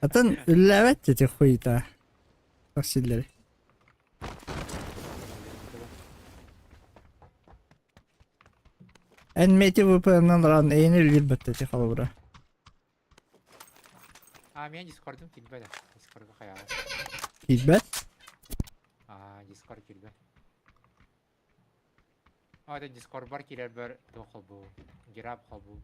Атын үллээбэт ити хуйта. Силлери. Эн мети VPN-нан ран эйини үллүр бэтте холобура. А, мен Дискордум килбэт. Дискордга хайаҕа. Киирбэт? Аа, Дискорд киирбэт. А, это Дискордбар киирэрбэр туох холбуу, гирап холбуу.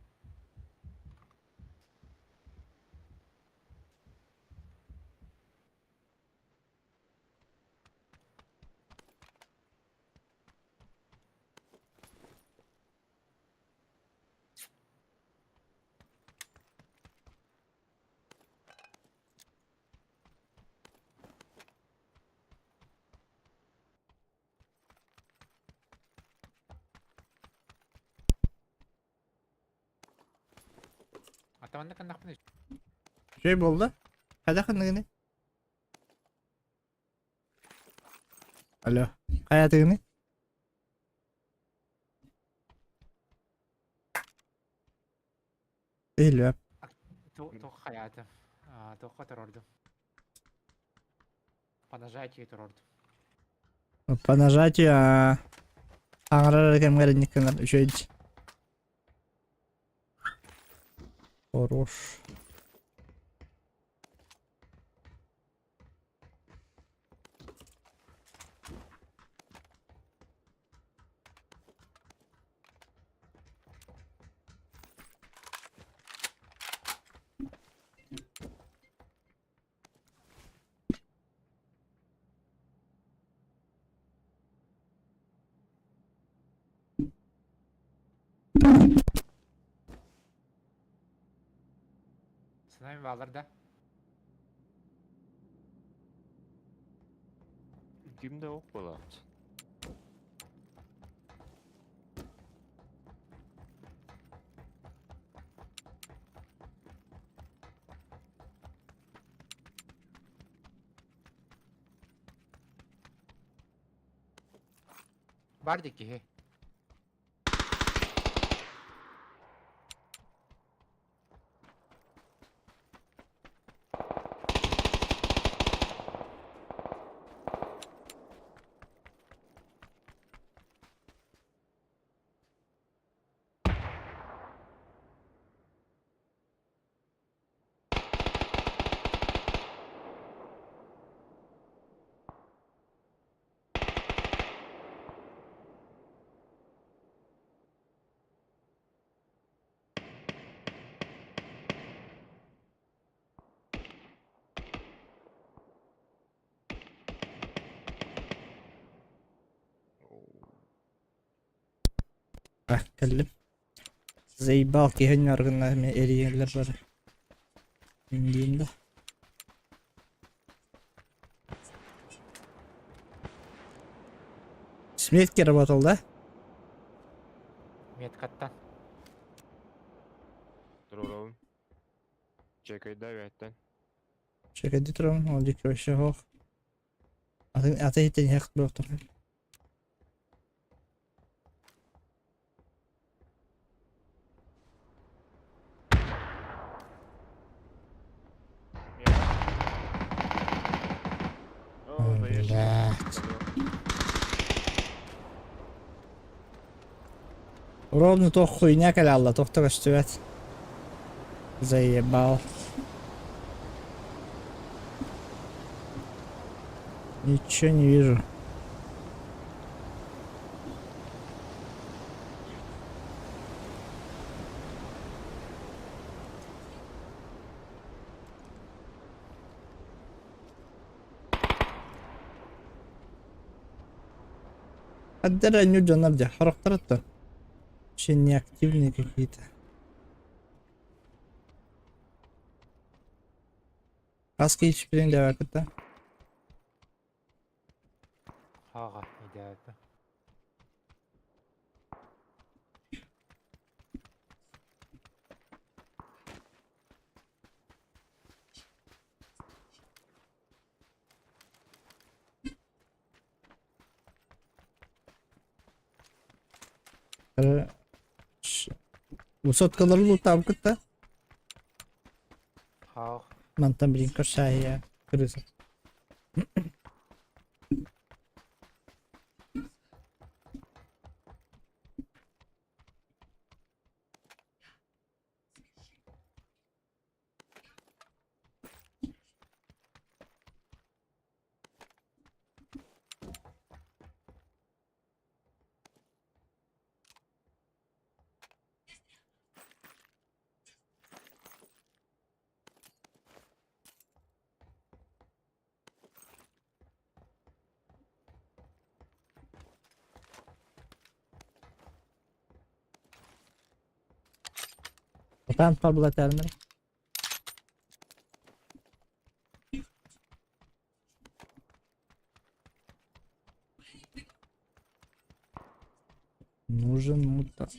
Атаманна каннахпын Үчүгэй буолла. Хайдах гынныгыный? Алло. Хайатыгыный? Иһиллибэт. Туох хайаатым? Туохха торордум? По нажатию торордум. По нажатию аҥарар кэмҥэр инник гынар үчүгэй Хорош. С нами баалар да? Ким да ох буолаат. Бар дии киһи. Кэллим. Заебал киһи ньаргына эмиэ эрийэллэр бары. Диим да. С метки работал, да? Меткаттан. Туруорабын. Чекайда үөһэттэн. Чекайда турабын, ол диэки вообще суох. Атын аты иһиттэн иһэх буолуохтар. Блядь. Ровно туох хуйня кэлэ туох да көстүбэт. Заебал. Ничего не вижу. Хаддара нью дьоннор дьэ хорохторо Вообще неактивные какие-то. Хас киһи билин да? Хаҕа идеята. Высоткалары лутаабыккыт да? Ох. Мантан билин көрсөөһүйэ крыса. Отан паблатарнар. Нужен мутант.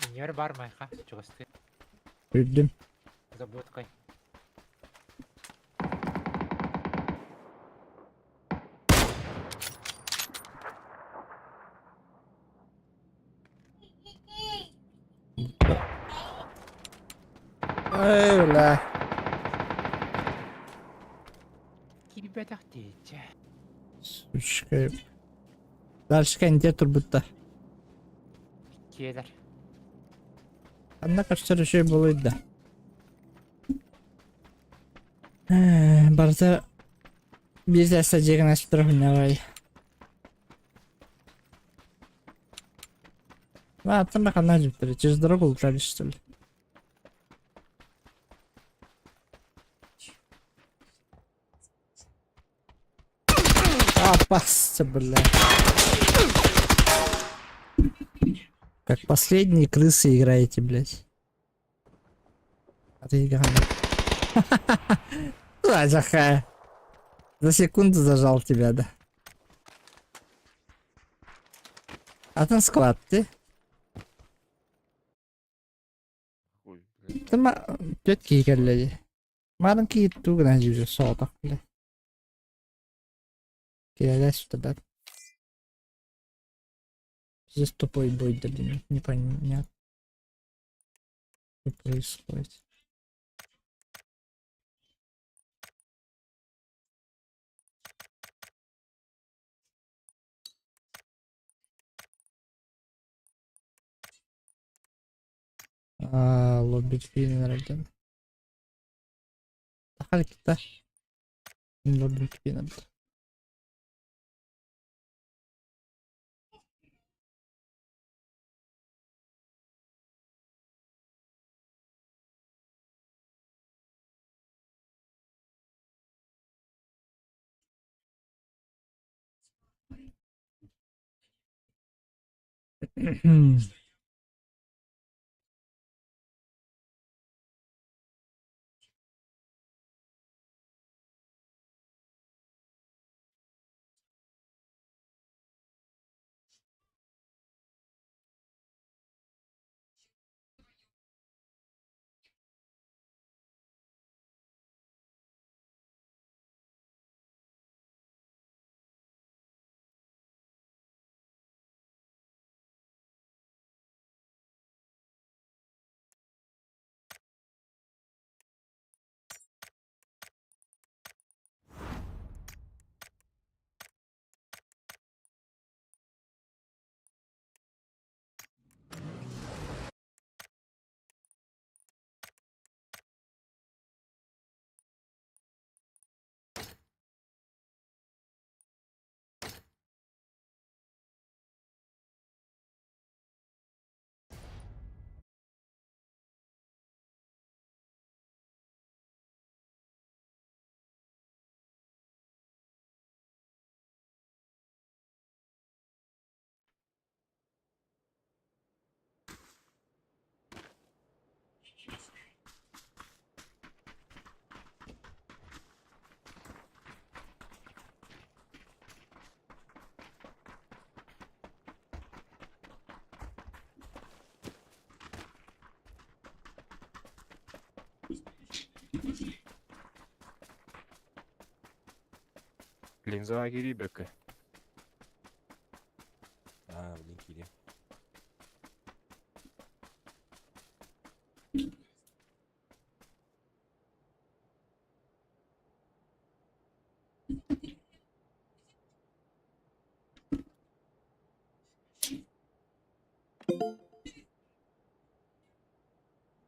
Инньэр бар майха чугастыы. Үрдүм. Забудкой. Эй, бля. Киирбэтэх диэччи. Сучка. Дальше кэнтиэ турбутта. Киэлэр. Анна көрсөр үчүгэй буолуй да. Барыта биир саастаах дьиэ астара хүннэҕэй. Аттан да ханна дьиптэр через дорогу лутали что ли? Опасся, бля. Как последние крысы играете, блядь. А ты играешь. Захая. За секунду зажал тебя, да. А там склад ты? Хуй, блядь. Ты түөрт киһи кэллэ дии. Маарын киһи тугу гынан дьүүрэ соҕотох бile. Киирэлэ сюда. Здесь тупой бой, да, блин, непонятно. Что происходит. Аа, лобби финнерден. Тахалькита. Лобби финнер. Линзаҕа киирийбэккэ. Аа, блин, киириэм.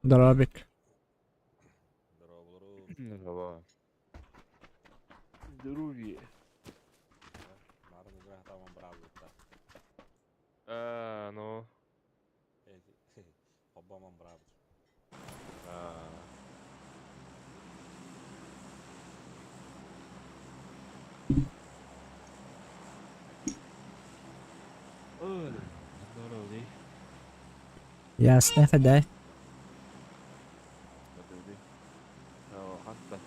Здоровик. Здорово, Здорово. Здоровье. Марын игра там браво. А, ну. Обаман браво. А. Ой, здорово, Ясно, ходай. Хатта.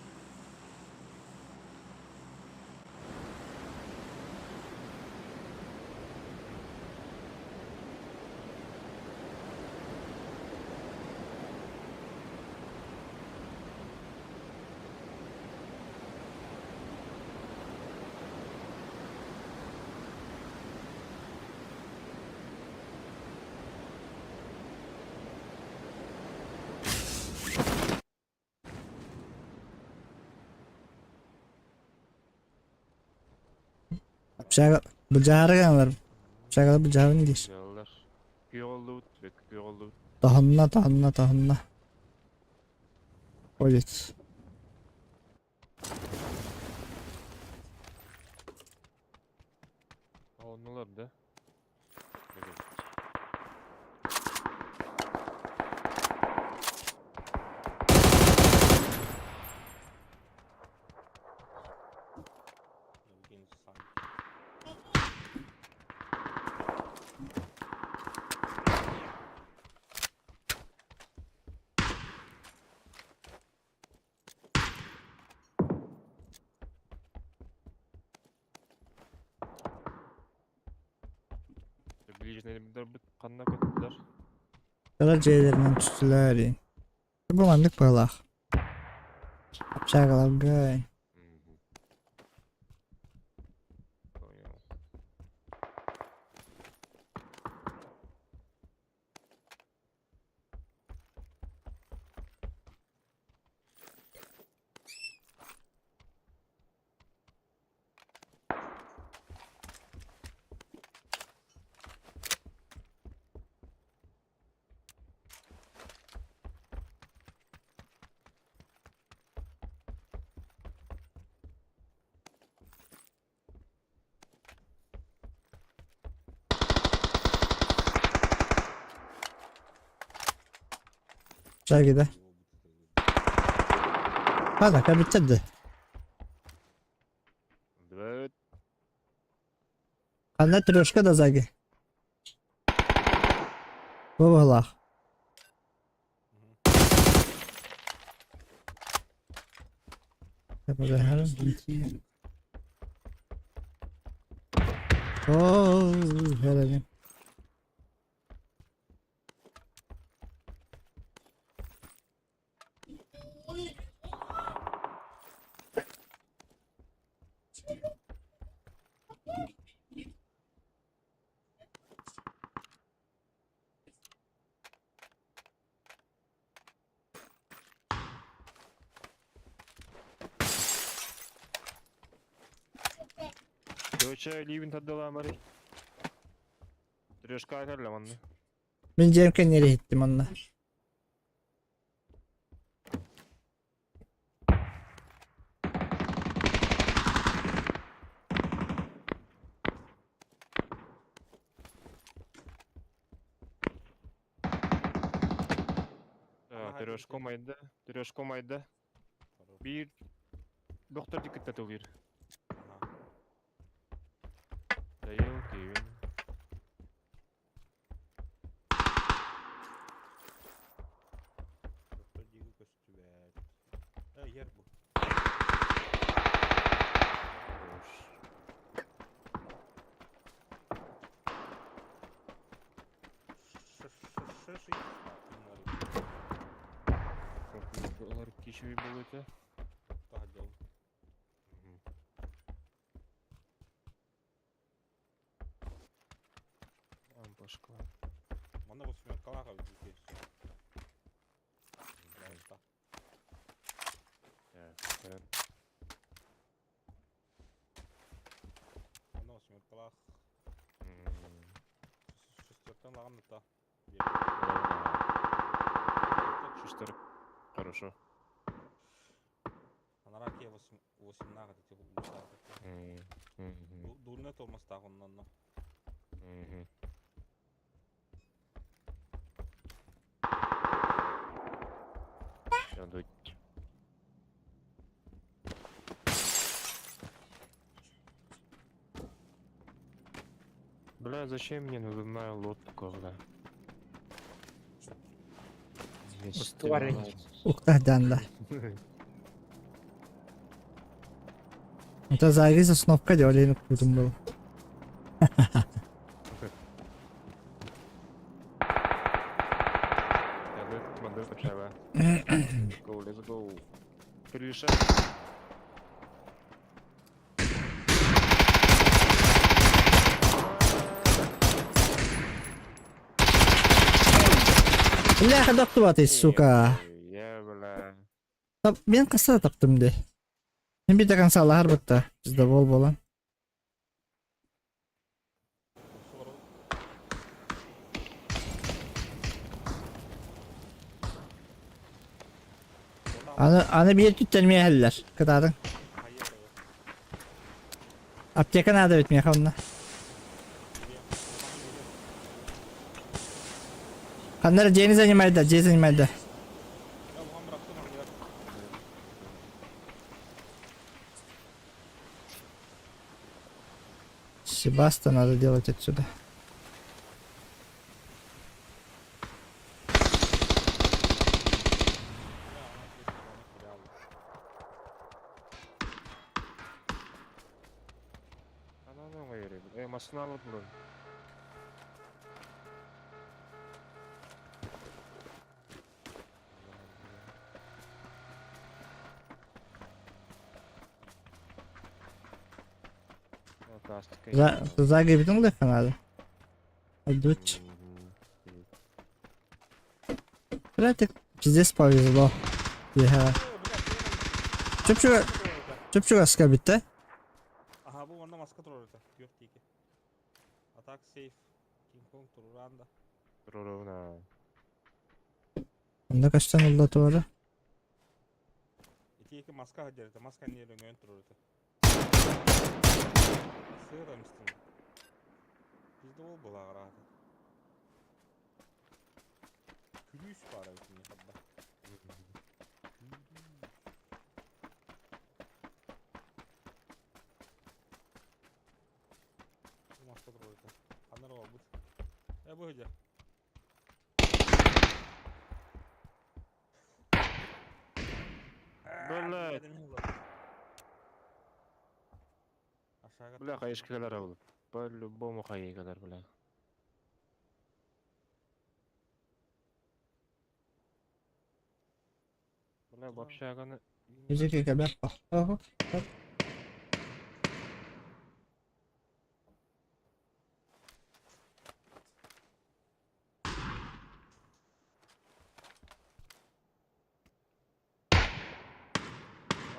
Общага быдьаарыган Общага быдьаарын диир. Дьаллар. Күйоллут, бек күйоллут. Таһынна, таһынна, таһынна. Ходит. Оннулар да. Евгений Сан. Ближний бит қанна көттілер. Кара дьиэлэринэн түстүлэр. Бу маннык быһыылаах. Общагаларга Понял. Общагида. Хадака бүттэ. Бэт. Ханна трешка да заги. Бу быһыылаах. Оо, хэлэни. Доча ливин таддала мари. Трешка кәллә манны. Мин дьиэм кэннигэр иһиттим онно. Трешка майда, трешка майда. Bir доктор диккәт тылыр. Дайыл кевин. Доктор Диго көстүбэт. Э, ер бу. Хорош. Ш-ш-ш-ш. Олар кешеви был өтә. Тахадел. эбит Балта. Оно смерталаах. Шестеркан лаган да. Шестерок. Хорошо. Анара ке 18 эти Дурне толмастаах оннонно. Ядуть. Бля, зачем мне надувная лодка, бля? Устуары. Уктаһдан да. Это завис основка делали кудум был. Go, let's go. Крыша. Бляха, доктубатый, сука. Я, бля. Мен қасына таптым де. Мен bir до конца алар бітті. Бізде бол болан. Аны, аны bir түттен мehellер. Кытадың. Аптека надо ведь механна. Ханнар дени занимайды, дени занимайды. Себаста надо делать отсюда. Машина алып блин. За, загреб надо. Отдуть. Бля, пиздец повезло. Я. Чөпчүгө чөпчүгө аска битте. Аха, бу онда маска турар это. Yok дейки. Атак сейф. Кинг Конг туруранда. Ровно. Онда каштан улла туара. Ити екі маска хадер это. Маска не рөнгөн турар это. Сыра мистин. Bizde ол була карата. Күлүс бар эбит мне хадда. Маска турар это. Ханар ол бут. Э бу хадер. Блядь. Бля, хаешкалар алып. По-любому хаешкалар, бля. Бля, вообще аны Жүзеке кабер. Ого.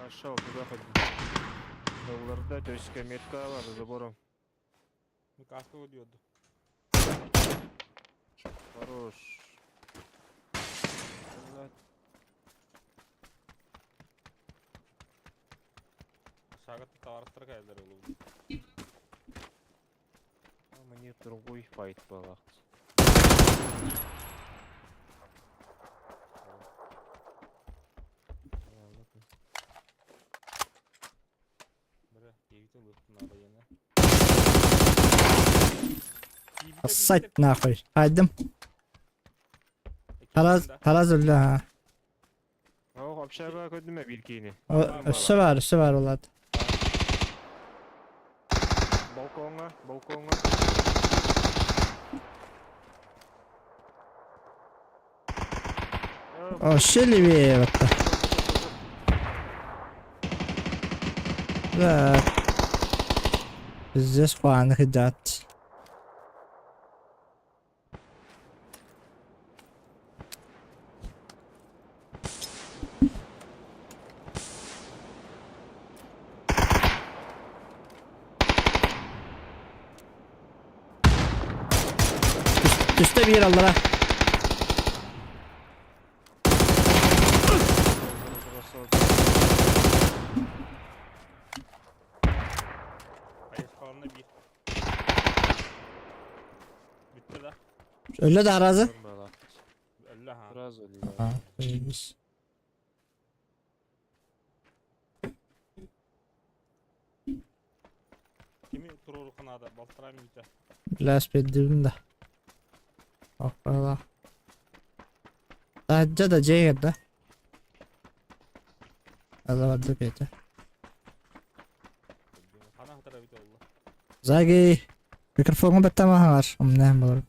Пошел туда хоть. Долларда, то есть метка бар за забором. Ну каска өдүөдү. Хорош. Блядь. Ашага товарыстар кайлар олу. А мне другой файт был. Бре, кийбитин лыктын ада яна. Ссать нахуй. Хайдым. Тараз, тараз öldü ha. О, общага көдүмө бир кийини. Өссө бар, өссө бар олады. Балконга, балконга. О, левее вот. Да. Пиздец, хуаны хидят. Түстэ биир аллара. Хайысхаланна биир. Бүттэ да. Өллө да аразы. Өллө ha. Сразу өллө. А, заебись. Кими туруорукка наада? Балтараа мүнүүтэ. Бля, спиддибин да. Оппала. Таһырдьа да дьиэ да. Ала барда Петя. Хана хатара бит олла. Заги, микрофоҥҥа баттамаһаҥар, умнаһан болор.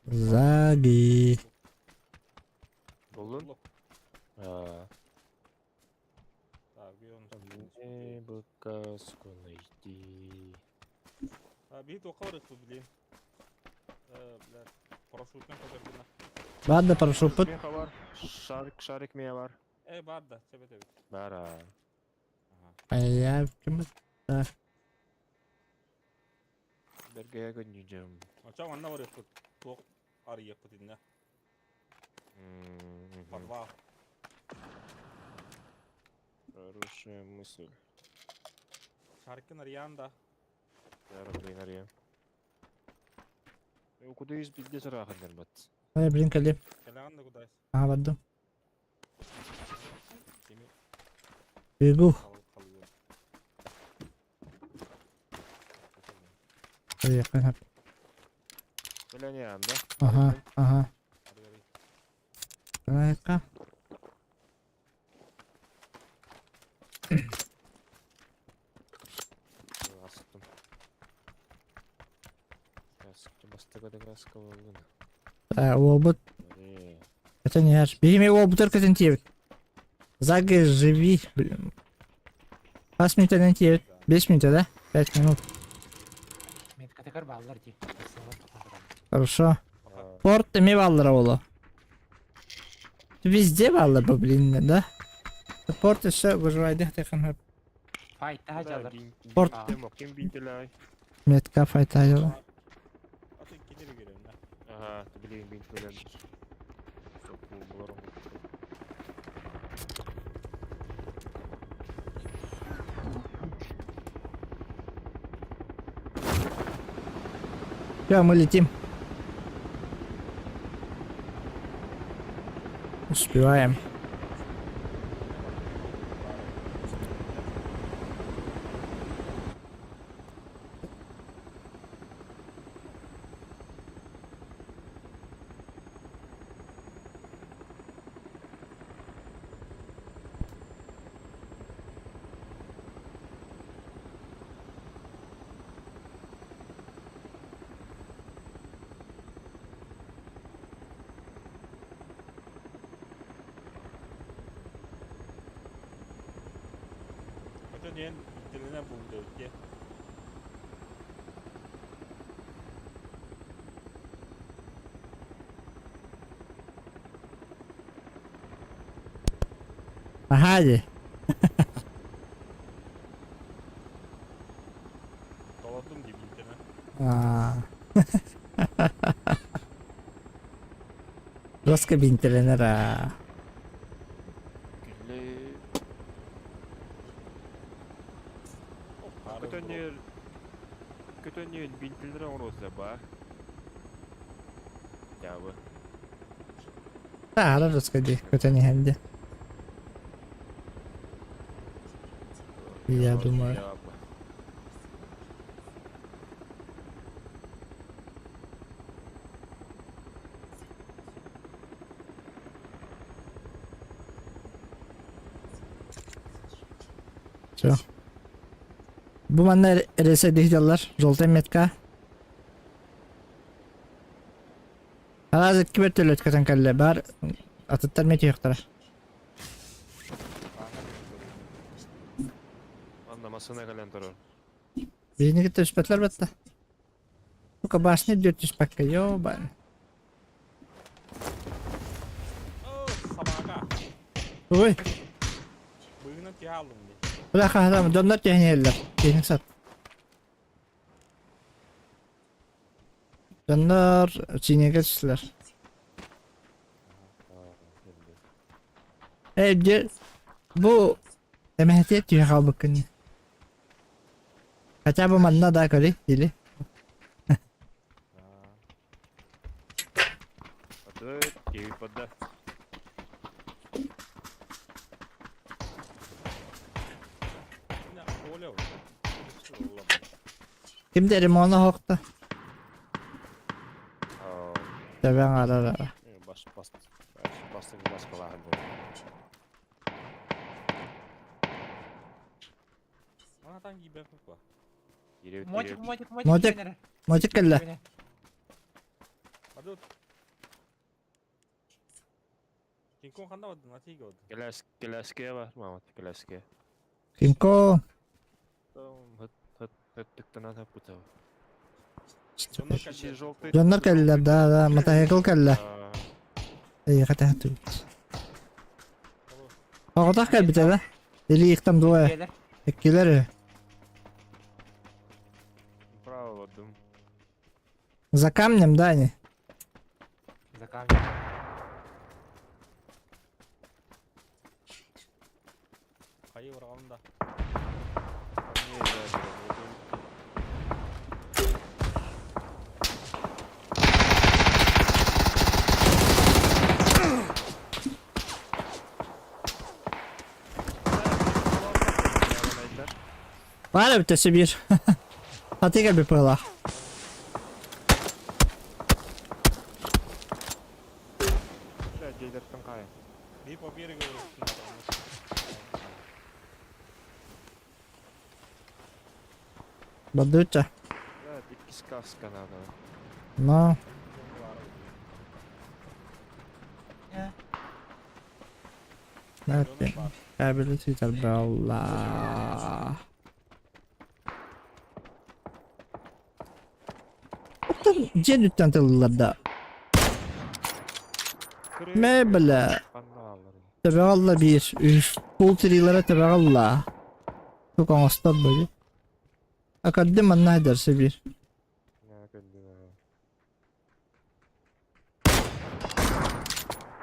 Заги. Буллун? А, Так, би он. Мне бы каску найти. А, би тоққа барыппыт, блин. Э, бля, парашютпен көтөргүнэ. Бар да парашютпут. Меха бар. Шарик, шарик мия бар. Э, бар да, сөп этэбит. Бар а. Ага. Айя, ким Бергеге көннүжөм. Оча манна барыппыт. Туох арыйыппыт иннэ. Подвал. Хорошая мысль. Шариккин арыйаан да. Бары блин арыйам. Куда из билде сарахандар бат. Ай, блин, кэллим. Кэлэҕин да кудайс. Аха бардым. Кими Бегу. халыыр. Арыйахпын хап. Билен да? Аха, аха. Арый-арый. Айка. Астым. Краска, бастыгы краска болдун. Уолбут это не аж. Бери уолбутар көтөн тиэбит. Заги, живи. Блин. Хас мүнүүтэнэн тиэбит. Бес мүнүүтэ да? Пять минут. Меткатыгар бааллар дии. Сылар тохтотор. Хорошо. Порт эми бааллара боло. Везде бааллар бу, блин, да? Порт еще выживайдых текан Файта жалар. Порт. Ким бинтелай? Метка файта жала. Аты кидери көрөм да. Ага, билигин бинтелер. Соку булар. Все, мы летим. Успеваем. Очо диэн бинтелэнэн булду эбит Ага, же. Толордум дии бинтэнэн. А. Жестко бинтеленер а. Күлле. Көтөннөр көтөннөр бинтелер оңроса ба. Жабы. Да, жестко ди, көтөн иһэнди. Я думаю. Все. Бу манна ресе дихделлар. Желтая метка. Аразы кибер төлөт көтөн кэллэ бар. Атыттар мет юктара. Анда масына кэлэн турар. Биһини кытта түспэтлэр батта. Сука башня дүрт түспэккэ, ёбан. О, собака. Ой, Быгынан тиһэ алдым дии. бля хаһатам, дьоннор түһэн иһэллэр. Киһини сат. Дьоннор синиэгэ түстүлэр. Э, дьэ, бу эмэһэтиэ түһэ хаалбыккын дии. Хотя бы манна да көрүй, или? Киви пода. Оля. Ким да ремона хохта. Тэбэҥ арара. Бас бас бастыҥ маскалааһын буолла. Ана там гибе quoi. Мотик, мотик, мотик. Мотик. Мотик кэллэ. Адут. Кинг-Конг ханна бардын, атига бардын. Кэлээскэ бар, маамат, кэлээскэ. Кинг-Конг. Хыт хыт хыт тыктанан хаппыта. Желтый. Дьоннор кэллилэр, да, да, мотоцикл кэллэ. Эйиэхэ тэһэ Оҕотох кэлбитэ да? Или их там двое? Иккилэр. Право бардым. За камнем, да, они? За камнем. Хайы барҕалым да. Баар эбит өссө биир. Аты кэлбит быһыылаах. Дьиэлэртэн хаайын. Биир по берегу Бардыбытча. Иккис каска надо. Но. Näytti. Кабели ситэр буолла. Оттон дьиэ үрдүттэн тыллар да. Мэ бля. Төбөҕө биир, үс. Пул тириилэрэ төбөҕө ылла. Тук оҥостор быйы. Акадым манна дәрсе биир.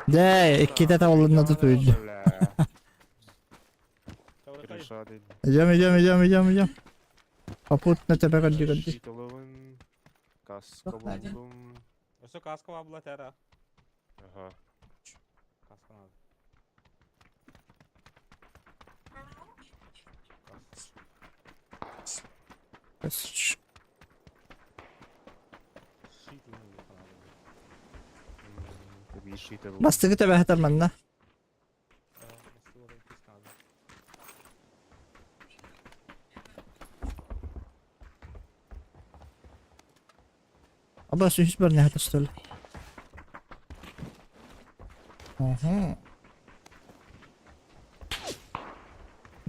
Дэ, иккитэ табылынна тутуйду. Идем, идем, идем, идем, идем. Попутно тебя көрдү көрдү. Каска булдум. Өссө каска баар була тара. Ага. Каска надо. Щит Щит надо. Биир щита булдум. Бастыгы төбөһөтөр манна. Бастыгы иккис надо. Аба үс бар не что ли? Ага.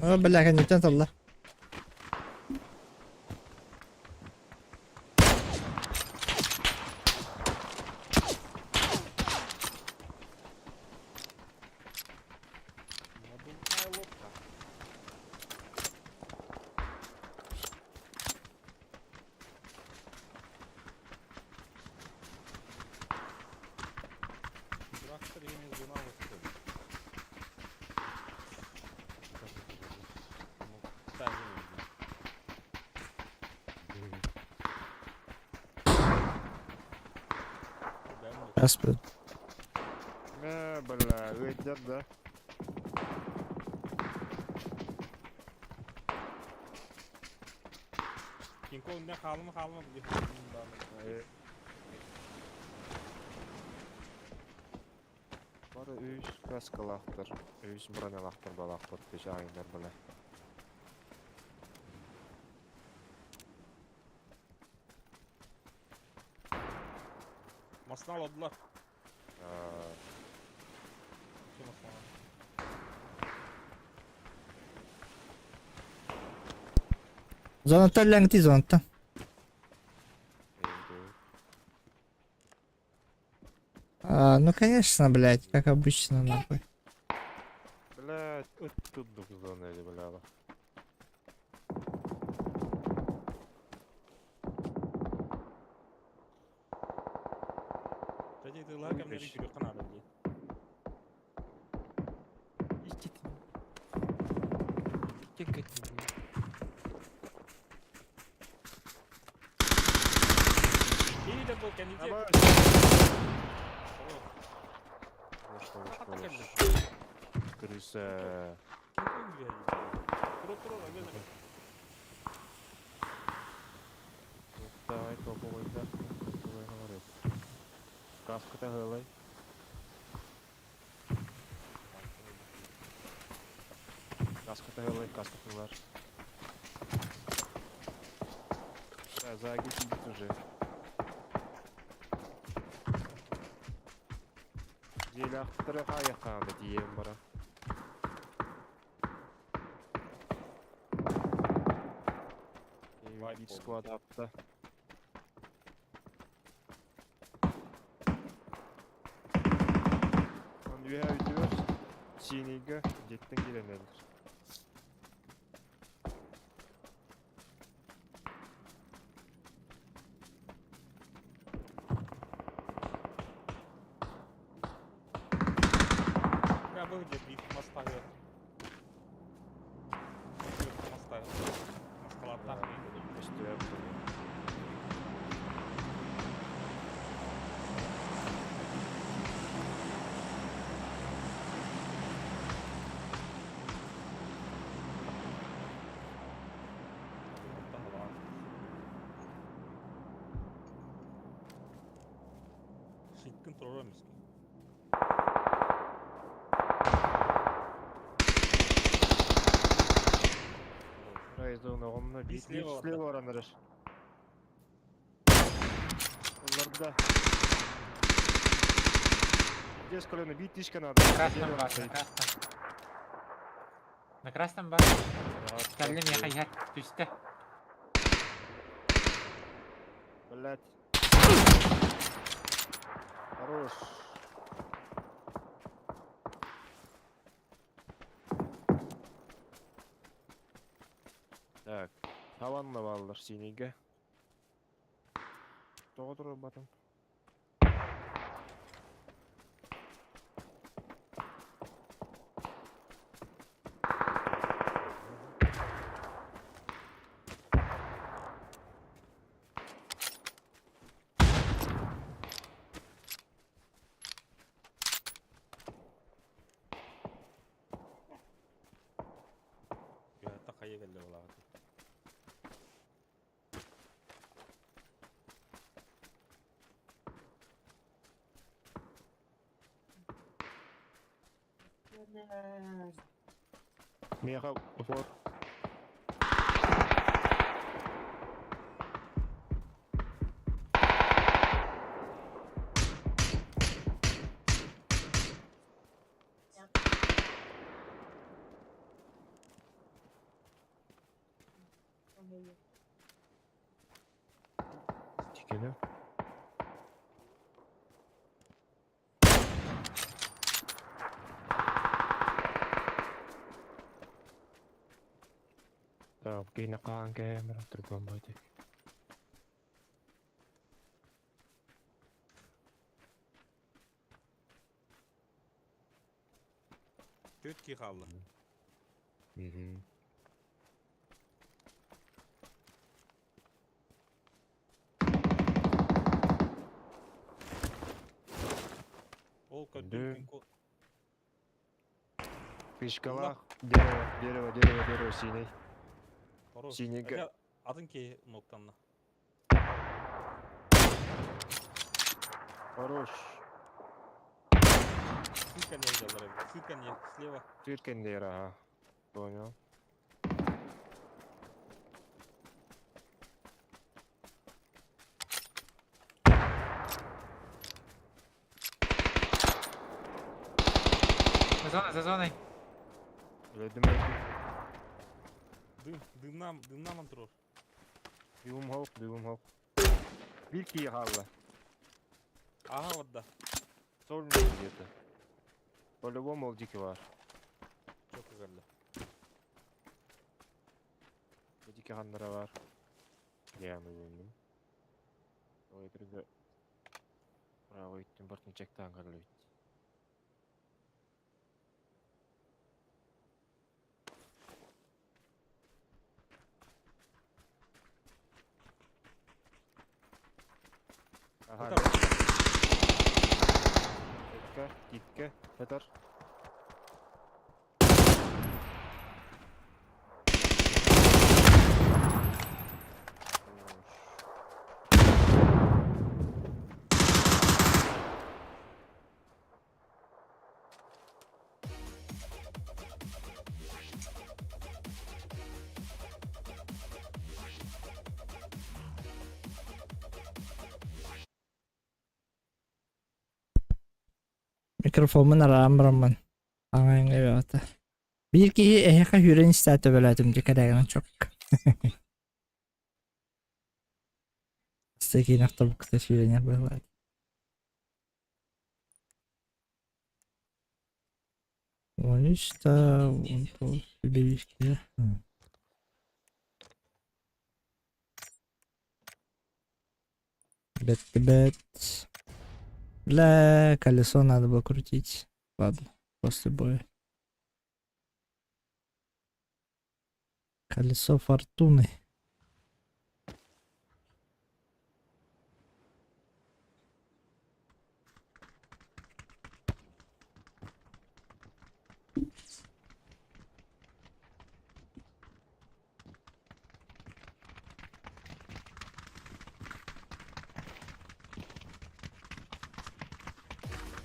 О, бля, кэнниттэн талла. Надувная лодка. Трактор не зона выходит. Ну, та не видно. Господи. Мэ, бля, ыйдят, да? Кинг-Конг не хаалыма хаалыма. Бары үс каскалаахтар, үс бронялаахтар балаахпыт түс ааҕыннар бля. Массыына олордулар. Все массыына. Зонаттан ләңти зонаттан. А, ну конечно, блядь, как обычно, нахуй. Блядь, ыт туттук зона или бля. Кстати, ытыылаах кэмнэри күрүөххэ наада дии. Иккитин. Икки кэтин. Или был кэнники. Давай. Хорош, хорош, Хата хорош. кэллэ. Крыса. Кинг-Конг бери. Тура тура лагена. Давай, топовый, да. Топовый говорит. Каска-то голой. Каска-то голой, каска-то голой. Да, заги сидит уже. Дьиэлээхтэрэ хаайахаана тиийэн баран. Вайп Бит болды. склад апта. Он үөһэ үтүөр. Синигэ дьиэттэн киирэн эрэр. Я был где бит моста. Моста. Москалаттах. Көстүөр буолуо. Шиткин турар эмискин. Райзон оҕонно Бис бит слева слева баран эрэр. Олорда. Здесь колено бит тишка надо. На красном Дерево бар, на стоит. красном. На красном бар. Да, Кэллим стоит. яхайхар. Түстэ. Блять. Хорош. Так, таванна баллар синийге. Тоҕо турар батым. Үөһэттэн хайа кэллэ буолаҕыт. Меха упор. Тикеле. Так, киһини хаан кэһэмэр турган байтик. Төрт киһи хаалла. Мгм. Ол Да. көрдүм Кинг-Конг. Фишкалах, дерево, дерево, дерево, дерево, синий. Хорош. Синийгэ. Хотя атын киһи ноктанна. Хорош. Ссылка не взял, Ссылка не слева. Түркендер, ага. Понял. За зоной, за зоной. Өлөдүм өлдүм. Дым, дымнам, дымнам турар. Дүүм хоқ, дүүм хоқ. Bir киһи хаалла. Ага вот да. Сол где-то. По-любому ол дики бар. Çok güzeldi. Дики ханнара бар. Я өлдүм. Ой, түргө. Браво өттүн бартын чектаан көрүлүбүт. Ага. Титка, титка, Петр. Микрофоммун араан бараммын аҥаҥҥа бөҕөтө. Биир киһи эһиэхэ сүүрэн истээ төбөлөөтүм дьэ кэрээгинэн чокка. Киин автобуска сүүрэн быһылаат. 13 да 19 бириискэ. Бэт бэт. Бля, колесо надо было крутить. Ладно, после боя. Колесо фортуны.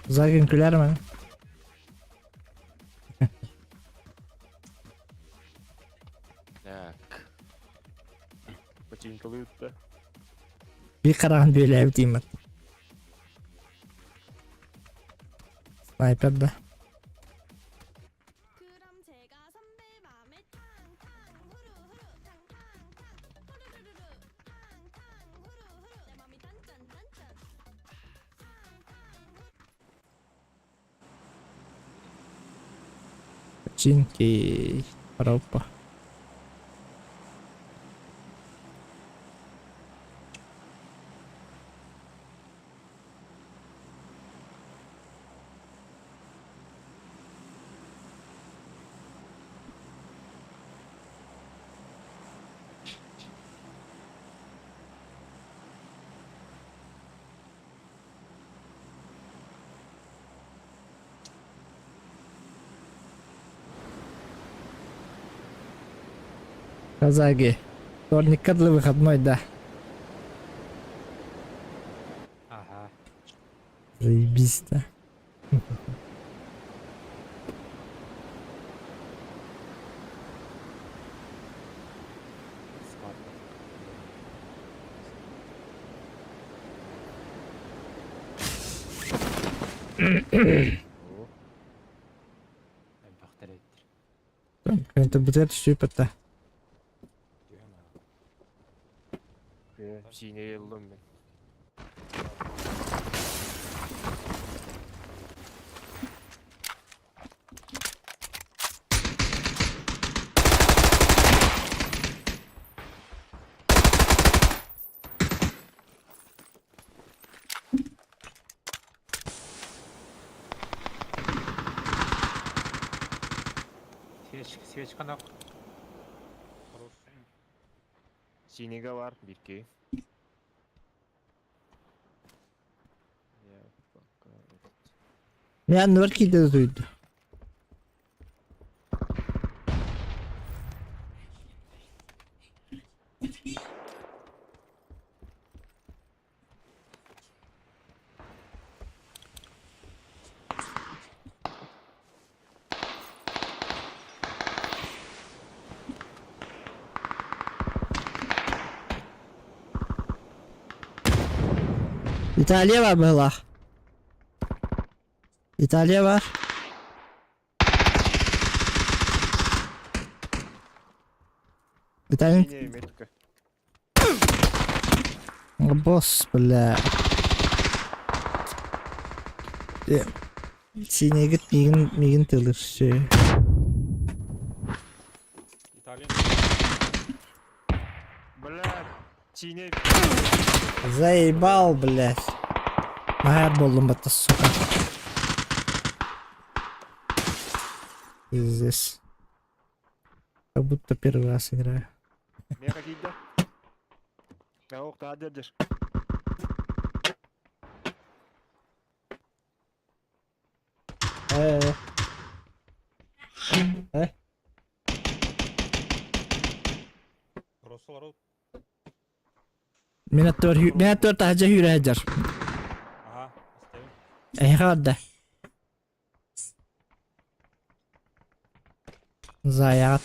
Загин күлэр ме? Так. Починкалыы да. Биир хараҕын бүөлээбит дииммин. Снайпер да. Починки. Опа. Казаги. Вторникка дылы выходной, да. Ага. Заебись, да. Склад. О, Элбэхтэр эбиттэр. Это бутер супер-то. Түһэн аҕа. Сине ыллым мин. Свеч, свечканы Хорош. Синега бар, бирки. Я пока этот. Мен нөр киде дуйду. Италия бар быһылаах. Италия бар. Италия Синяя метка. босс, бля. Синегит мигин мигин тылыр все. Италия. Бля, синяя. Заебал, блядь. Баар буоллум батта, сука. Здесь. Как будто первый раз играю. Меха киирдэ. Ох, таа дердеш. Э. Э. Росолар Мин аттыбар мин аттыбар таһырдьа сүүрэ сылдьар. Аха, истэбин. Эһиэхэ барда. Заяҕыт.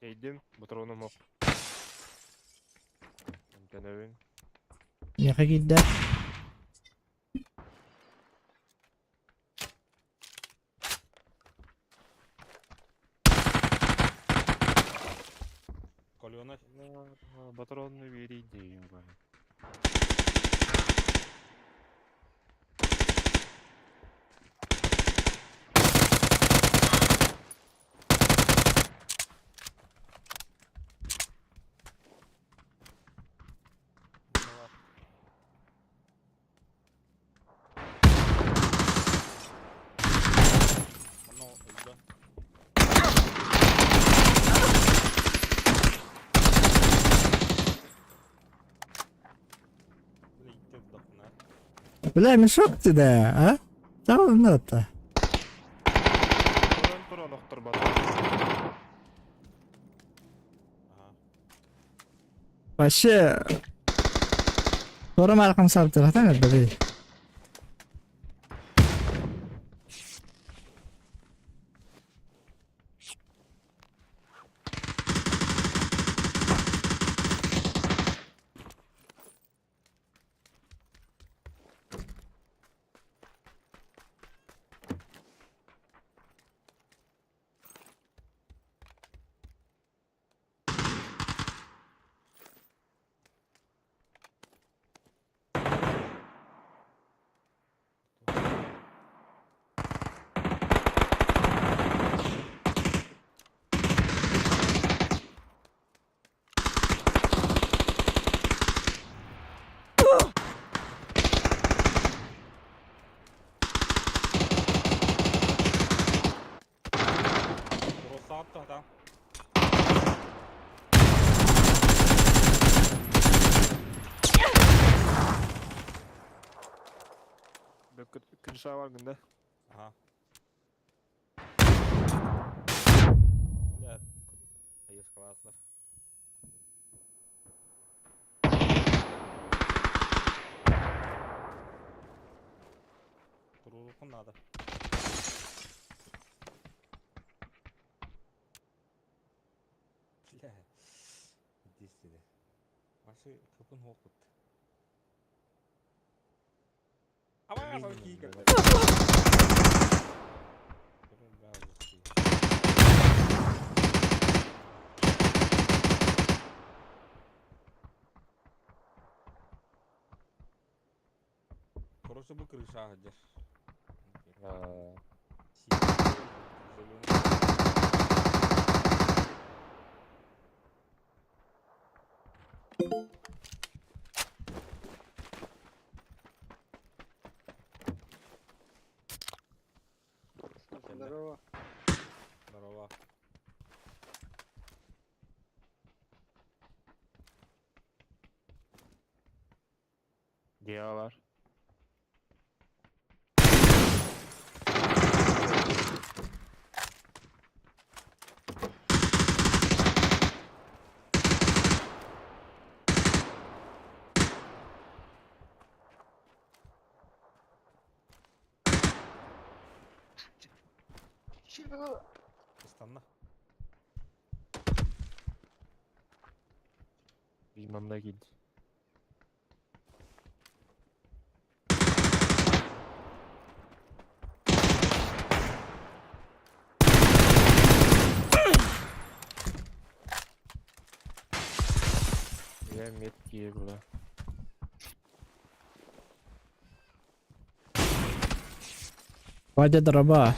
Тэйдим, ботуруонум ох. Эмтэнэбин. Миэхэ киирдэ. Колена. Ботуруонну биэрий диэбин бары. Манна өлдө. Бile иттер дохуна. Бля, мешок ты да, а? Там ну-то. Туран туран охторбат. Аха. Вообще... Туора маркам саптырatan элбэҕий. Rosa attı adam. Крыша бар гында. Аха. Бля, айыскалаатылар. Турурукун надо. Бля. Иди сюда. Ваши капын хопут. Ама я кийкер. Короче, бу крыша hadер. Здорово. Здорово. Дьиэ бар. Ыстанна. Bilmem киирди. Я меткие была. Вадя дроба.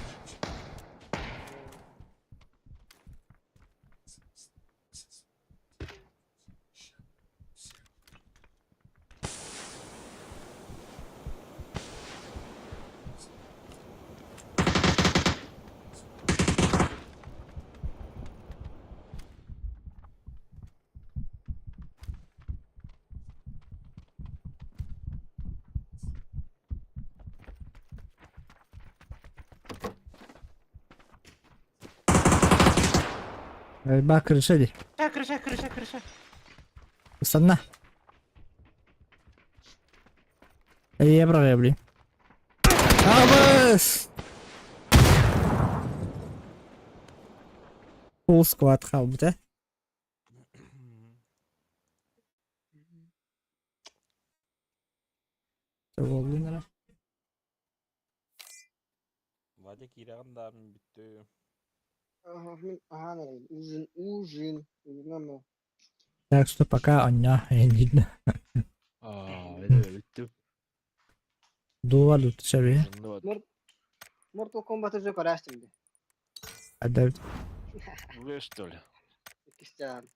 Ба крыша дии. Крыша, крыша, крыша, крыша. Ыстанна. Эй, браҕыа, блин. Абыс! Full squad хаалбыт ээ. Буоллун эрэ. Вадя киирэҕин да мин бүттүм. Мин аһаан эрэбин. Ужин, ужин. Ужинам Так что пока онньоо видно. Аа, это бүттүм. Дуо лучше Ужинныбат. Mortal Kombat уже көрөөстүм дии. Адабит. Вы что ли? Иккистээн.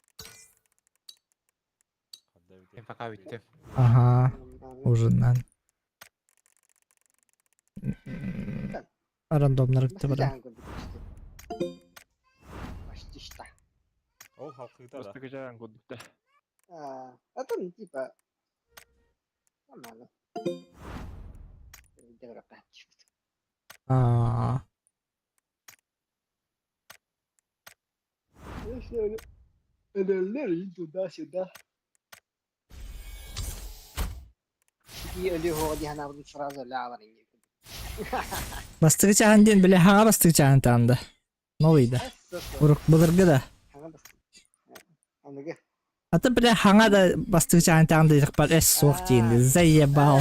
Мин пока бүттүм. Ага, ужиннан. Рандомнар бар. Почти что. Ол халқыта да. Бастакы жаан курдук да. А там типа нормально. Аа. Туда-сюда. Сразу Бастыгы чахан диэн бile хаҥа бастыгы чахан таанда. Новый да. Урук былыргы да. Аты бile хаҥа да бастыгы чахан таанда бар эс суох диэн. Заебал.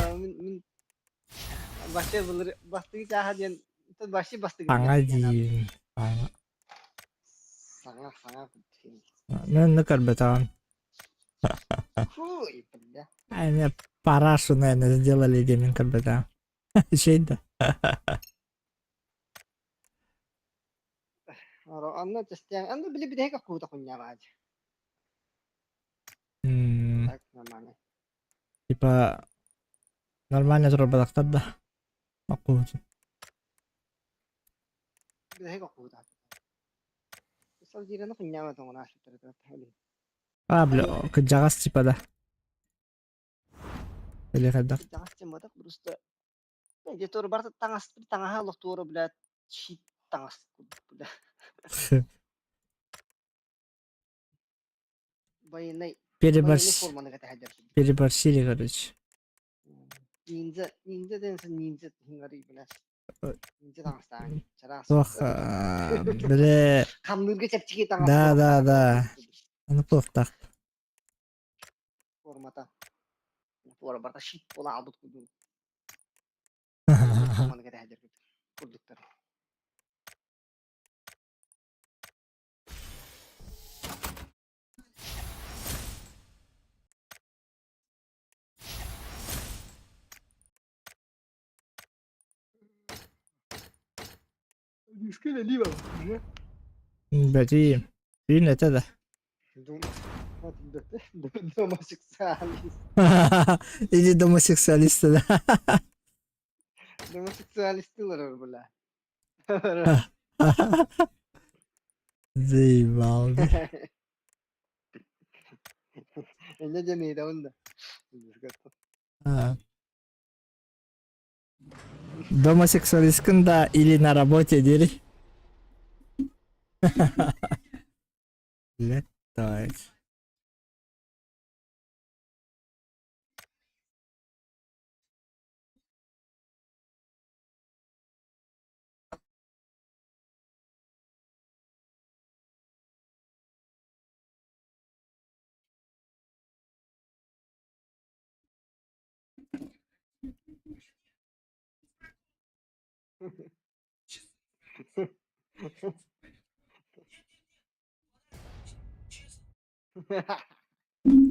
Башы былыр бастыгы чаха диэн башы бастыгы. Хаҥа диэн. Хаҥа. Саҥа саҥа. Мен не көрбөтөҕүм. Фу, бля. Они парашу, наверное, сделали, где мен көрбөтөҕүм. Şey да. Анна тестян, анна били бидэһэ куута куннявааж. Так нормально. Типа нормально турбатахтар да. Маккуутун. Бидэһэ куута. Сол дирена куннява тоңона шутар. А, бля, кыдьаҕас типа да. Или хайдах. Кыдьаҕас тематах просто где-то барта таҥас таҥаһа лохтуору, блядь, щит таҥас бля. Военный Переборщ... форманы кэтэһэллэр. Переборщили, короче. Ниндзя, ниндзя дэнсэн ниндзя хиҥари, блядь. Ниндзя таҥастаан чараас. Туох, бile Хамныырга чэпчэки таҥас. Да, да, да. Аны туохтаах. Формата. Туора барта щит буола албыт курдук. Форманы кэтэһэллэр курдуктар. Бэти. Бүүн этэ да. Гомосексуалист. Иди гомосексуалист да. Гомосексуалистылар бля. Заебал. Энне дьэ онда. А. Гомосексуалисткын да или на работе дери. Летает.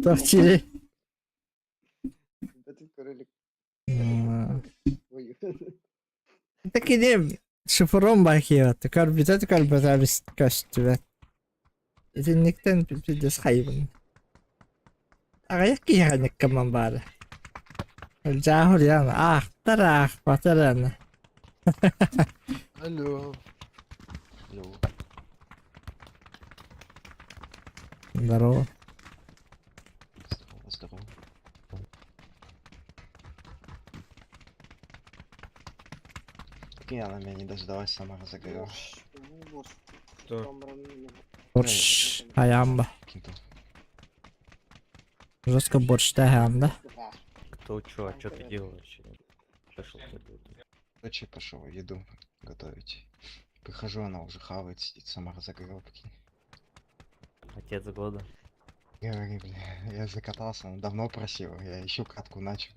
Тохчили. Бэтин көрөлүк. Ой. Такини шифром бахиа. Көрбүтэ көрбөтө көстүбэт. Итинниктэн пиздец хайбын. Аҕыйах киһиэхэ коман баара. Дьаахыр яна аахтар аахпатар аны. Алло. Алло. Здорово. Здорово, здорово. Окей, она меня не дождалась, сама разогрела. Что? Борщ хайаан ба. Каким-то. Жестко борщ хайаан да. Кто чё, а чё ты делал вообще? Пошел ты. Дочь пошел еду готовить. Прихожу, она уже хавает, сидит, сама разогрела, прикинь. Отец года. Говори, бля, я закатался, она давно просила, я еще катку начал.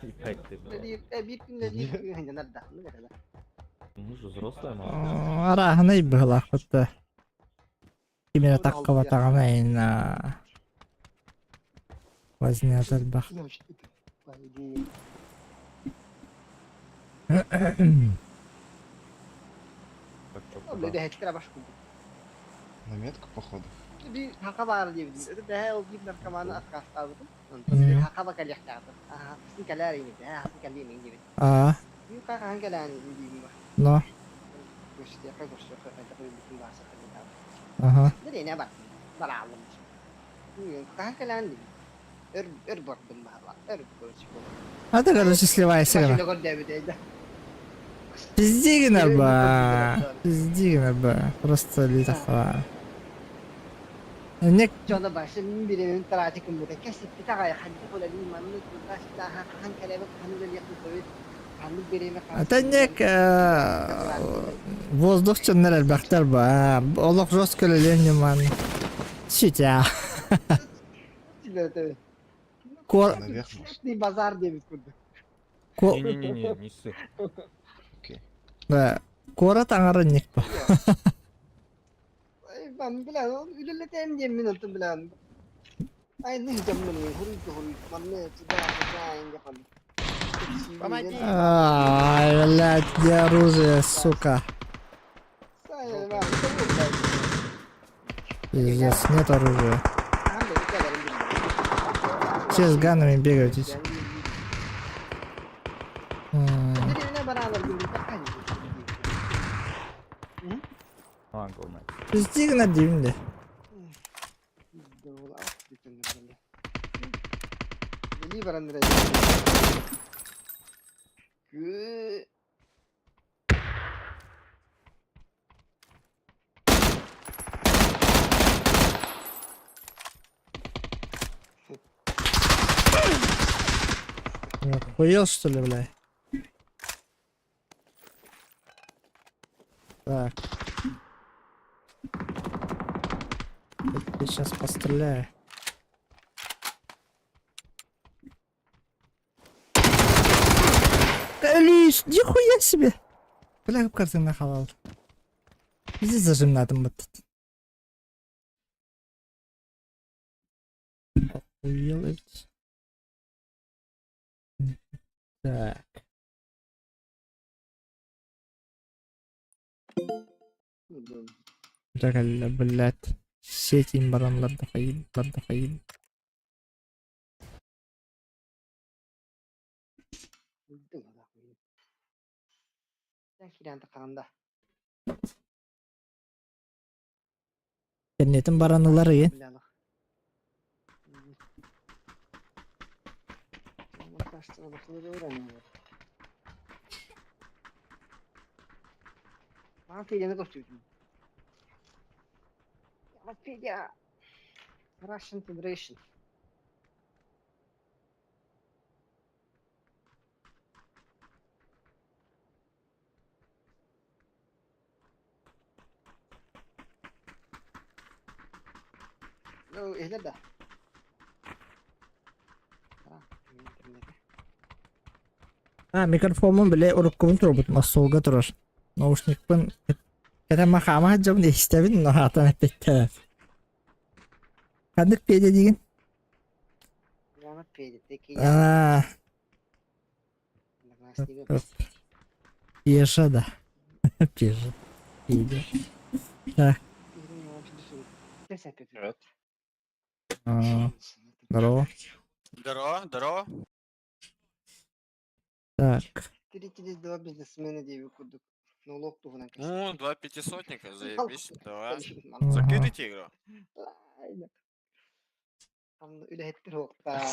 Ебать ты, бля. Биир күн үлэлиир. Ну же взрослая мама. Арааһынай быһылаахпыт да. Ким эрэ таххыбатаҕына ина. Вознята элбэх. Как чё, куда? На метку, походу. Биир хака баар диэбитим. Это бэһэ ол биир наркоманы отказтаабытым. Мм. Хака кэлиэхтээхтэр. Хасын кэлээр ини, хасын кэлиэн ини диэбит. Аа, Биир хахан кэлээн диибин ба. но, Көрсүөххэ көрсүөххэ хайдах өлбүтүн бааса кэлиэхтээхтэр. аха. Дэриэнэ бар. Бараалым. Хахан кэлээн диибин. Өр өр бардым баала. Өр көрсүк. А ты, короче, сливайся гына. Машина көрдөөбүт эйдэ. Пизди гына ба. Пизди гына ба. Просто литахва. Не Дьоно башы мин биремин тараати кыммыта кэсиппит аҕай ханнык үлэлии маннык хахан кэлэбит хахан үлэлиэхпит сөбүт ханнык бириэмэ Атаннек воздух чыннар элбэхтэр ба. Олох жестко үлэлиэн ньыман. Сүтя. Кор Наверх, может? Базар диэбит курдук. ко Не-не-не, не ссы. Окей. Да. Кора таҥара ник ба. Мен билэн үлэлэтэн диэн мин онтон билэн. Ай не дьаммын хуруй хуруй манны туда туда инге хан. Помоги! Ай, блядь, где оружие, сука? Пиздец, нет оружия. Все с ганами бегают здесь. М, А, go nice. Пизди гына диибин дии. Били баран Кü Охуел, что ли, бля? Так. Я тебе сейчас постреляю. Лиш, нихуя себе! Бля, как ты нахавал. Иди зажим на этом вот. Охуел ведь. Так. Бля, блядь. Сеть баранлар да хайын, да хайын. Интернетин баранылар ыйын. Федя. Russian Federation. Ну, иһилэр да. А, микрофонун биле уруккубун турбут, остолга турар. Наушникпын кэтэ махама дьон истэбин, но хаатан эппиттэ. Ханнык Федя диигин? Яна Федя, теки А, Пеша, да. Пеша. Федя. Так. Привет. А, Здорово. Здорово, здорово. Так. Три два бизнесмена диэби курдук. Налог туһунан Ну, два пятисотника, заебись, давай. Ага. Закидывайте игру. Үлэһиттэр уоктаар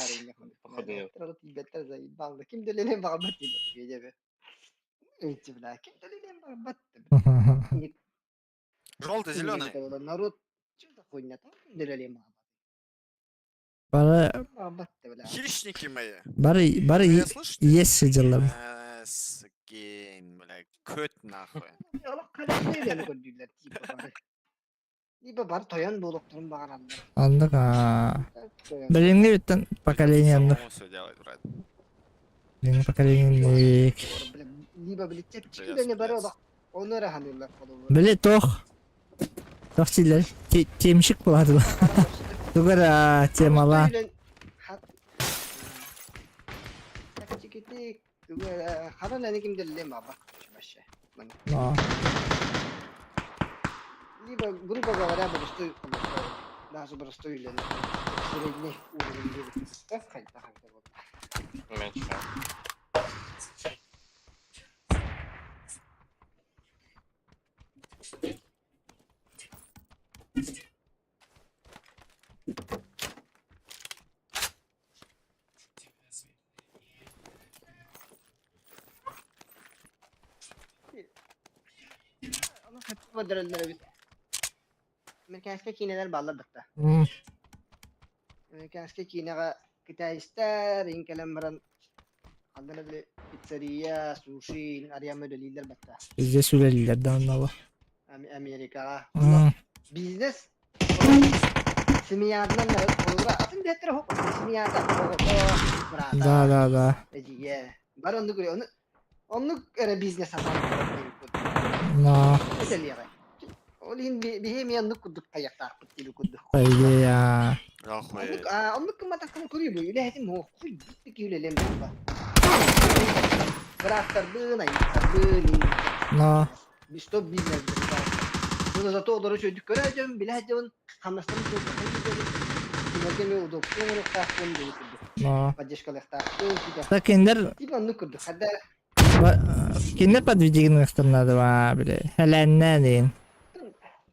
заебал. Ким дэлэлэн баҕарбат диэби. Эти, бля, ким дэлэлэн баҕарбат. Желтый, зеленый. Народ хуйнята үлэлиэм Бары баҕарбат да бля. Хищники мои. бары бары Вы меня слышите? есть сылдьаллар. Скин, бля, көт нахуй. Олох хараҕы үлэни көрдүүллэр типа бары. Либо бары тойон буолуохтарын баҕараллар. Оннук аа. Тойон. Билиҥҥи бүттэн поколение оннук. Самому все делать, брат. Билиҥҥи поколение Либо били чэпчэки Блядь, үлэни бары блядь. олох ону эрэ саныыллар холобура. Били туох туох дииллэр темщик буолаатылар. Тугу эрэ темала. Чэпчэкитик тугу эрэ ханан эни ким дэллиэн баҕарбат вообще. Но. Либо, грубо говоря, простой, даже простой үлэни средний уровень диэбит хайдах эбитэ буолла. Меньше. Ону хэппи көрдөрөллөр эбит. Американскай киинэлэр бааллар батта. Американскай киинэҕэ китайстар иҥ кэлэн баран ханна били пиццерия, суши арыйамма үлэлииллэр батта. Здесь үлэлииллэр да онно. Америкаҕа. Бизнес семьятынан холобура атын дэттэр оһох семьята оҕото быраата Да, да, да. эдьиийэ бары оннук ону оннук эрэ бизнес сатаан Но. этэлиэҕэ ол иһин биһи эмиэ оннук курдук тайахтаахпыт диби курдук По идее, Охуеть. оннук оннук гымматаххына көрүү бу үлэһитим суох хуй үлэлиэм буолла бырааттарбын аймахтарбын но. Что бизнес Но зато олору үчүгэйдик көрө билэ сылдьабын, хамнастарын суолтатын кинилэргэ эмиэ удобство оҥоруохтаахпын диэн курдук. Но. Поддержкалыахтаахпын Так кинилэр типа оннук курдук. Хадда кинилэр подведигыныахтарын наада баа били хэлээннээн диэн.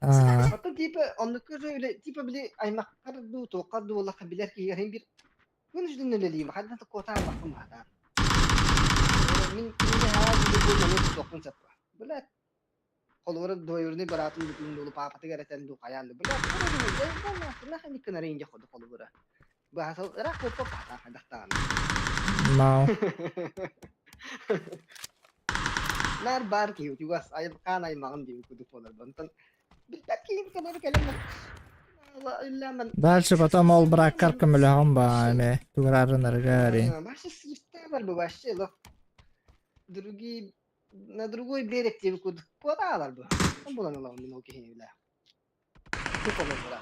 Оттон типа оннук үлэ типа били аймаххар дуу туоххар дуу буоллахха билэр киһигэр бир вынужден үлэлиим ханна да куотаабаппын баатаан. Мин кинини хаа дии бу маны тутуохпун сөп. Блядь, холобура двоюродный быраатын бүтүн дуу паапатыгар этэн дуу хайаан дуу блядь нахуй кынарын дьэ ходу холобура. Баасал ыраах куоппа паатаан хайдахтаҕына. Но. Наар баар киһи утугас айылҕаан аймаҕын диэби курдук буолар. Онтон билбэт киһим кэлэр кэлэн Дальше потом ол браккар көмөлөһөн баа эме тугурарынарыгар. Вообще свистая бар бу вообще другие на другой берег диэби курдук куотаалар бу. Булан ыламын мин ол киһини билэ. Холобура.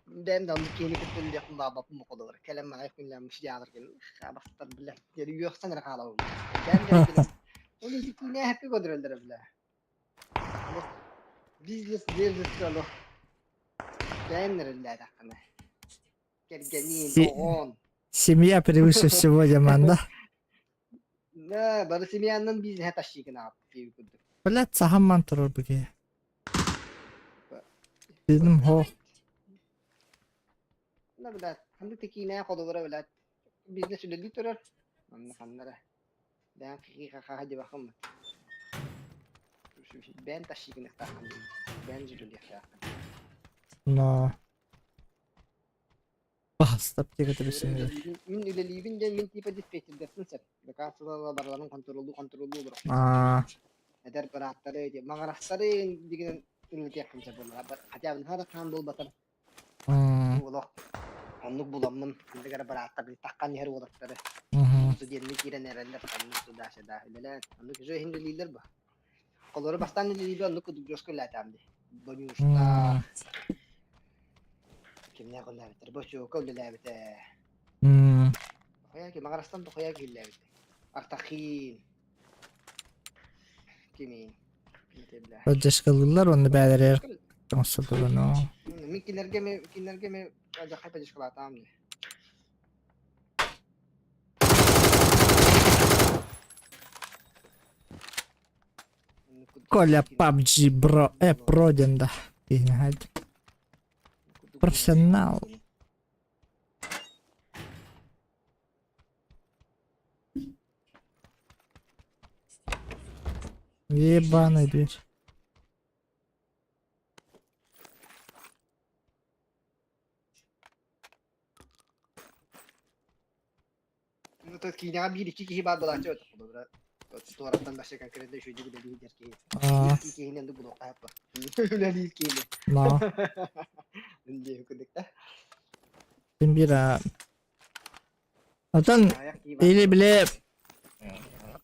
Бэйэм да оннук киһини кытта үлэлиэхпин баҕарбаппын бу холобура. Кэлэн маҕай күннээн мышдьаалар кэлэн бастар билэ. Диэри үөхсэн эрэ хаалабын. Бэйэм да билэн. Ол ити киинэ көрдөрөллөрө билэ. Бизнес бизнес олох бэйэм эрэллээтэххинэ. Кэргэниин, оҕон. Семья превыше всего диэмэн да. Да, бары семьянан бизнеһэ тащигын аҕаппыт курдук. Блядь, сахамман турар бу киһи. Дедим хо. На, блядь, ханнык да киинэ холобура, блядь, бизнес үлэлии турар. Манна ханнара. Бэйэм хихи-хахаха диэбэххин бэйэм тащигыныахтааххын бэйэм үлэлиэхтээххин. Но. Бастап диэки бисиннэр. Мин үлэлиибин диэн мин типа диспетчердэртэн сөп. Лекарстволар барыларын контроллуу контроллуу олорор. Эдэр бырааттары, маҥарастары дигинэн үлэлэтиэххин сөп буолар. Хотя бы наһаа да хаан буолбатар. Олох оннук буламмын ханнык эрэ бырааттар таххан иһэр уолаттары студенныы киирэн эрэллэр оннук туда сюда үлэлээн оннук уже иһин үлэлииллэр бу. Холору бастаан үлэлиирбэ оннук курдук жестко үлэлээтэҕим дии. Бонюшка кимнээх үлэлээбиттэр Бочуока үлэлээбитэ. Дохуя ки Маҥарастан дохуя кииллээбитэ. Артахин кимий бля. Поддержкалыыллар уонна бээлэригэр оҥостоллор Мин кинилэргэ ме кинилэргэ ме алдьархай поддержкалаатаҕым дии. Коля PUBG бро, про диэн да. Киһини Профессионал. Ебаный дверь. Киинэҕэ биир-икки киһи баар буолааччы өтөх холобура. Туораттан вообще конкретно үчүгэйдик үлэлиир диир киһи. Биир киһини оннук булуохха сөп Үлэлиир киһини. Но. Диэхи курдук да. Син биир Отон или бile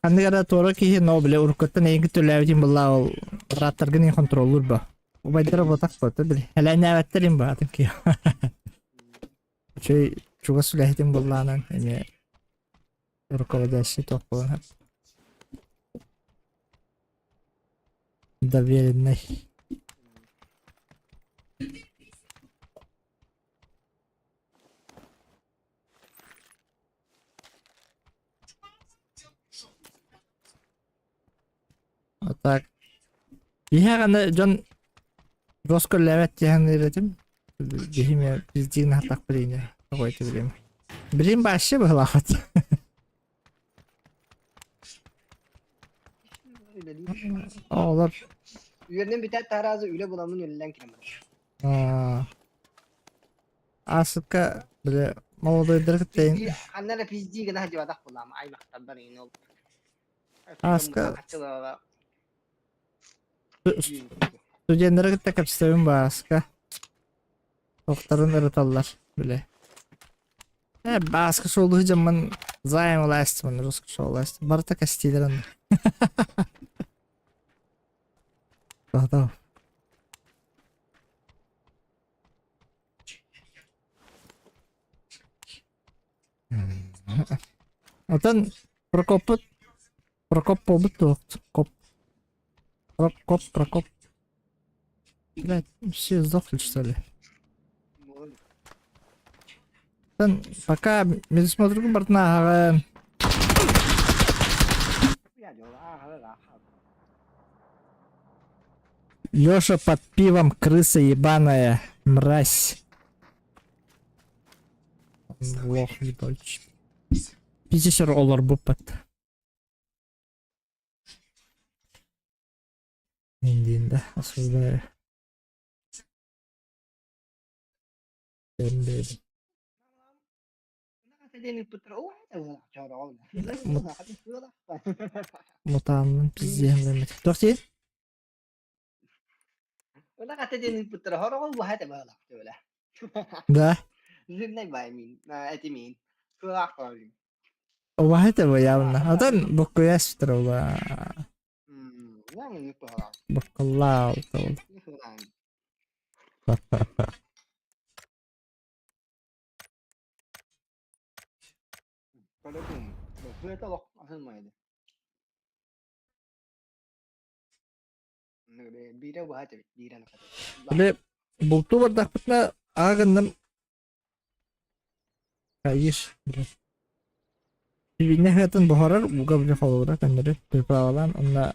ханнык эрэ туора киһи но бile уруккуттан эйигин төлөөбүтүн буллаа ол бырааттаргын иһин контроллуур ба. Убайдара ботах бота били. Элээннээбэттэр им ба атын киһи. Үчүгэй чугас үлэһитин буллаанан эмиэ руководящий туох буолан доверенный. А так Биһиэхэ дьон роскөллөөбөт диэн этим. Биһиме биздиин хатах билине какой-то билим. Билим вообще быһылаахат. Оҕолор Үөрэнэн бүтээт таһараазы үлэ буламмын үлэлээн кэлэн барар. Аасыкка бile молодойдары кытта Ханна эрэ пиздии гына сылдьыбатах буолаам аймахтарбар иҥин ол. Ааска студеннары кытта кэпсэтэбин Бааска. Охторун ырыталлар бile. Э, Бааска суолу дьоммун займ ылаастымын, русский суолаастым. Барыта кэстиилэр онно. Готов. Отон Прокоппут Прокоп буолбут дуо? Коп. Прокоп, Прокоп. Блядь, все сдохли, что ли? Отон пока медосмотргун бартын ааҕын. Лёша под пивом крыса ебаная, мразь. Лох ебать. Пиздец олорбуппат. Индиин да осуждаю. Мутааннын пиздиэм Туох диэн? Да. Убаһа бу явно. Отон буккуйас турула. Буккуллаа ол. Били бултуу бардахпытына ааҕынным Кайыш, блин. Сибиинньэ сыатын буһарар, ууга били холобура көннөрү приправалаан уонна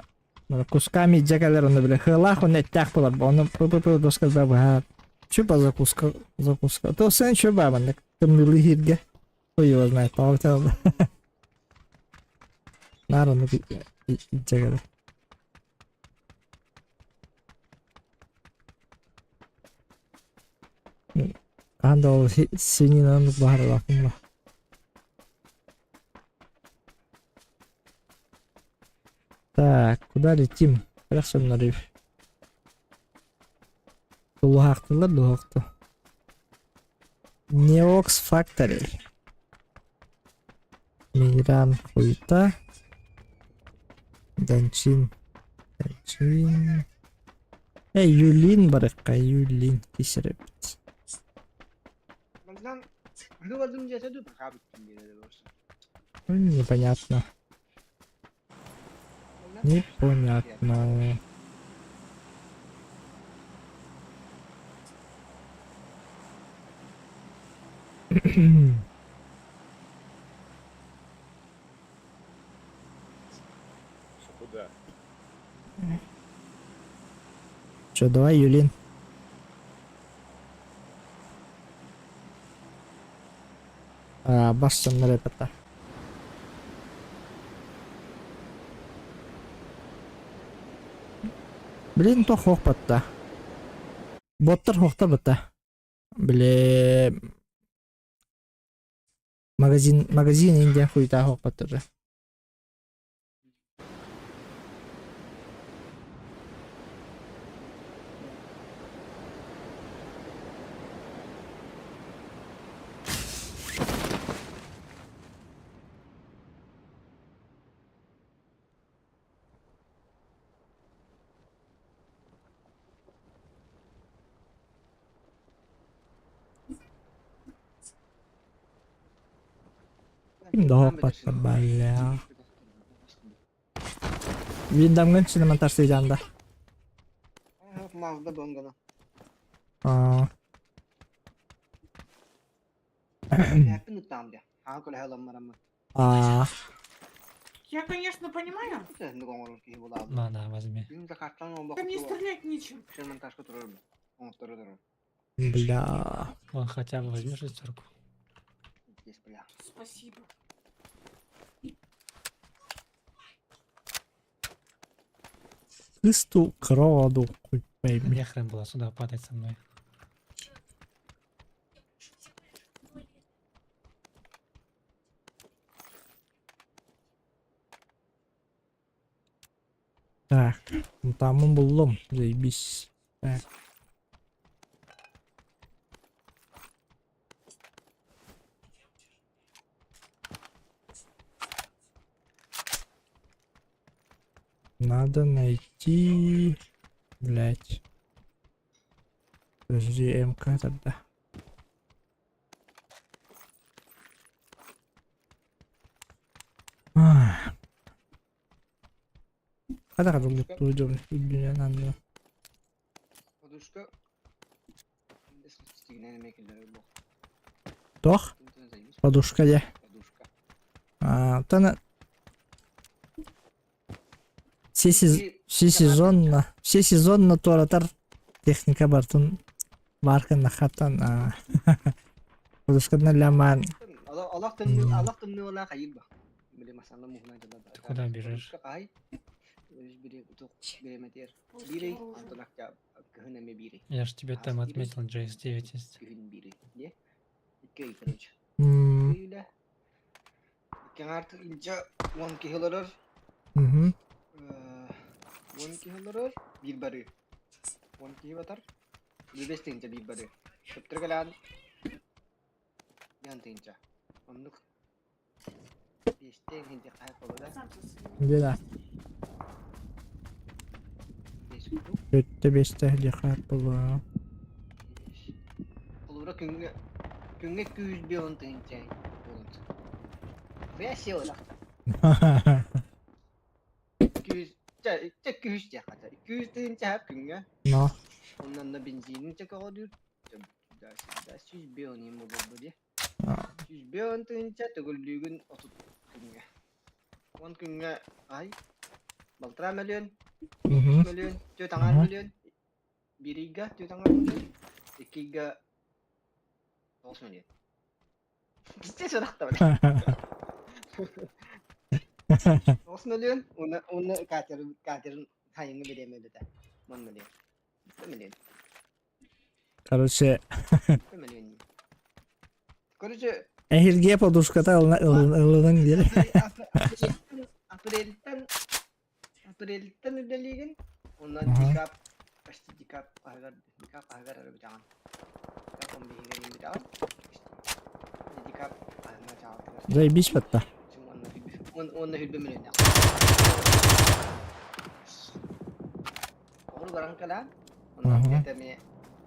кусками илдьэ кэлэр уонна били сыалаах уонна эттээх буолар ону п-п-п доскалда быһаар чупа закуска закуска то сэн чё баа маннык тымныылыы иһииргэ хуй его знает тоҕо наар оннук илдьэ кэлэр Хаһан да ол свининаны баһаралаахпын ба. Так, куда летим? Хайдах соннорүй? Тулуһаахтылар дуһуохту. Neox Factory. Мигран хуйта. Данчин. Данчин. Э, Юлин барыкка, Юлин кисеребит. Непонятно. Непонятно. Куда? Че, давай, Юлин. А, Бастан репета. Блин, то хохпатта. Боттар хохта бата. Били... Магазин, магазин индиан хуйта хоқпаттыры. Ким да хоқпаттар балля. Виндамгын синемантар сыйданда. Мазда донгана. Аа. Хәппин ыттаам дя. Аха көлөһө Аа. Я, конечно, понимаю. На, на, возьми. Да мне стрелять нечем. Бля. Вон хотя бы возьми шестерку. Спасибо. Кысту кроду хуй пойми. Нехрен было сюда падать со мной. Так, тамын буллум. Заебись. Так. Надо найти... Блять. Подожди, МК тогда. Ах. Хата луттуу надо. Подушка. Тох? Подушка де. Подушка. А, тана... Все, сез... все сезонно, все сезонно туоратар техника бартын баркын хатан подушканы ляман. Аллах тымны, Аллах тымны ола хайыр ба. Биле масана мухна жала. Ты куда бежишь? Я ж тебе там отметил JS9 есть. Мгм. Он киһи бир бары. Он киһи батар. Бес тыһыынча биир бары. Төптөргөлөөн ян тыһыынча. Оннук биэстэн хинти хай холода. Где да? Бес курдук. Өттө бесте лихар була. Холура күҥҥэ күҥҥэ күүс бион тыһыынча буолун. Хуя сел Күүс чэ чэ күүс дьэ хата. Күүс тыһыынча күҥҥэ. Но. Оннан да бензинин чэ көҕөдүүр. Да сүүс бион им болбу дии. Сүүс бион тыһыынча төгүллүүгүн отут күҥҥэ. Он күҥҥэ ай балтараа мөлүөн, мөлүөн, түөрт аҥаар мөлүөн, биир ыйга түөрт аҥаар мөлүөн, икки ыйга тоҕус мөлүөн. Пиздец сурахта Тоҕус мөлүөн, уонна уонна катер катерын хайыҥҥы бириэмэ үлэтэ. Уон мөлүөн. Икки мөлүөн. Короче, Икки мөлүөн. Короче, эһирге подушката ылынан диэри. Апрельтэн апрельтэн үлэлиигин, онон декаб почти декаб аһыгар декаб аһыгар эрэ бүтэҕин. Декаб он биһигэр бүтэҕин. Декаб аһыҥа чаҕалтыгар. Заебись батта. Уонна хүрбэ мөлүөннээх. Оҕур баран кэлээн, онон это эмиэ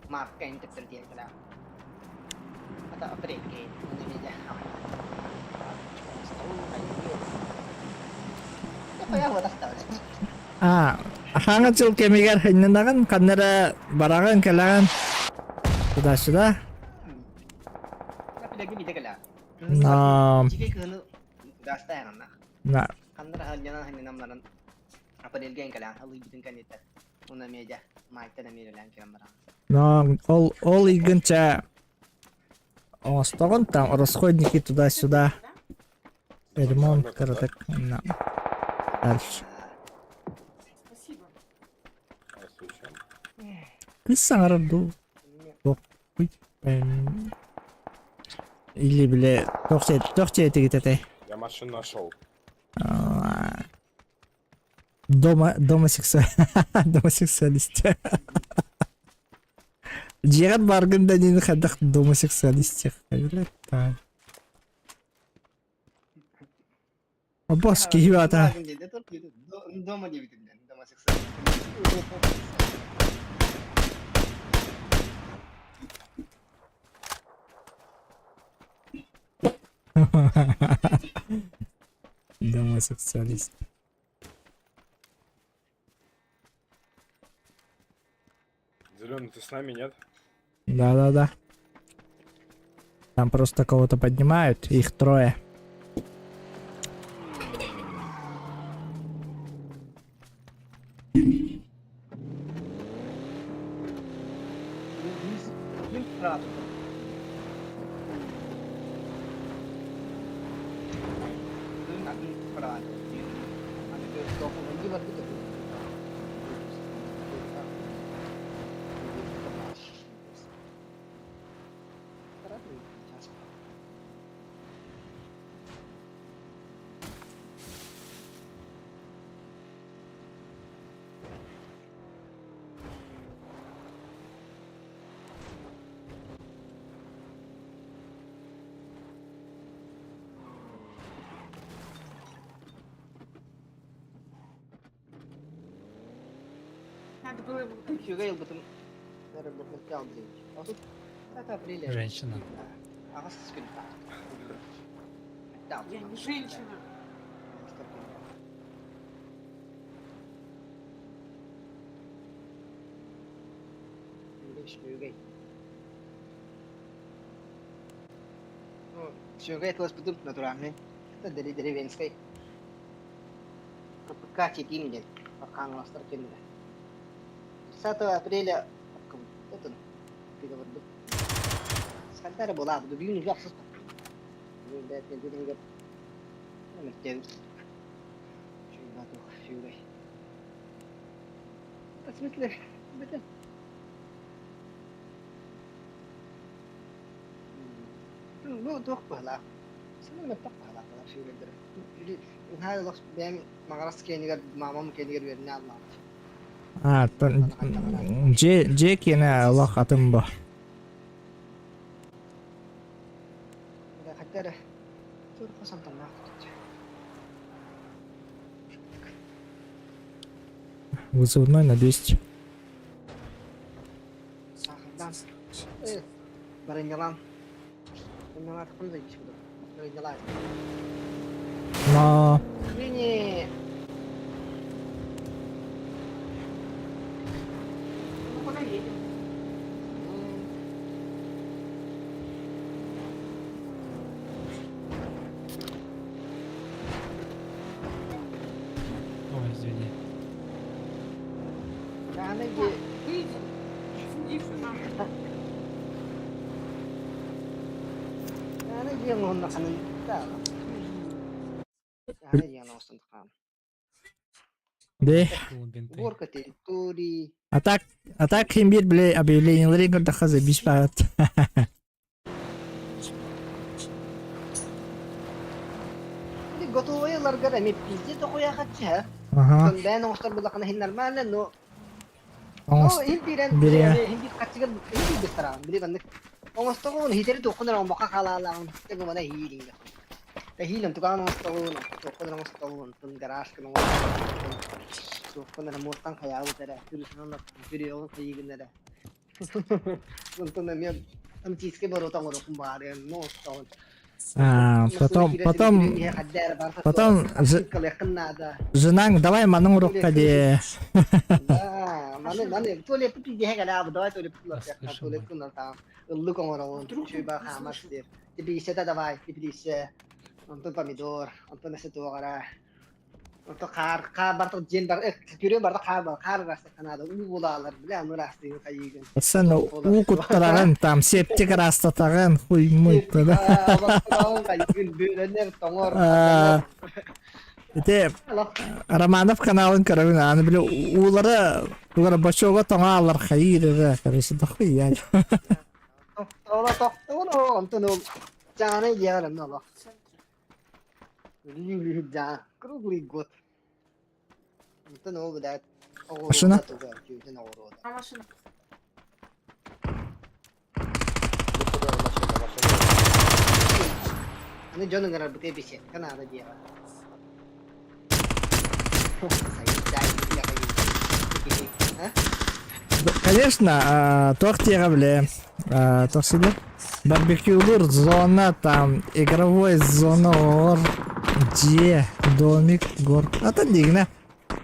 Марка интептер диэн кэлээн. Ата апрельге уонна эмиэ А, хаҥа сыл кэмигэр хыннанаҕын, ханна эрэ бараҕын, кэлэҕин. Туда-сюда. Но... На. Но ол ол игынча оҥостоҕун там расходники туда-сюда ремонт кыратык на дальше. Спасибо. Кыыс саҥарар дуу? Туох? Или, бile, туох дьиэтигит этэй? Я машину нашел. Дома, дома сексуалист. Дома сексуалист. Дьиэҕэр бааргын да диэн хайдах дома сексуалист так. Босс киһи аата. Дома диэбитим дома сексуалист. Дома сексуалист. Зеленый, ты с нами, нет? Да-да-да. Там просто кого-то поднимают, их трое. Надо было его добить. Үчүгэй ылбытым. Женщина. Я не женщина. Үчүгэй тыласпытым натуральный. Это деревенской. КПК тетим диэн Архангелстар кэннэ. 30 апреля это переговорду. Скандары была, буду бүүн уже ахсыс. В смысле, это... Ну, туох быһалаах. Сана мөлтөх быһалаах сүүрэллэрэ. Наһаа олох бэйэм Маҕарас киэнигэр, маамам киэнигэр үөрэнэ аллаабыт. А, дьиэ дьиэ киэнэ олох атын бо. Хайда эрэ туох сантаннаах Вызывной на 200. Саахардаан. Э, барынньалаан. Барынньалаатахпын да барынньалаа. Но... Не. Ну куда едем? Ой, извини. Аныгы Выйди. Иди сюда. Аны диэн уонна ханан да. Аны диэн оостон хаан. Де. Уборка территории. А так имбирь, бля, объявление Ларинга забись парат. Готовые ларгар эми пизде тохуя хатчы. Ага. Бэйэн оҥостор буллахына иһин нормально, но Оҥост. иһин биирэн Бириэ. иһин биир хатчыгар иһин биир быстараан били маннык оҥостоҕун хитэри туоххун эрэ оҥбокко хаалаалаҕын тегумана хиилиҥ Тэһиилэн тугаан оҥостоҕун, туоххун эрэ оҥостоҕун, тун гаражкын оҥостоҕун, туоххун эрэ муостан хайаабыт эрэ, түрүсүнэн бүрүөҕүн хайыыгын эрэ. Онтон эмиэ амтийскай боруота оҥоруоххун баарыан, ну оҥостоҕун. А, потом, потом, потом женаң, давай маның урукка де. Да, маны, маны, туалетты пиздеһэ кэлээ, давай туалет туалет куннартаам. Ыллык оҥороҕун, үчүгэй хаамар сир. Теплиссэтэ давай, теплиссэ. Онтон помидор, онтон өссө туох эрэ. Онтон хаар, хаар барта дьиэн бар, күрүө барта хаар бар, хаар ыраастахханаада уу булаалар, бля, аны ыраастыгын хайыыгын. Сен уу куттараҕын, там септик ыраастатаҕын, хуй муй да. Хайыгын бүөлэнэр, тоҥор. Ити Романов каналын көрөбүн, аны били уулары тугара бочуога тоҥо алар хайыыр эрэ, короче, дохуя. Тохтооло, тохтооло, онтон ол. Чаанай дьиэҕэр онно олох. В центре. Да, круглый год. Онтон ол билээт Машина? оҕуруота туга түүтүн оҕуруота. А машина? Ну куда машина, машина. Аны дьон ыҥырарбытыгар беседка наада диэҕэ. Сайын А? Конечно, туох диэҕэ бile, туох сидер? Барбекюлур зона, там, игровой зона, ор, дьиэ, домик, гор. Атын дигинэ.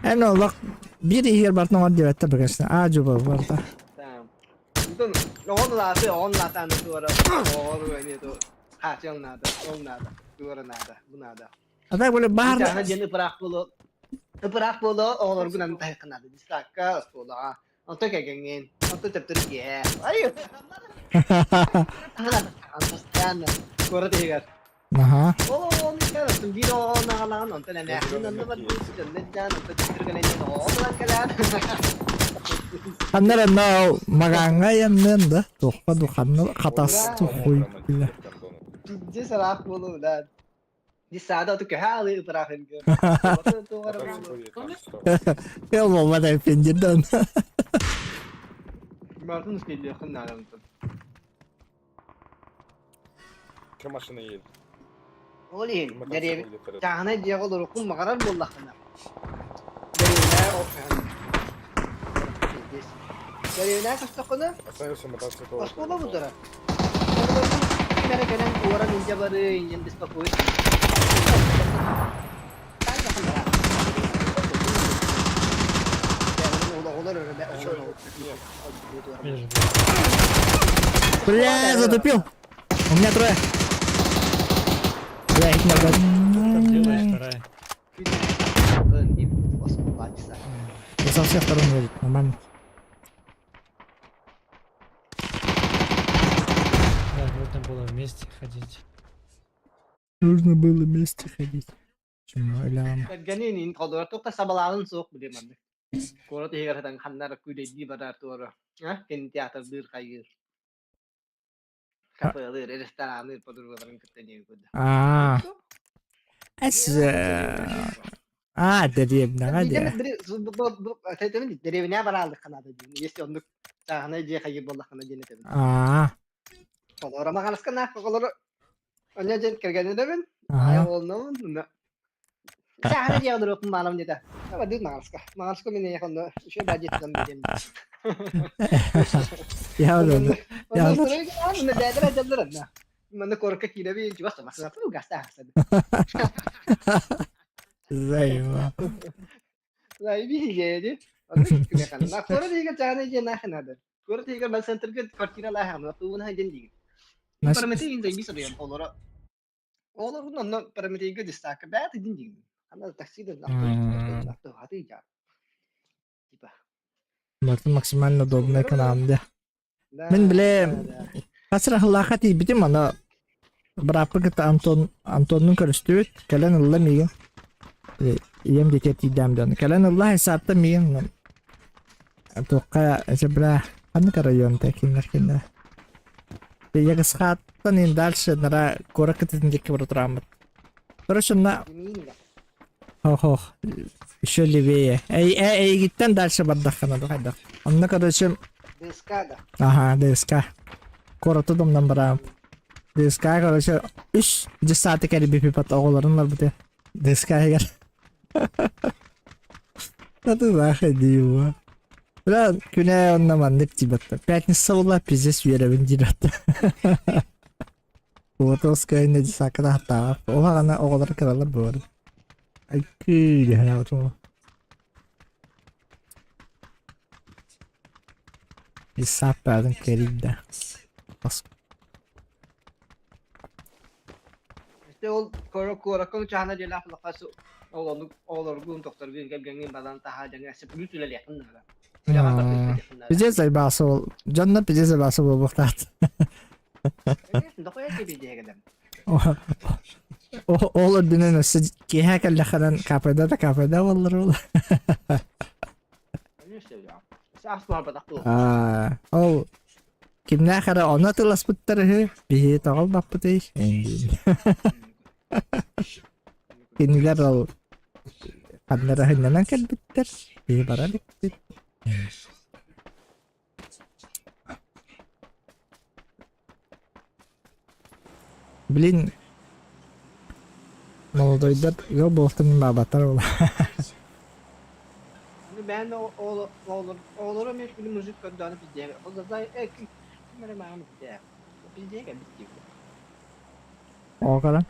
Эн олох биир иһигэр бартын оҥор диэбэттэр конечно. Аа дьуба барта. Онтон оҕон улааты, оҕон улаата аны туора оҕор эмиэ ту хаачыал наада, ол наада, туора наада, бу наада. А так были баар Аны диэн ыпыраах буолуо, ыпыраах буолуо оҕолоргун аны таһыахха наада. Дьыссаакка, оскуолаҕа. Онтон кэргэҥҥин, онтон төптөрү киэһэ. Ай! Постоянно куорат иһигэр. Аха. Ол оҕону кэлэн, оттон биир оҕону аҕалаҕын, онтон эмээхсин онно барбыт, дьонно дьаан, онтон төттөрү кэлэн оҕо ылан кэлэн. Ханна эрэ но магаҥҥа айанныан да, туохха ду ханна хатас хуй бля. Пиздец ыраах буолуо, да. Десада оту көһө алыы ыпыраах өлгө. Эл болбат пиндирден. Мартын успейлиэххин наада онтон. Че машина едет? Ол иһин дэриэбин чааһынай дьиэҕэ олоруккун баҕарар буоллаххына дэриэбинэ дэриэбинэ көстөххүнэ оскуола бутара. Ким эрэ кэлэн уоран илдьэ барыы иннин беспокоить. Бля, затупил. У меня трое. Бля, их надо. Там делаешь вторая. Я со всех сторон едет, нормально. Да, нужно было вместе ходить. Нужно было вместе ходить. Чему, лям. Кэргэнин ин холура туохха сабалааҕын суох билим маннык. Куорат иһигэр сытан ханна эрэ күүлэйдии барар туора, а кинотеатрдыыр хайыыр. Кафелыыр, ресторанныыр подругаларын кытта диэн курдук. А. Эс А, дэриэбинэҕэ диэ. Дэриэбинэ барааллыхха наада диэн. Если оннук чааһынай дьиэ хайыыр буоллаххына диэн этэбин. Аа. Олоро маҕанаска наах оҕолору онно дьэн кэргэнинэбин. Аайа уолунабын. Чааһынай дьиэҕэ олоруохпун баҕарабын диэтэ. Бардыыр маҕанаска. Маҕанаска мин эйиэхэ онно үчүгэй баар дьиэттэн биэриэм диэн. Я онно. Я Онно онно бэйэлэрэ дьаллар онно. Манна куоракка киирэбин, чугас массыынатын угастаах Заеба. Заебись, Онно күнэханна. Куорат иһигэр чааһынай дьиэ нахрен надо. Куорат иһигэр мас центрга квартира лааһаҕына тугун дьэн диигин. Прометей заебись одуйан олоро. Олорун онно Прометейга дистака бэт дин диигин. Ана такси да авто хаты жаа. Типа. Мартын максимально удобная канаам да. Мин биле хасыр ахыллаахха тиийбитим аны бырааппын кытта Антон Антоннун көрүстүбүт кэлэн ылла миигин ийэм диэки тиийдэм дьон кэлэн ылла хисаапта миигин туохха бля ханнык районта кинилэр кинилэр Ягысхааттан ин дальше нара куорат кытытын диэки бара турааммыт короче на Ох, еще левее. Эй, эй, эйгиттэн дальше бардаххына да хайдах. Онно, короче... ДСК да. Ага, ДСК. Куораты домнан бараам. ДСК, короче, үс десятый кэлбиппит оҕолорун барбыты. ДСК эгер. Да ты заходи его. Бля, күнэ онно маннык тибетта. Пятница була пиздец үөрэбин диир Уотовская десакка таһаттаах. Ол аҕана оҕолор кыралар буолар. Айкыы дэһэ Исааппаатын кэрийдэ. Işte ол куоракка чаһана дьиэлээх улахас ол оннук оҕолоргун тохторгун кэргэҥҥин балан таһаа дьаҥа плюс үлэлиэххин наада. Үлэҕэ барбыт наада. Пиздец айбаасы ол. Дьонно пиздец айбаасы буолуохтаат. Дохуя тебе диэгэлэм. Ол үрдүнэн өссө киэһэ кэллэххинэн кафеда да кафеда буоллар ол. Аа, ол Кимнээх эрэ ону атыыласпыттар үһү, биһиги тоҕо ылбаппытый? Кинилэр ол ханна эрэ сынньанан кэлбиттэр, биһи бара иликпит. Блин, молодойдар ыал буолтун баабаттар буолла. Бэйэн оҕолоро эмиэ били мужик көрдөөнү пиздиэгэ. Ол да э ким эрэ мааҕын пиздиэгэ. Пиздиэгэ кэлбит диэбит. Оҕо көрөн.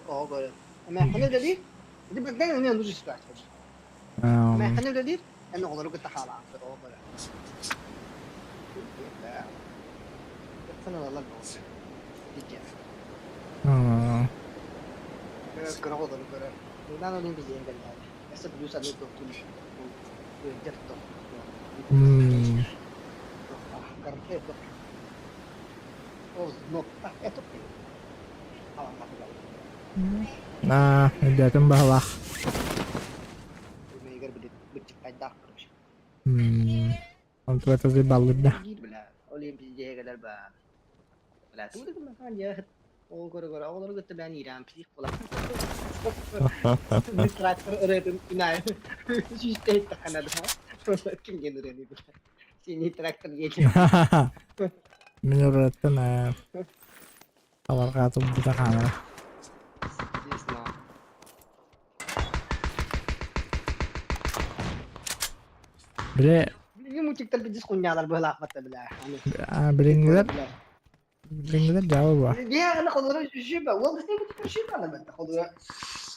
Оҕо көрөн. Эмээххин үлэлиир. Ити бэрдэн эмиэ оннук ситуация. Эмээххин үлэлиир, эн оҕолору кытта хаалаахтар оҕо көрөн. Кытсан ылалар бөҕө. Пиздец. Кыра оҕолору көрөр. Богдан олин пиздиэн кэллээри. Өссө плюс аны туохтун ыалдьар туох. Аа, өйдөөтүм баһылаах. Онтугата баллырда. Мин ырыаттан Аларҕаатым бута хаамара. Бile Билиҥҥи мультиктар бидис хунньаалар быһылаахпатта билээ. билиҥҥилэр билиҥҥилэр дьаабы буа.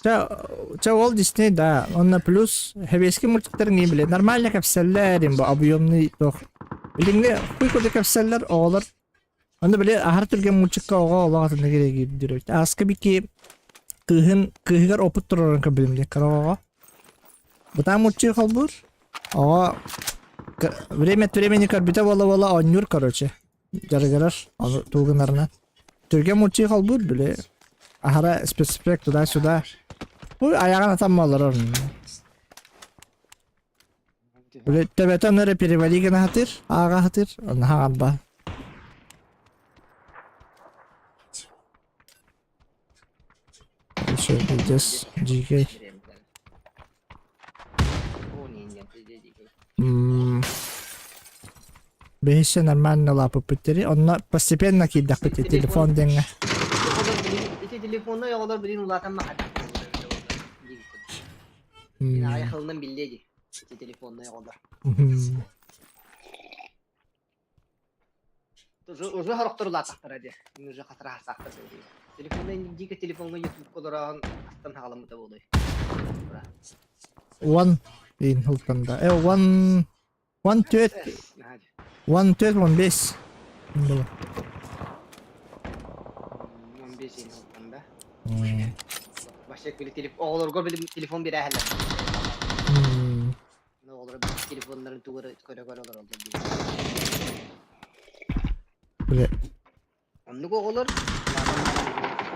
Ча ча ол Дисней да, онно плюс хэбиэски мультиктарын не биле нормально кэпсэллэр им бу объемный тох. Билиҥҥи хуй курдук кэпсэллэр оҕолор Аны били аһар түргэн мультикка оҕо олох атыннык реагиирдир эбит. Ааска бики кыыһын кыыһыгар опыт турарын көрбүтүм диye кыра оҕоҕо. Бытаан мультик холбуур. Оҕо время от времени көрбүтэ буола-буола оонньуур короче. Дьарыгырар ону тугунарынан. Түргэн мультик холбуур били аһара спецэффект туда-сюда. Ой айаҕын атан олорор. Били төбөтө онно эрэ перевали гына сатыыр, ааҕа сатыыр, онно хаҕарба. Еще пиздец, дикий. Бэһиссэ нормально лаапыппыттери, онно постепенно киирдэхпит телефон диэҥҥэ. Ити телефонной оҕолор билин улаатан махата. Мин аҕыйах ылынан биллиэ дии. Ити телефоннай оҕолор. Уже уже сорохтор улаатахтара дии. Мин уже хатыраһастаахтар дии. Телефоннай дико телефоҥҥа ютубка олорон астан хаҕаламмыта буолуой. One in Hultanda. Э, one one түөрт one түөрт он бес. Было. 15 in Hultanda. Вообще били телефон оҕолорго били телефон биэрээһэллэр. Оҕолоро телефоннарын тугары көрө-көрө олороллор дии. Били Оннук оҕолор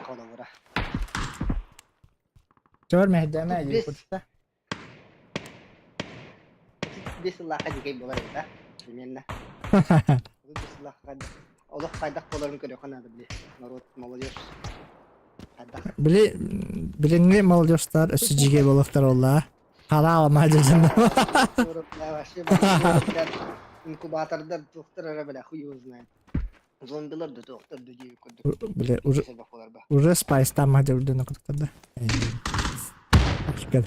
холобура. Чор мэһдээмэ дии кутта. 35 сыллаахха дьикэй буолар эбит а примерно. 35 сыллаахха олох хайдах буоларын көрүөххэ наада били народ молодежь хайдах Били билиҥҥи молодежтар өссө дьигэ буолуохтар буолла. Хараалама дьэдьэн. Вообще инкубатордар туохтар эрэ бля хуй его знает. Зомбилар да туохтар да дии курдук. Били уже уже спайс там мадьырдыны курдуктар да. Аккер.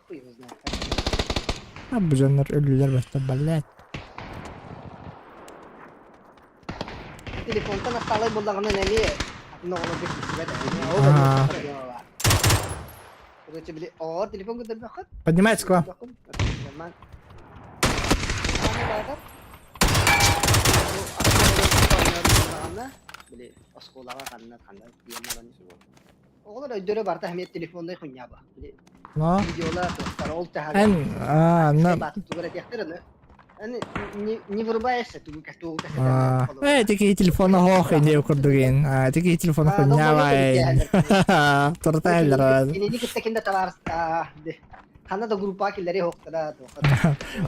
Хуй его знает. А бу дьоннор өлүлэр бэттэр баллаат. Телефонтан астаалай буллаҕына эмиэ атын оҕолорго киирсибэт Короче, били, оҕолор телефон көрдөрбөххүт. Поднимается к вам. Били, оскуолаҕа ханна ханна диэн баран Оҕолор өйдөрө барыта эмиэ телефоннай хуйняба. Били, Но. видеолар, туохтар, ол таһар. Эн, а, на... Тугу этиэхтэр аны. Аны не, не вырубаешься, тугу тугу А, Э, тики телефона хоох инде курдугин. А, тики телефона хуйнявай. Тортайлар. Кинини кытта кинде табаарыстаа. Ханна да группа киллери хоктара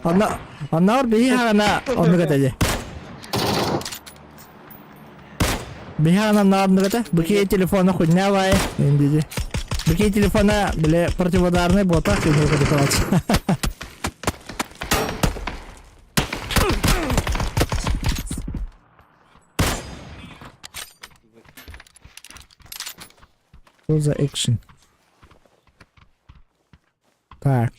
Онна онноор биһи хагана оннук этэ. Биһиги наадныгата, бу телефона хуйня бай, индиди. Бу телефона, бile противоударный бота, хуйня телефон. Что за экшен? Так.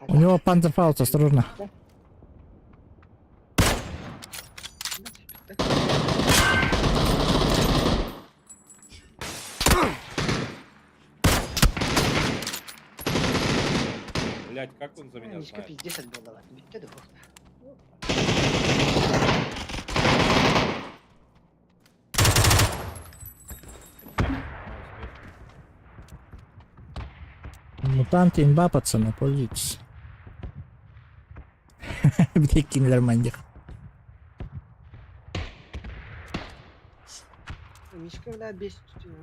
У него панцерфауст, осторожно. Блять, как он за меня Мишка знает? пиздец отболала. Бүттэ да Мутанты имба, пацаны, пользуйтесь. Где киндермандик? Мишка бля 5 15 1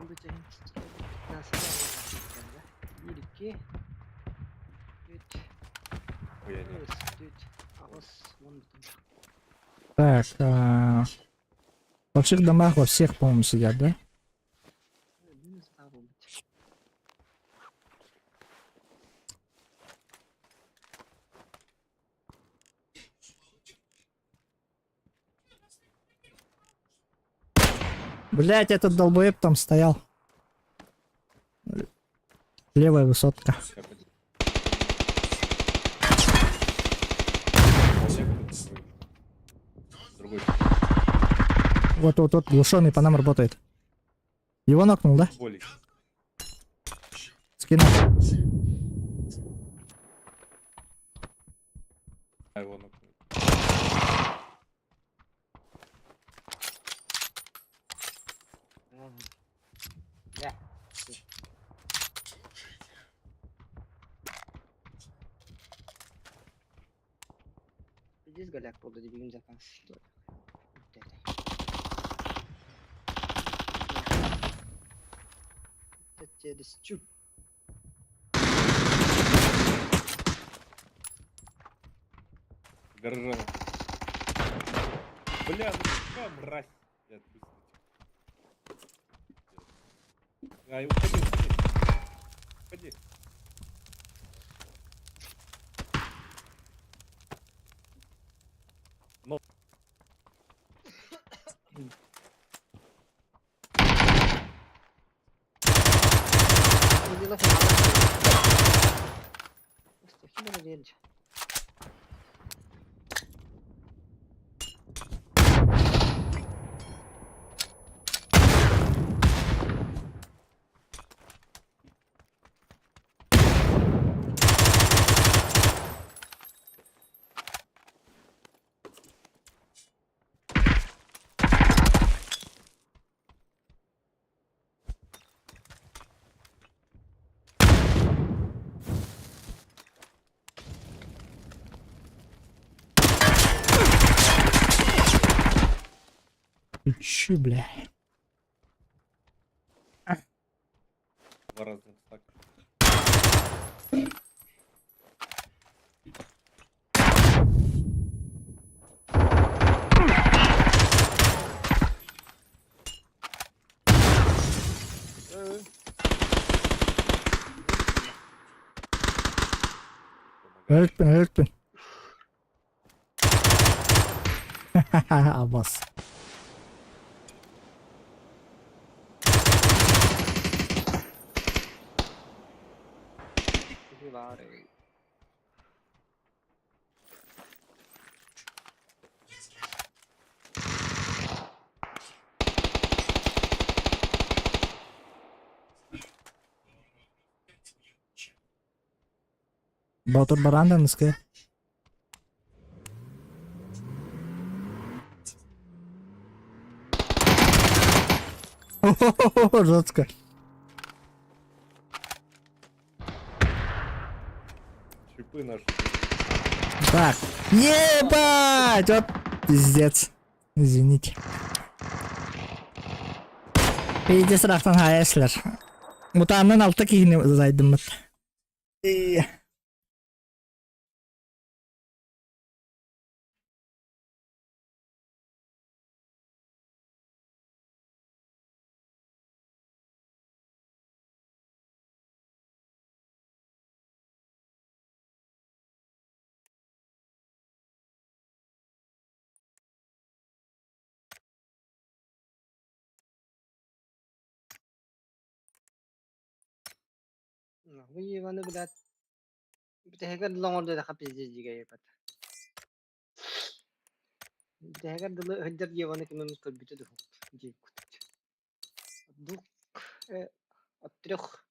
2 3 Хуя нет. 4 8 10 Так, а... Во всех домах, во всех, по-моему, сидят, да? Блять, этот долбоеб там стоял. Левая высотка. Другой. Вот, вот, вот, глушеный по нам работает. Его нокнул, да? Болик. Скинул. А его нокнул. Да. Пиздец голяк буолла дебигин заказ. Чүп. Гаража. Бля, ну какая мразь. Блядь, быстро. Ай, уходи, уходи. Уходи. Но. Ты че, бля? Два разных стака. Өлтпін, өлтпін. Абас. Батыр баранданская. Жестко. Чипы наши. Так. Ебать! Вот пиздец. Извините. Пиздец рахтан хаяслар. Мутаннан алты киһини зайдыммыт. Нахуй ебаны, блядь. Бүтэһигэр дылы оҥордо пиздец дьигэ ебать. Бүтэһигэр дылы ыһыддьар Еваны ким эмит көрбүтэ дуу диэбиккит. Двух, от трех.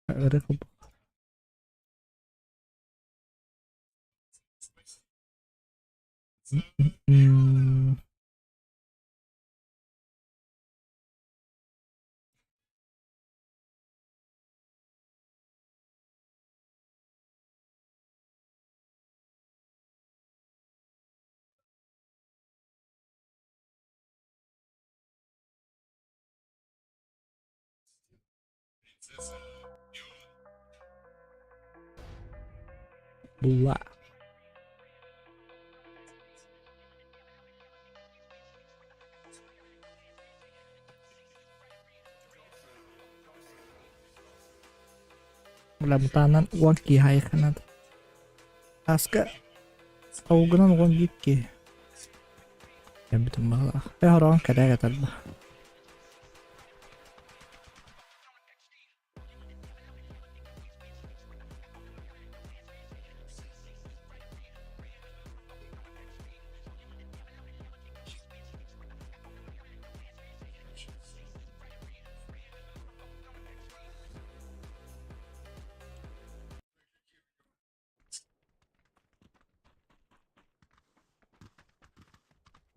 Ырык. Була. Бля, мутаанан уон киһи айханат. Аска аугынан 11 киһи. Кэлбитим баҕалаах. Э хороон кэлэ кэтэрбэ.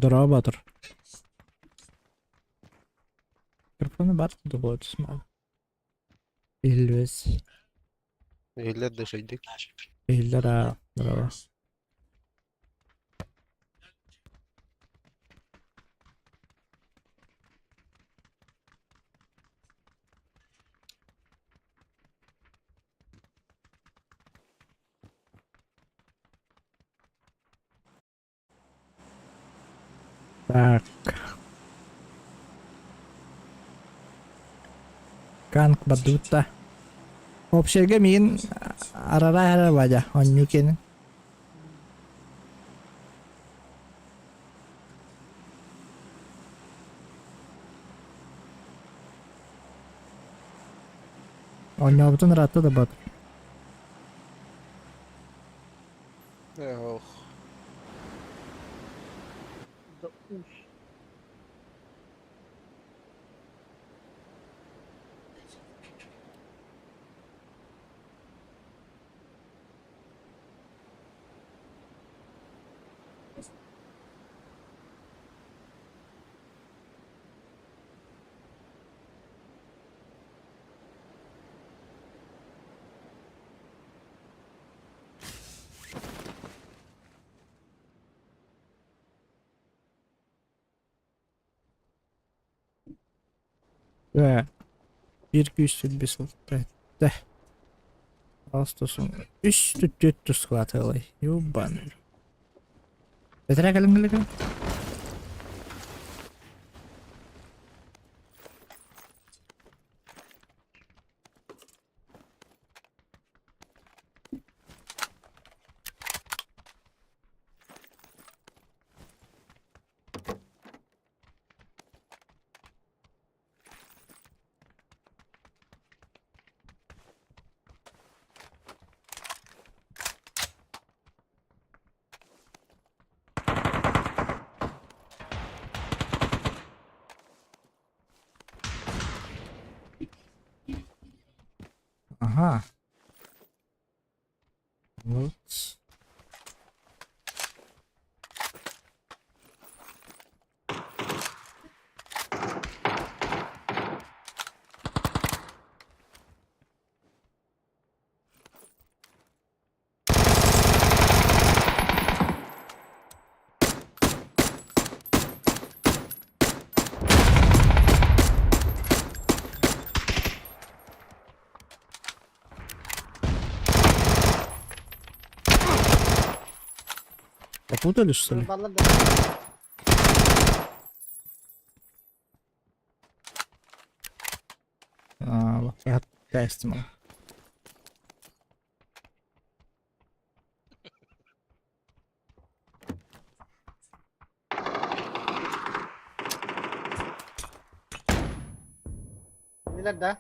Дорообо отур. Микрофону бар курдук түсмэ. Иһиллибэс. Иһиллэр да шайдык. Иһиллэр аа. Дорообо. Так. Канк бадута. Общага мин арара ара бадя. Онню кенин. Онньообутун ыраатта да бат. Ох. Да уж. Ээ, биир күүс сүүрбэ сыл эттэ. Астусын үс түт тускулаатыалай. Юбан. Бэтэрээ кэлиҥҥилик. Ага. Вот. Попутали, что ли? Баллар да. А, Тестимо. Билэр да.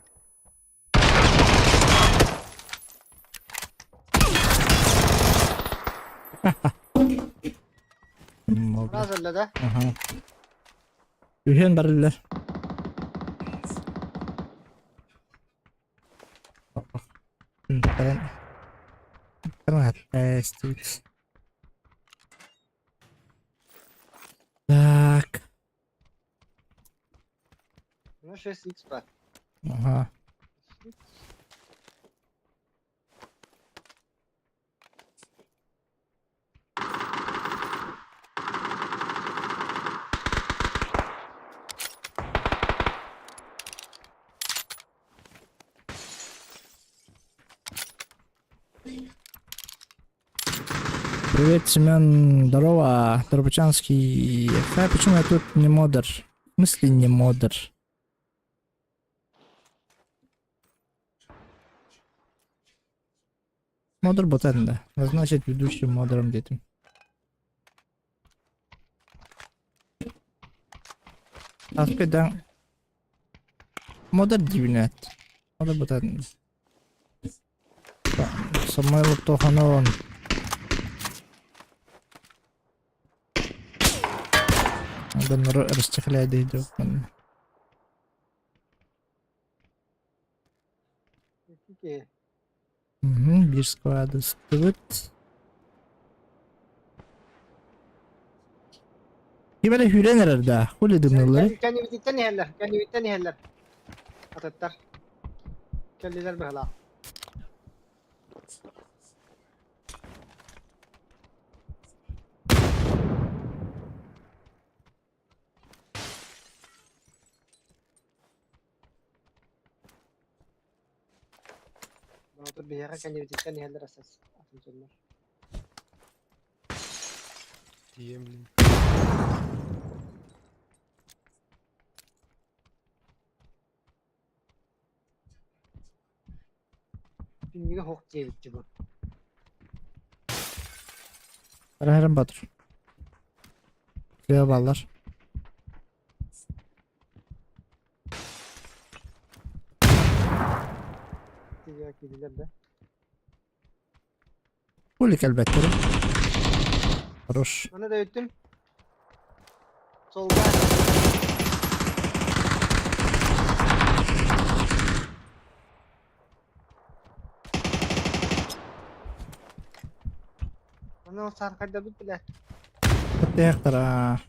Раз өллө да. Ага. Үһүөн барыллар. Так. Ну 6 x бар. Ага. Привет, Семен. Здорово, Дробочанский. Хай, почему я тут не модер? В смысле не модер? Модер ботен, да. Назначить ведущим модером детям. Аспедан. Модер дивнет. Модер ботен. Самойлов Тоханон. Надо расчехлять идет. Угу, бир склады стоит. Ким эрэ хүрэн эрэр да, хули дымнылары. Кэннибититтэн иһэллэр, кэннибиттэн иһэллэр. Атыттар. Кэллилэр быһалаах. Отур биһиэхэ кэннибититтэн иһэллэр асас. Атын дьоннор. Тиийэн блин. Түннүгэ хоқ диэбитчи бу. Арахарым Батыр. Кыа баллар. Тиийэ киирдилэр да. Хули кэлбэттэр. Хорош. Аны да өттүм. Солга. Аны ол сарқайда бит биле. Тахтара.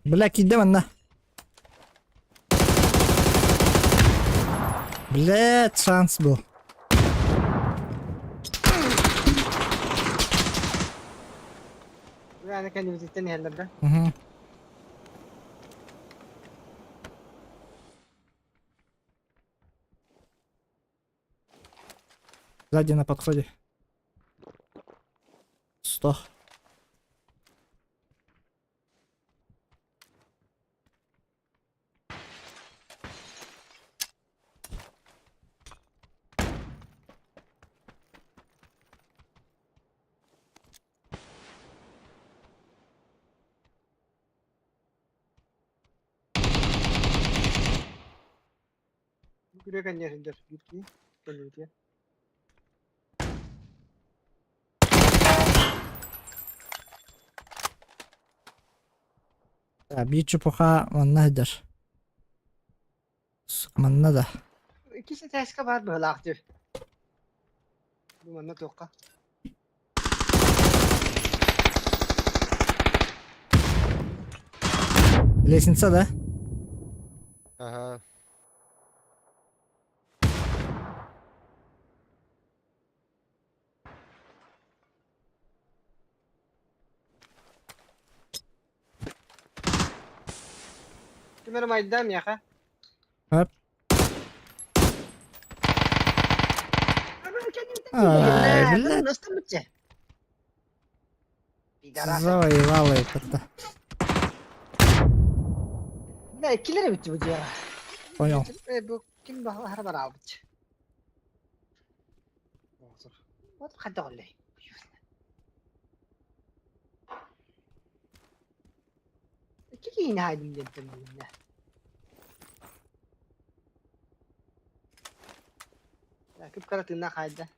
Бля, киирдэ манна. Блядь, шанс был. Аны кэннибититтэн иһэллэр да. Угу. Сзади на подходе. 100. Күрэ кэнниэ сылдьар биир киһи кэннибитигэр. Биир чепуха манна сылдьар. Манна да. Иккис этээскэ баар быһыылаах дии. Бу манна туохха. Лестница, да? Ага. Ким эрэ майда миэхэ. Хап. Ай, бля. Завоевала это. Бля, килер эбит бу дьиэҕэ. Понял. Бу ким баһара бараабыт. Вот хайдах оллей. Икки киһини хаайдым диэн төннүннэ. Кып-кыра тыыннаах хаайда.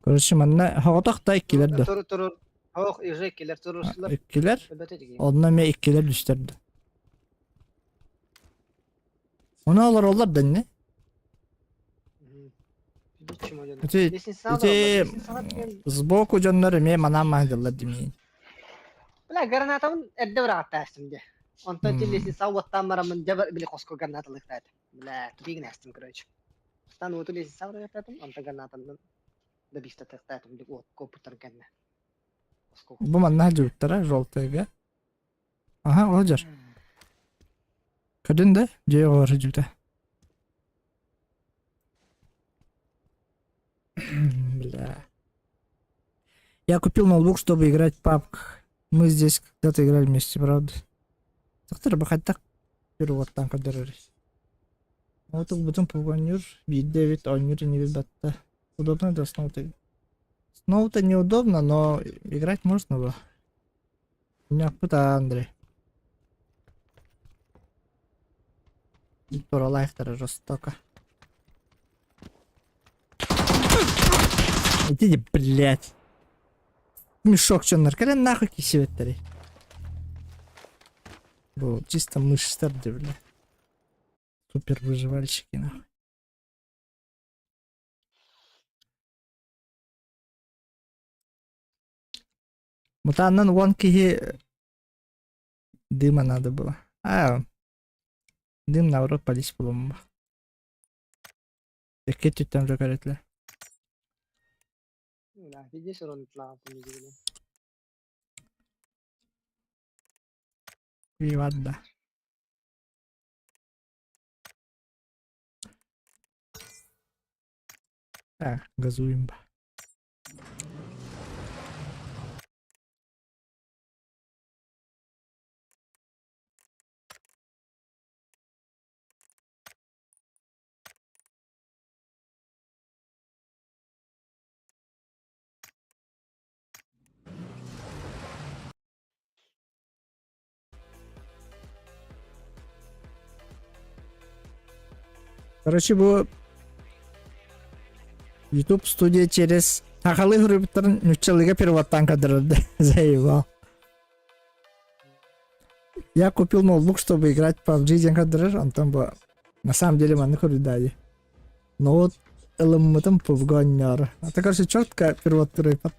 Короче, манна соҕотох да иккилэр да. Тур тур Ох, уже иккилэр турурсулар. Иккилэр. Онно эмиэ иккилэр түстэрдэ. Ону олороллор да инни. Ити ити сбоку дьоннор эмиэ манаан маһдыллар димиин. Бля, гранатабын эрдэ быраҕаттаастым дьэ. Онтон лестница уоттаан бараммын дьэ били хоско гранаталыктаатым. Бля, тупигин астым, короче. Стан уоту лестница быраҕаттаатым, онтон гранатанан добистатыктаатым уот коппуттарын кэннэ. Бу манна сылдьыбыттара желтыйга. Аха, ол дьар. Көрдүн да, дьиэ оҕолор сылдьыбыта. Бля. Я купил ноутбук, чтобы играть в PUBG. Мы здесь когда-то играли вместе, правда? Доктор, бахаттак переводтан көрдөрөр. Вот бутун погонюр, биирдэ эбит оонньуур инибит батта. Удобно да с ноута? С ноута неудобно, но играть можно было. Мунньахпыт Андрей. Туралаахтара жестоко. Идите, блядь. Мешок чоннор кэлэн нахуй кисибэттэрий. Бу чисто мышцтар дии, бля. Супер выживальщики нахуй. Мутаннан уон киһи дыма надо было. А, дым наоборот полис булумма. Икки өттүттэн көрөтлө. Вивадда. Так, газуем. Короче, бу YouTube студия через сахалыы суруйбуттарын нуччалыыга переводтаан көрдөрөрдө заебал. Я купил ноутбук, чтобы играть в PUBG диэн көрдөрөр, онтон бу на самом деле маннык көрүдээди. Ноут ылыммытым PUBG оонньоору. Это, короче, четко перевод туруйпат.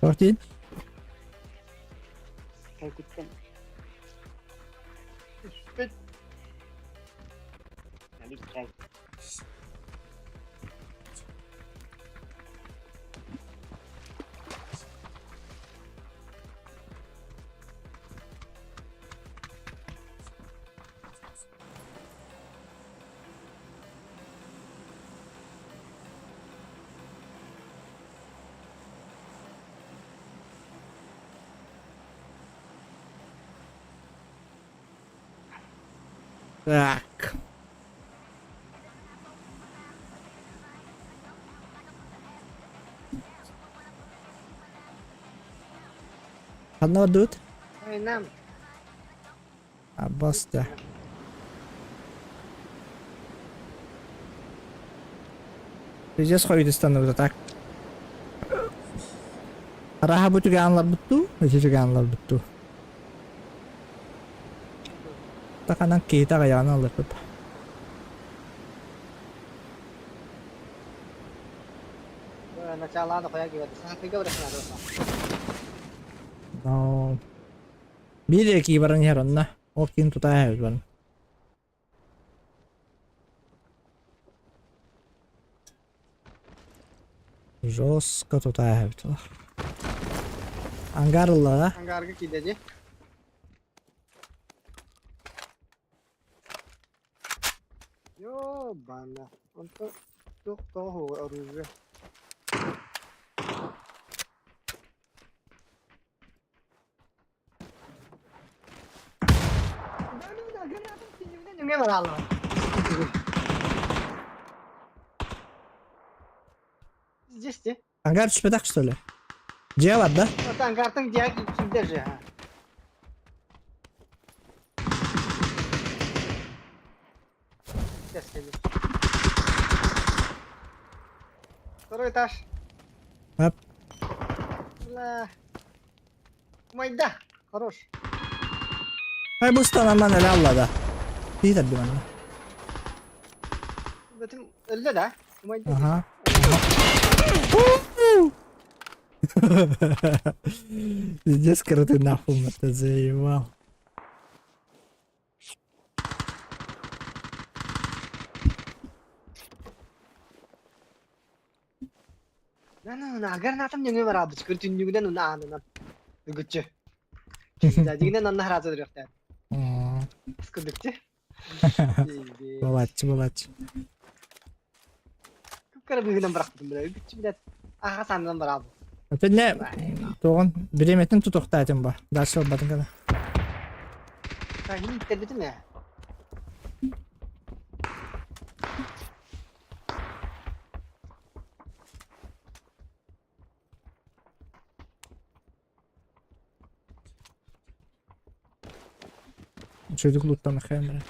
Мартин? Так. Ханна бардыбыт? Нам. Аббаста. Пиздец хойутустанныбыта так. Араха бу түгээн дуу, ити түгээн дуу. Таканан киһитэ аҕыйаҕын алларбыт. Начало дохуя киирэр. Саҥатыга барыахха наада. Но биир кии баран иһэр онно. Ол киин тутаа иһэбит баран. Жестко тутаа иһэбит олох. Ангар ылла да? Ангарга киирдэ дии. Ёбана. Онто туох тоҕо оружие. Нөҥүө барааллар. Здесь те. Ангар түспэтэх что ли? Дьиэ бар да? Вот ангартың дьиэ киирдэ же. Сейчас кэллим. Второй этаж. Оп. Бля. Майда. Хорош. Ай бу станаман эле аллада. Киһи тардым анна. Бөтүм өллө да. Майда. Ага. Пиздец, ты нахуй это заебал. Агар натам нөҥүө бараабыт күр түннүгүнэн уна аанынан үгүччү. Дьиҥинэн онно хараата үрүөхтээн. Скудукчу. Балаччы, балаччы. Кыра быһынан бырахпытым бile. Үгүччү билет. Аха санынан бараабыт. Опять тоҕон бириэмэтин тутуохтаатым ба. Дальше барбатын гана. Хин иттербитим ээ. Çocuk loot'tan kamera.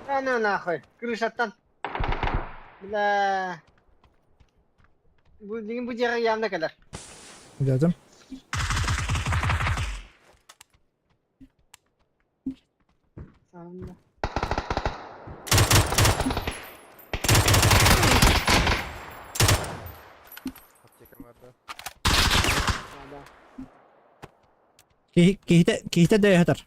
Да ну нахуй. Крышаттан. Бля. Бу дигин бу дьиэҕэ явно кэлэр. Gördüm. Sağında. Аптека бар да. Да. Киһитэ киһитэ дөйө хатар.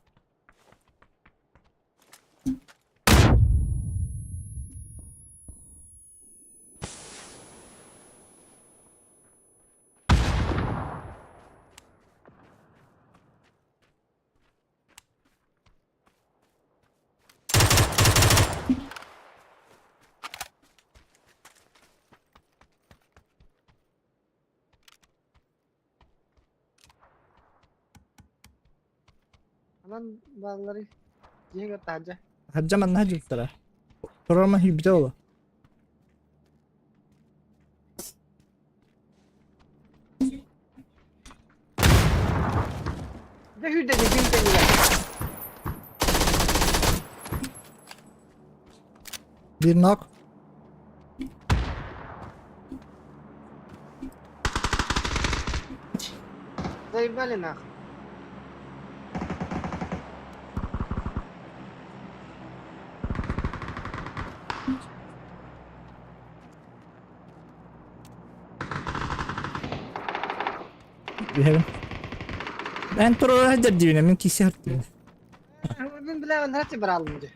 Анан баллары дьиэгэ таһдьа. Хаджа манна хаджыттара. Турама хибите ола. Дэ хүрдэ дьиҥ тэнигэр. Bir knock. Заебали нахуй. Биһэбин. Эн турара хаджар дибине мин киси хаттым. Мин билэҕин нахти бараалым дьэ.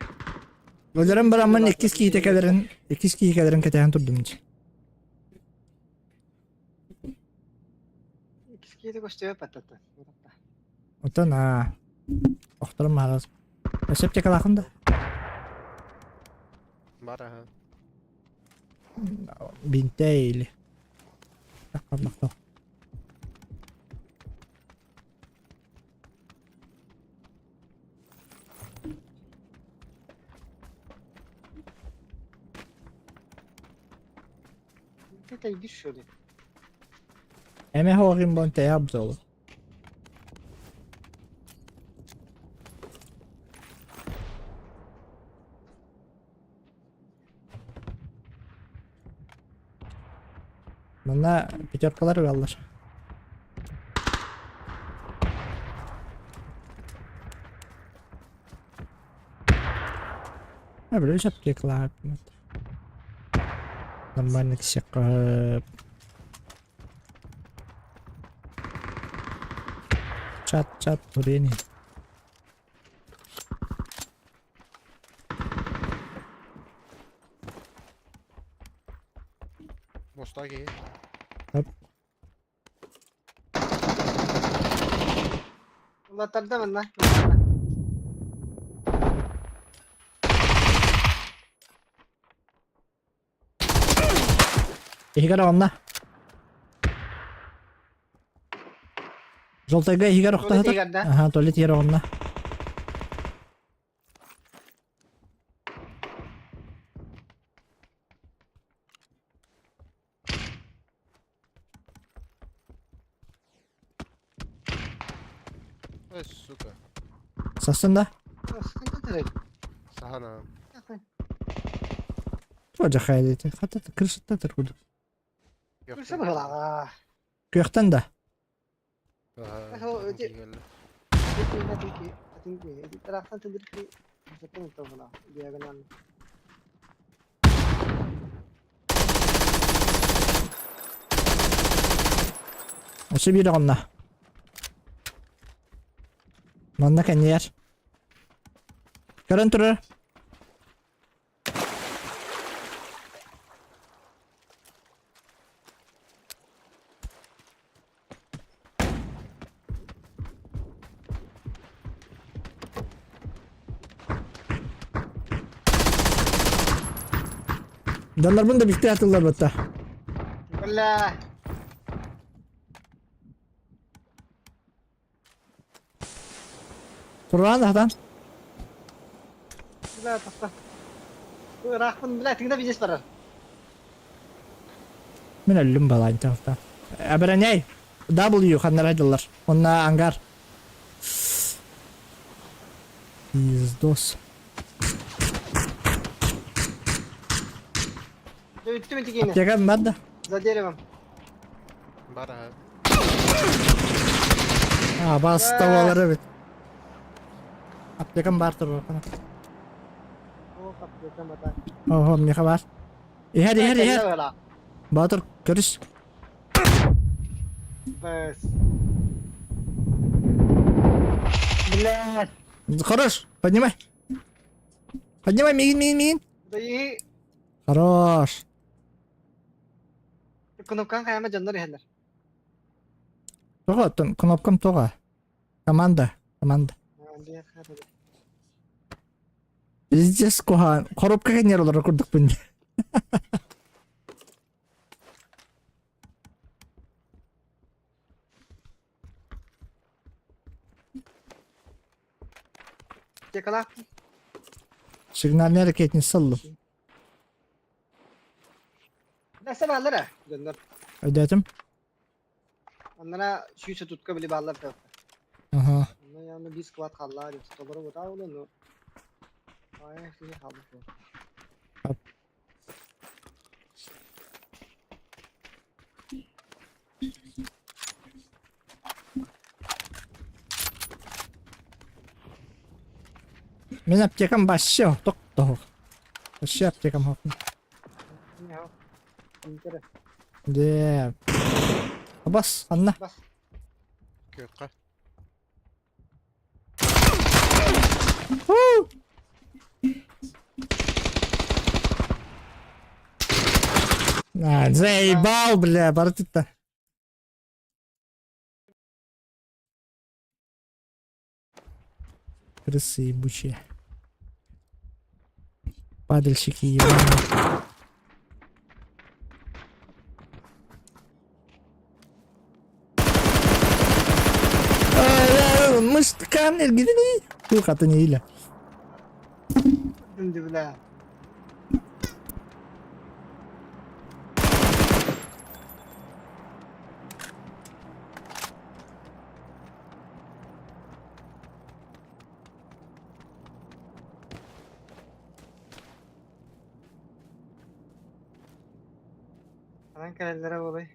Өлөрөн бараммын иккис киһитэ кэлэрин, иккис киһи кэлэрин кэтэһэн турдум дьэ. Иккис киһитэ көстүбэт баттата. Оттон аа охторум маарас. Өсөп текалаахын да. Бар аха. Бинте или. Таккаллахта. Это иди что ли? Эме хоорин бон те абзол. Манна пятеркалар ылаллар. А, бля, аптекалаах. Нормально кисекка. Чат, чат, турени. Моста киһи. Хоп. Улаттарда манна. Иһигэр оҕонно. Жолтайга иһигэр Туалет охтоһутар. иһигэр да? Аха, туалет иһигэр оҕонно. Эй, сука. Састын да? Сахана. Туа жахайдыты. Хата крышата тургуду. Күрсэ быһылаҕа. Күөхтэн да. Осы биир оҕонно. Манна кэннигэр. Көрөн турар. Дьоннорбун да билтэ атыллар батта. Бля. Туран хатан. Бля, тахта. Ыраахпын, бля, тыгна бизнес барар. Мин өллүм балаан тахта. Абраней. W ханнара дыллар. Онна ангар. Пиздос. Үттүм итигине. Аптека бар да. За деревом. Бар аха. А, баста болар эбит. Аптекам бар турар. О, аптекам бата. Ого, миэхэ бар. Иһэр, иһэр, иһэр. Боотур, көрүс. Бэс. Блядь. Хорош, поднимай. Поднимай, миигин, миигин, миигин. Да и Хорош. кнопкан хайама дьоннор иһэллэр. Тоҕо, оттон кнопкам тоҕо? Команда, команда. Пиздец куһаҕан. Коробка кэннигэр олорор курдукпун. Текалаах. Сигнальный ракетница ыллым. Бэсэ бааллар ээ дьоннор. Өйдөөтүм. Оннара сүүс отутка били бааллар да. Аха. Онно яны биир склад хааллаа деп толору бутаа буолуо, но Ай, киһи хаалбыт буолуо. Мин аптекам вообще тохтоох. Вообще аптекам хоп. Дэ. Бас, ханна? Бас. Күөххэ. А, заебал, бля, барытытта. Крысы ебучие. Падальщики ебаные. Мышь камни гидри. Ух, а то не иля. Бля. Анан кэлэллэрэ буолуой.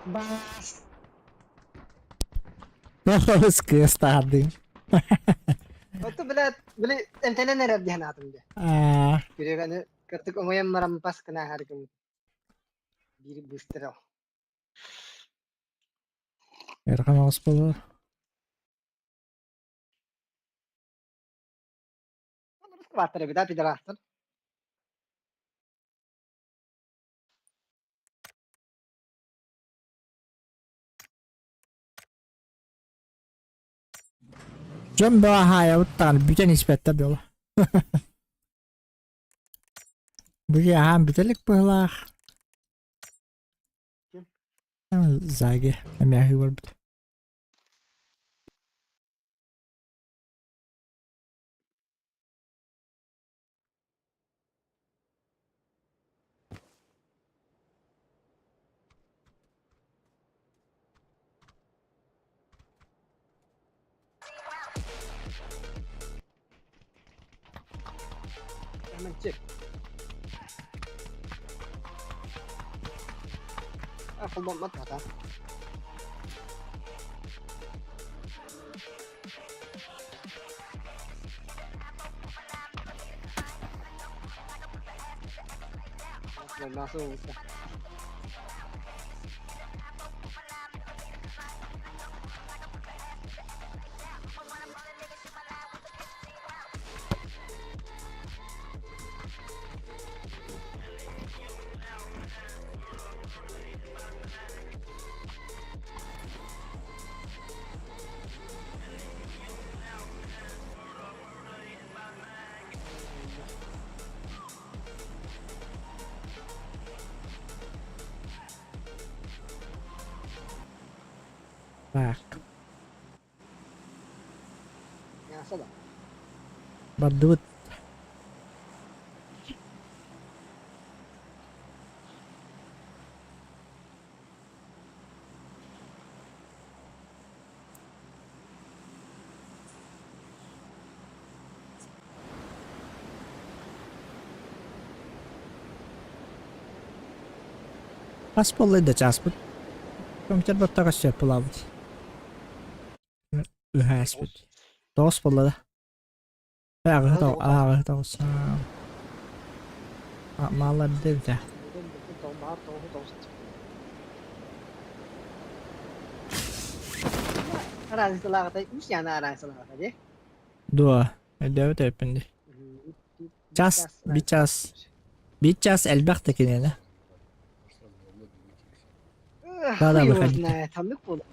Бас. Кыастаардын. Оту блядь, били эмтэнэн эрэр диэн аатым дии. Аа, Күрүөгэни кыртык умайан баран бас гына аһаргым. Биир быстро. Эрхан оҕус буолуо. Бааттар эбит, а, пидорастар. Дьон бөҕө хаайабыт даҕаны бүтэн испэттэр буола. Бу аһаан бүтэ илик быһыылаах. Заги эмиэ аһыы барбыт. Hemen çık. Ah, холбоммот хата. Nasıl olsa. Так, Мясо да. бардыбыт. Хас буолла да чааспыт? Компьютер баттаҕа сөп буолаабыт. Үһээспит. Тоҕус буолла да. Ааҕы тоҕус. Мааларды да. Араансылааҕыта үс яна араансылааҕыта дии. Дуо. Өйдөөбүт эбиппин дии. Час, bir час. Bir час элбэх да киниэнэ. Да, да, выходите. Таннык буолла.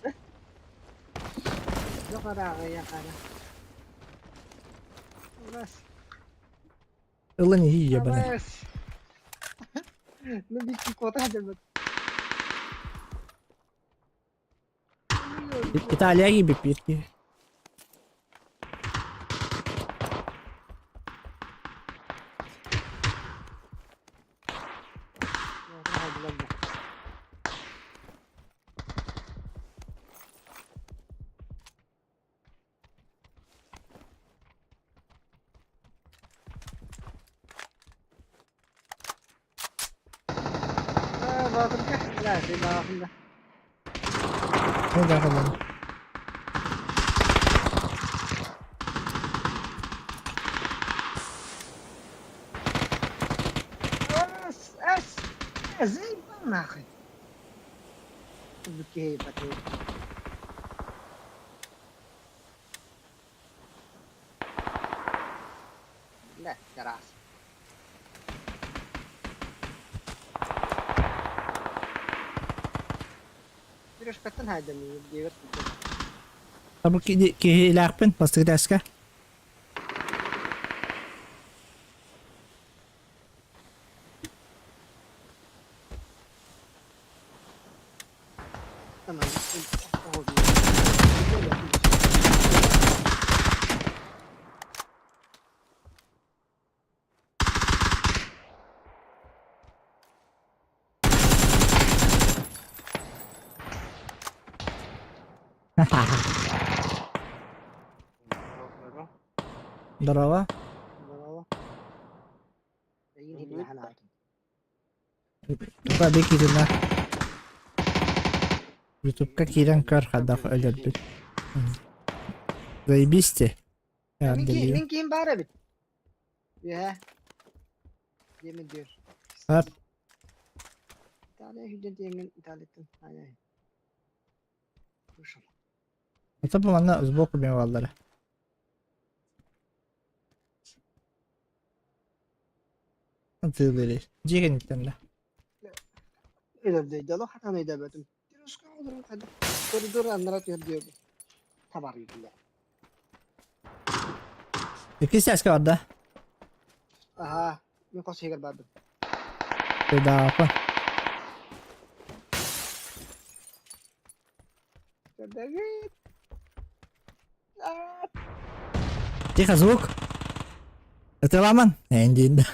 Yok арааҕы яхара. Бас. Ылан иһии ебаный. Бас. Ну бикки кота хадырбыт. Италия киирбиппит киһи. Ne bakalım. Эс, эс, заебал нахуй. Окей, потом. Да, раз. Сережкаттан хайдам, девер. Табы киһилээхпин бастыгдаска. Tamam. Здорово. Здорово. Эйигин иһитинэ ханаатым. Тука бик кииринэ. Ютубка киирэн көр хайдах өлөрбүт. Заебись ти. Мин киһи, мин киһим баар эбит. Үөһэ. Диэмин диир. Ап. Италия хүдэн диэҥҥин Италияттан. Ай-ай. Вышел. Это бу манна сбоку мен баллара. Тыылыыр. Дьиэ кэнниттэн да. Өлөрдөйдө хатан өйдөбөтүм. Тирушка олорун хайдах коридор аннара түһэр диэбит. Табар билэр. Икки сээскэ барда. Аха, мин хос иһигэр бардым. Тыдаапа. Көрдөгүт. Тихо, звук. Это ламан? Энди, да.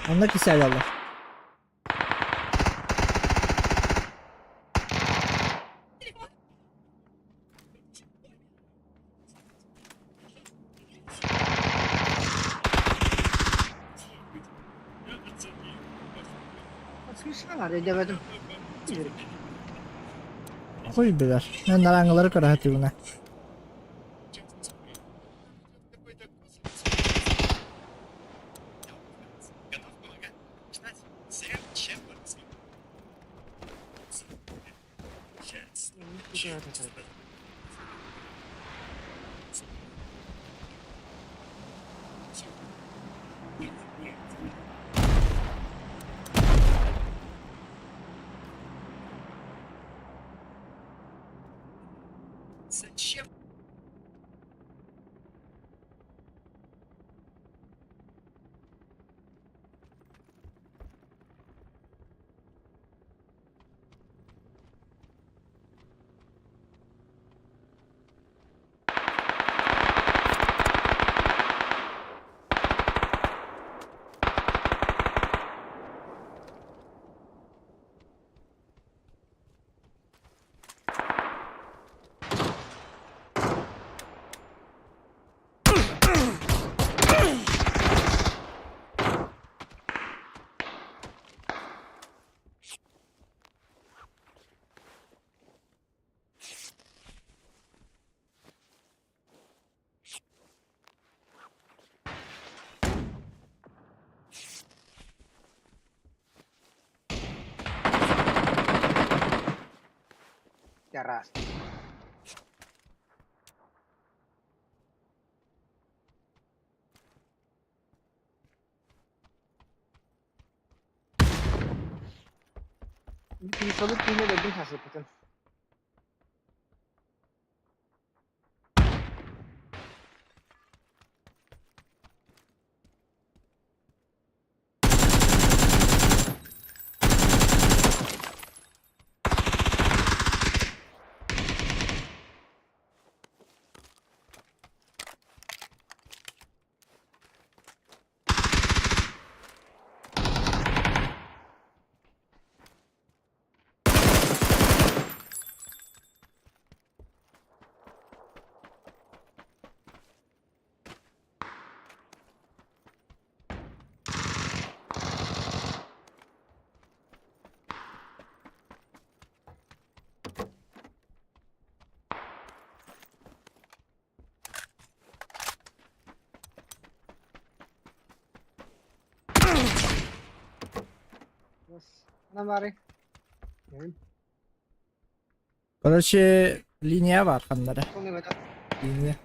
Онно кисээлэллэр. Хуй билэр. Мен нараңылары көрө сатыыбына. Террас. Киһи киинэ өлөрдүм сасыппытын. Короче, линия бар ханнары. Линия.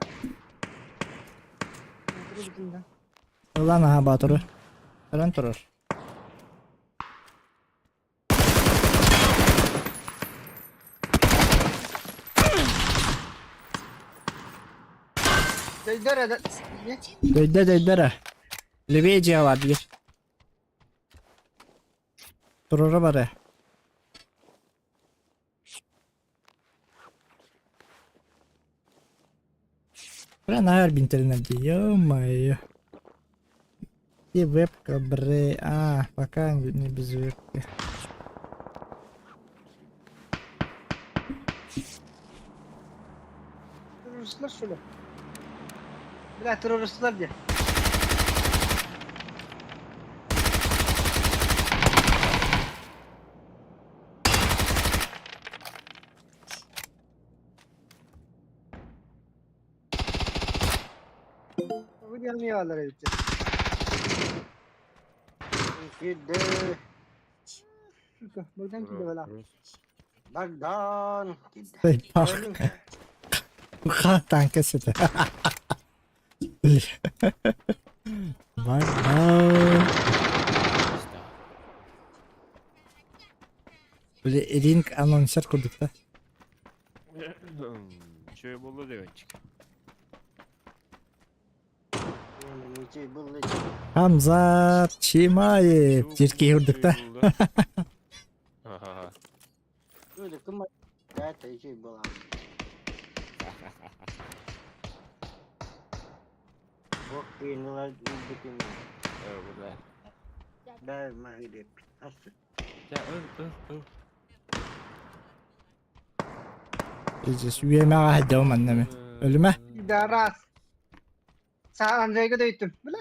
Ылан аха Баатыры. Ыран турар. Дөйдө дөйдөрө. Левее дьиэ бар биир. Турура бары. Бля, наверное, интернет дии. Ё-моё. И вебка, бре. А, пока не без вебки. Teröristler şöyle. Бля, teröristler diye. Bu gelmiyorlar evde. Сука, Богдан кидывала. Богдан! Бах. Ха, танка сюда. Бля. Богдан. Бля, ринг анонсер курдук да. Чөй болду дегенчик. Хамзат Чимаев. Жиркей курдук да. Ага. Пиздец, үемэҕэ сылдьабын манна мин. Өлүмэ. Пидорас. Саа Андрейга да өйттüm. Бля,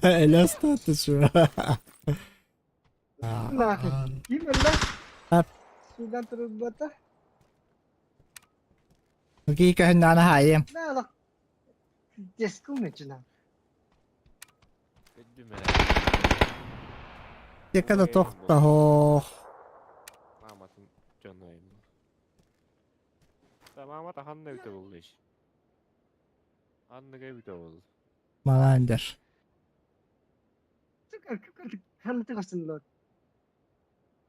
Эле астааты şu. Нахуй. Ким өллө? Ап. Судан турбата. Окей, каһын хаайым. Да, да. Деску мечина. Тека да тохтоһох. Мааматын дьонойм. Да маамата ханна үтэ болду иш. Анныга үтэ болду. Маландер. Сука, ханна тыгасın лор.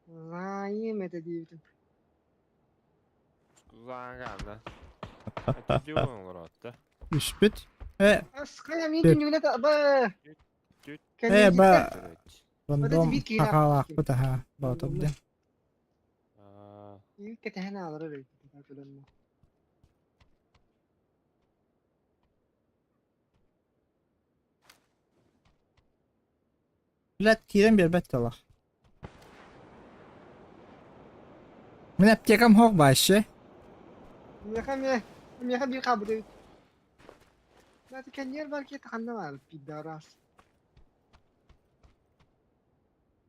Лайым это диибитим. Заанганда. Ачы олоротта. Үспүт. Э, Аская мин түнүгүнэ ба. э, ба. Рандом Вот это хахалаахпыт аха. Боотурдун. Кэтэһэн аалар Блядь, киирэн биэрбэт талах. Мин аптекам хоох башы. Миэхэ миэ миэхэ биир хаалбыт эбит. Бати кэнниэр бар киһи ханна баар пидорас.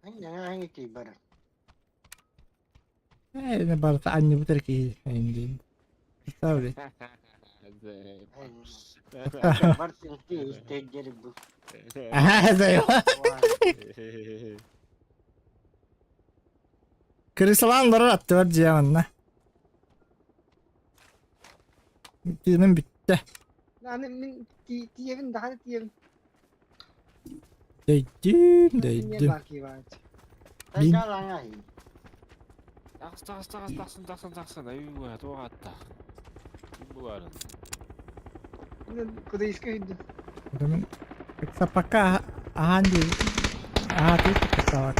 Э, не барыта анньыбыт эрэ киһи эйиндиин. Представь, Аха, да. Крысалаан олорор аттыбар дьиэ манна. Тыыным бүттэ. Аны мин тиийэбин даҕаны тиийэбин. Дөйдүм, Кэнниэр дөйдүм. баар киһи баар. Мин Тахс тахс тахс тахсын тахсын тахсын аюу туох атта. Ким буларын? Куда иска үйдүм. Мин пока ахан дии. Аха ты кысалак.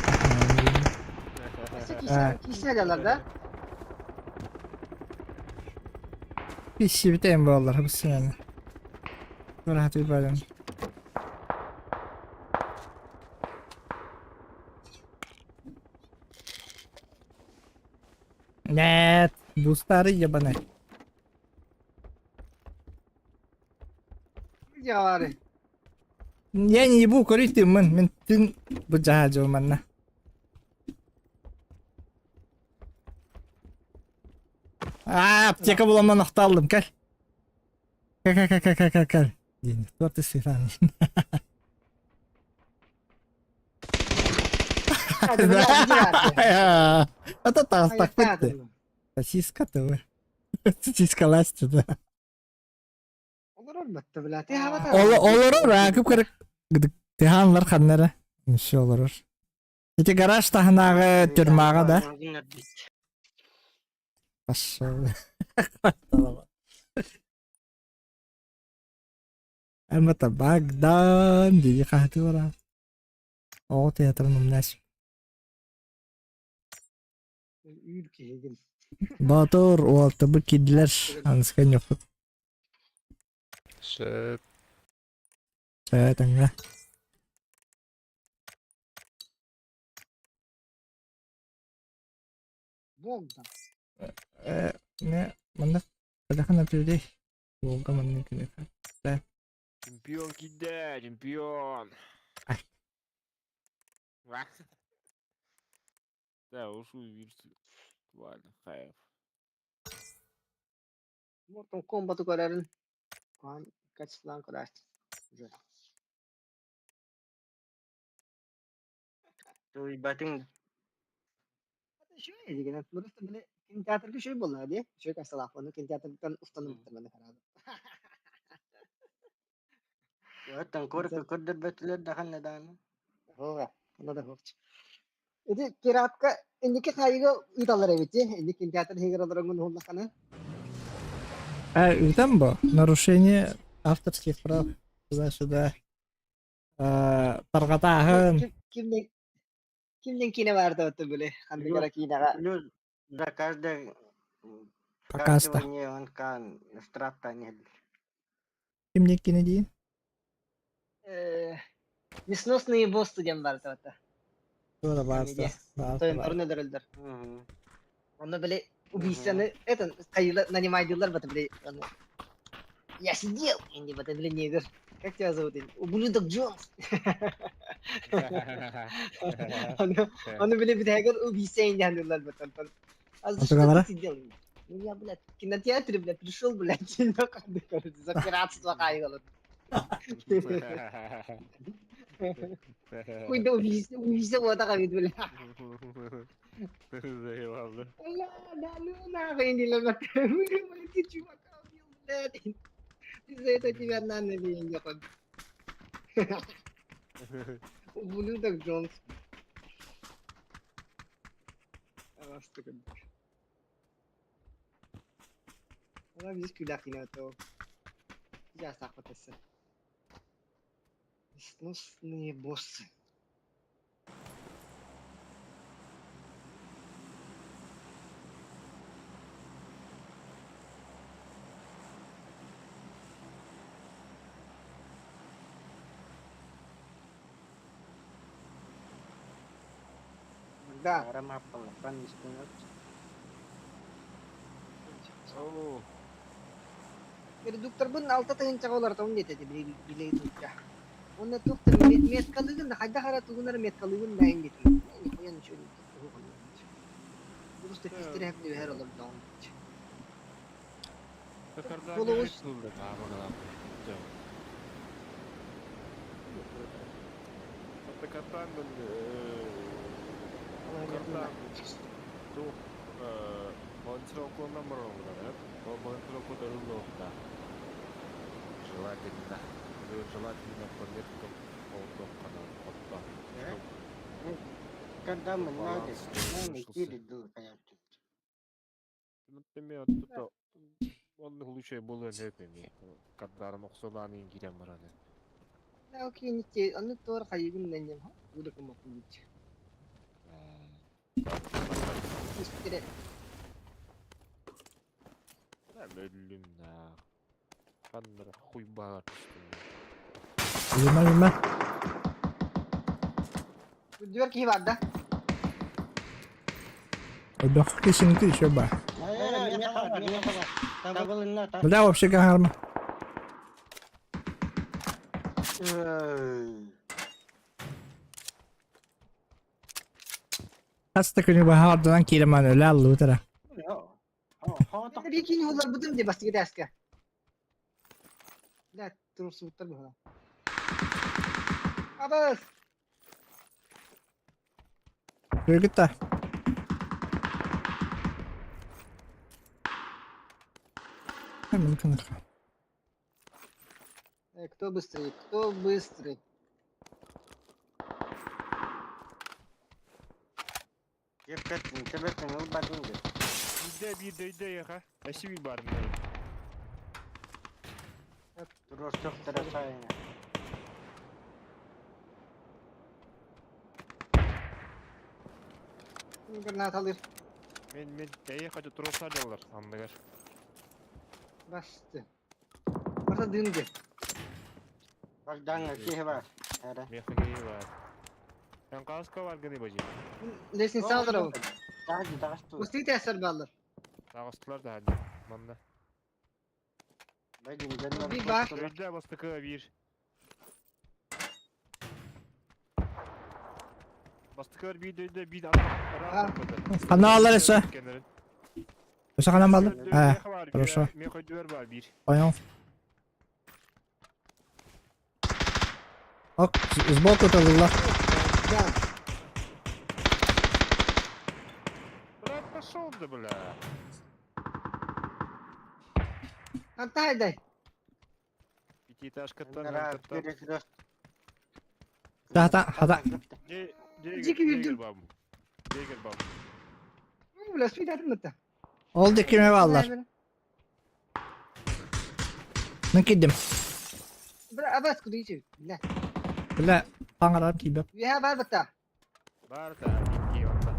Кисе алар да? Киссибитэ буоллар бу Бырахаты баран. Нет, бу старый ебаный. Дьаары. Я не ебу көрүй мын мен түн бу жаha жолманна. А, аптека буламан охталдым, кел. Кел, кел, кел, кел, кел, кел. Дин, кто ты сифан? Это таҕыстахпыт дии. Сосиска ТВ. Сосиска ласти, да. Олорор батта, бля. Ты хавата. Олорор, а кып-кырык тыһаанлар ханна эрэ. Все олорор. Ити гараж таһынааҕы тюрьмаҕа да. Пошел. Эмата Богдан дии хаһытыы бараа. Оҕо театрын умнас. Үүр киһигин. Боотур уолтабы киирдилэр аныска ньоппут. Сөп. Сөп тэҥҥэ. Богдан. Э, не, манна Подохан людей. Волга манна күнү. Чемпион киирдэ, чемпион. Ай. Да, ушу вирс. Ладно, хайф. Mortal Kombat'ы көрөрүн. Куһаҕан качестволаан көрөөччү. Уже. Тулуйбатыҥ Үчүгэй дигэн просто били кинотеатрга үчүгэй буоллаҕа дии. Үчүгэй кассалаах ону кинотеатртан устаныбыттар маны хараабыт. Оттон көрдөрбөтүлэр да ханна даҕаны. Һуга, онно да суох. Ити пиратка инники хаайыыга ыыталлар эбит дии. Инник кинотеатр иһигэр олороҥҥун уһуллаххына. А, ыытан бо. Нарушение авторских прав туда-сюда. Тарҕатааһын. Кимнен кимнен киинэ баар да били ханнык эрэ киинэҕэ За каждый Покаста. он кан штрафта не Кимнен киинэ диин? Несносные боссы диэн баар да Туора баар да. Тойонторун өлөрөллөр. Онно били убийцаны это хайыла нанимайдыылар бата били я сидел инди бата били негр как тебя зовут ублюдок Джонс Ону ону били бүтэһигэр убийца инди ханылар батантан а за что ты сидел ну я блядь в кинотеатре блядь пришел блядь за пиратство хаайгалар Куйда убийца убийца буотаха бит бля Заебал, Бля, да ну нахуй не ломать. Ты чувака убил, блядь. За это тебя на ноги не Ублюдок Джонс. Она биз күләхинә то. Жастахпатасы. Несносные боссы. Да. Редукторбун алта тыһыынчаҕа уларытабын диэтэ билигин сылдьа. Уонна туох да меткалыгын да хайдах эрэ тугун эрэ меткалыгын да ин диэтим. Нихуя ничего не Просто тестерэһэп түбэһэр олордоҕум. Полуус Желательно. Желательно по меткам полтоққанан Когда мы надо, Он лучше было не Кадарым охсолаанын кирен бараны. Окей, аны туор хайыгын нэннем удакымаккубут. Истере. Өллүм на. Ханнар хуй баар Лима лима. Дүр киһи бар да? Өлбөх кисинки еще ба. Бля, вообще гарма. Хаста күнү баһаарданан киирэмэн өлө аллыбытара. Bir кини уларбытым дии бастыгы тээскэ. Бля, турсубуттар быһыла. Абас! Көргүт да. Кто быстрый? Кто быстрый? Кепкеттин, тебеттин, ылбатын деп. Биирдэ биирдэ өйдө яха. Эси бир бар мына. Туруорсуохтара сайына. Гранаталыр. Мен мен эйе хочу туруса жаллар анныгар. Басты. Барса дынды. Багдаҥҥа киһи бар. Эрэ. Меха гей бар. Эн каска бар гыны бажи. Лестница алыр ол. Тағы тағысты. Устый тәсір баллар. Тагыстылар да хadi. Манна. Байдин дьоннор Bir бар. куттулар. Өйдө бастыкы бир. Бастыкы бир өйдө бир А. Каналлар эсэ. Өсө канан балды. Э, хорошо. Меха өйдө бар бир. Понял. Ок, сбоку талылар. Да. Брат, пошел да, бля. Антайдай. Пятиэтажкаттан Нара, антаттан. перекрест. Хата, хата. Жеки Дегер жүрдім. бам. Дегер бам. Бля, спит атымытта. Ол диккеме баллар. Мен киддим. Бля, абас куды ичи. Бля. Бля, паңарар кийбеп. Веха бар бата. Бар да, бикки онда.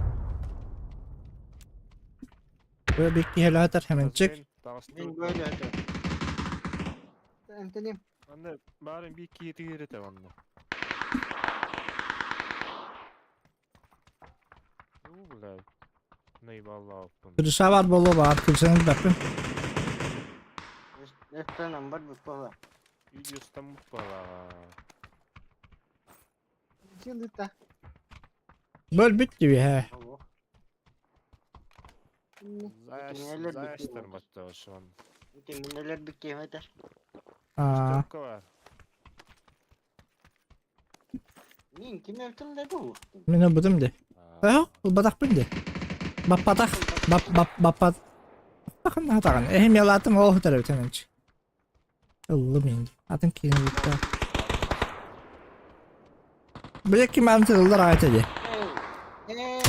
Бу бикки хелатар хеменчик. Мин böyle өтө. Антоним. Анда барын бикки тигерете онда. У, бля. Наебал Кырыша бар болу бар, күлсеңиз баппын. Эстен бар бу пола. Видеостан бала. Жындыта. Бөл бүт диби хэ. Ого. Заяш, заяштар батты ошон. Минелер бикке өтөр. Аа, Стопка бар. Мин ким өлтүм да бу? мен будум ди. Э, батакпын ди. Баппатах, бап бап баппат. Бакын хатаган. Эхим ялатым ол хутар хеменчик. Ыллы мен. Атын кийин бутта. Бля ким антылар айта ди. Эй!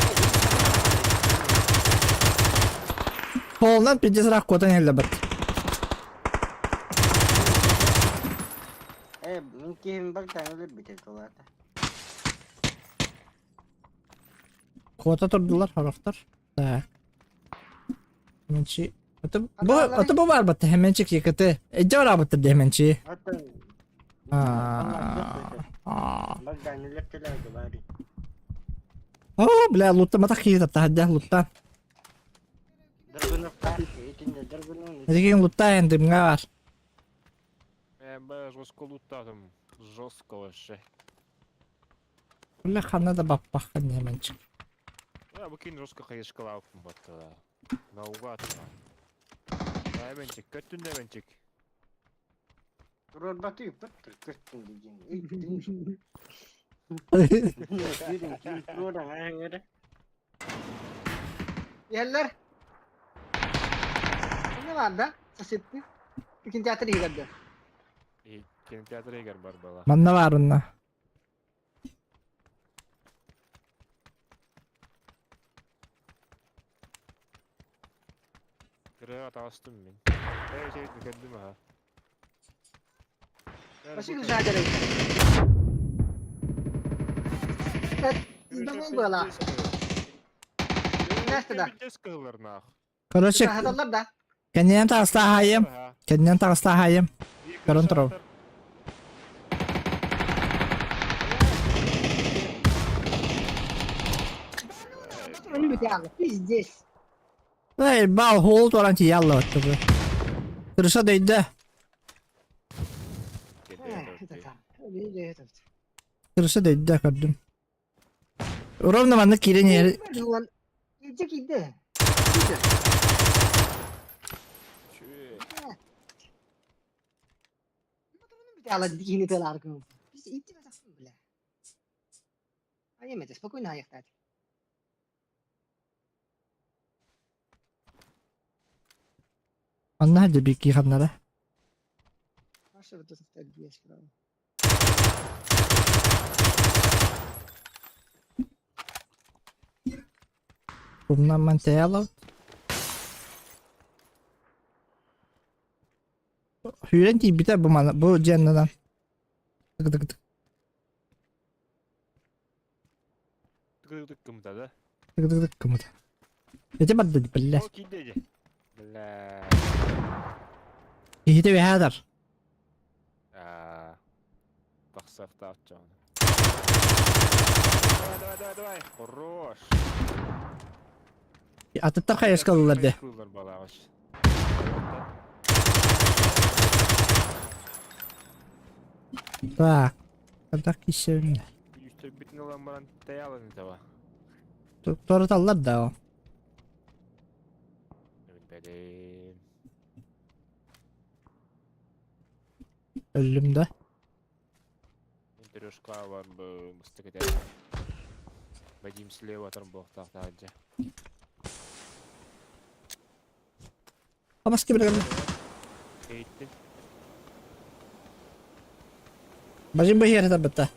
Полнан пиздец рак котан эле бат. Э, мин ким бар таңылыр бите толата. Кота турдулар хорохтор. Так. Хеменчи. Это бу это бу бар бат хеменчик екете. Эже бар бат хеменчи. Атын. Аа. Аа. Бар таңылыр теләге бар. О, бля, лутта матах кийит тахадда лутта. Дыргынып бар, итинде дыргынып. Деген лутта енді мыңа бар. Мен бая жестко лутадым. Жестко вообще. Бля, хана да баппахын хеменчик. Я букин жестко хайышкалаппын батты да. Наугад. Әменчик, көттүн әменчик. Турор баты пыттыр көттүн деген. Иттин. Бирин ким турор аңгара. Yerler. Ne var da? Сосетти. İkinci театр игерде. Кинотеатр егер бар бала. Манна бар онна. Кырыга тагыстым мен. Эй, şey көндүм аха. Башы güzel Zaman была. Настя кыллар нах. Короче, Хаталар да. кеннен тагыста хайым. Кеннен тагыста хайым. Көрөн турабын. Onu bir tane. Пиздец. Эй, бал хол туран ти ялла батты. Кырыша дөйдө. Это там. Это Кырыша дөйдө көрдүм. Ровно манна кирен ери. Gidecek indi. Biz itti bile. Ayemedi, спокойно аяқтады. Онно дебики ханнара. Маша вот это есть, правда. Умнан мантеялов. Хүрен тиийбитэ бу мана бу дьиэннэнэн. Тык-тык-тык. Тык-тык кымта да? Тык-тык-тык кымыта. Ити барда биллэ. О, киирдэ дьэ. Бля. Киһитэ үһээдэр. Аа. Тахсахтаах дьон. Давай, давай, давай, давай. Хорош. Атыттар хайыскалылар де. Кыллар балаҕыш. Так. Хайдах киирсэбин? Үстэрбитин ылан баран тэйалын таба. Туораталлар да о. Билбэтим. Өллүм да. Трешка бар бу мыстык этэ. Вадим слева тарбохтаах таһырдьа. Амас кибер Эйттин. Бажым быһыар тарбатта.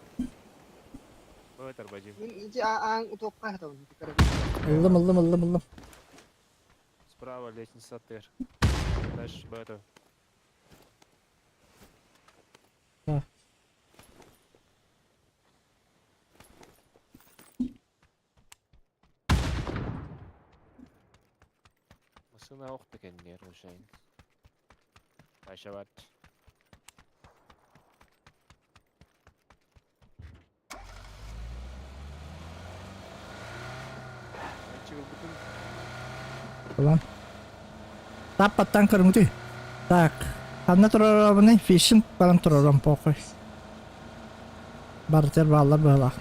Өтөр Вадим. Мин ити аан утуохха хатабын. Ыллым ыллым ыллым ыллым. Справа лестница тыр. Дальше б это. А. Машина охта кеннер ушайн. Ашават. Ulan. Таппаттан көрүҥүтүй. Так. Ханна туруорабыный? Фишинг баран туруорам похуй. Бартер бааллар быһалаах.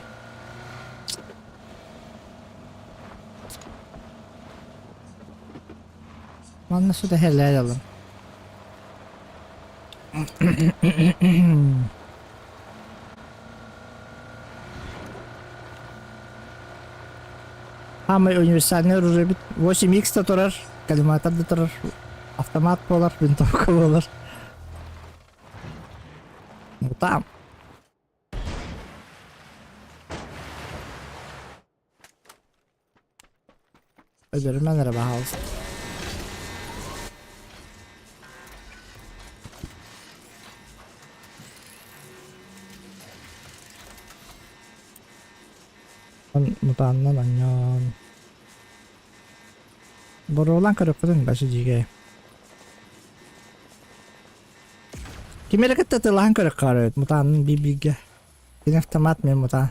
Манна сюда хеллээл алым. Самый универсальный оружие бит 8X да турар, коллиматор да турар, автомат буолар, винтовка буолар. Ну там. Өлөрүмэн эрэ баһаалыста. Мутааннан анньан. Боруолаан көрүөххүтүн башы дьигэ. Ким эрэ кытта тылаһан көрүөххэ эбит мутаанын биир-бииргэ. Кини автомат мен мутаан.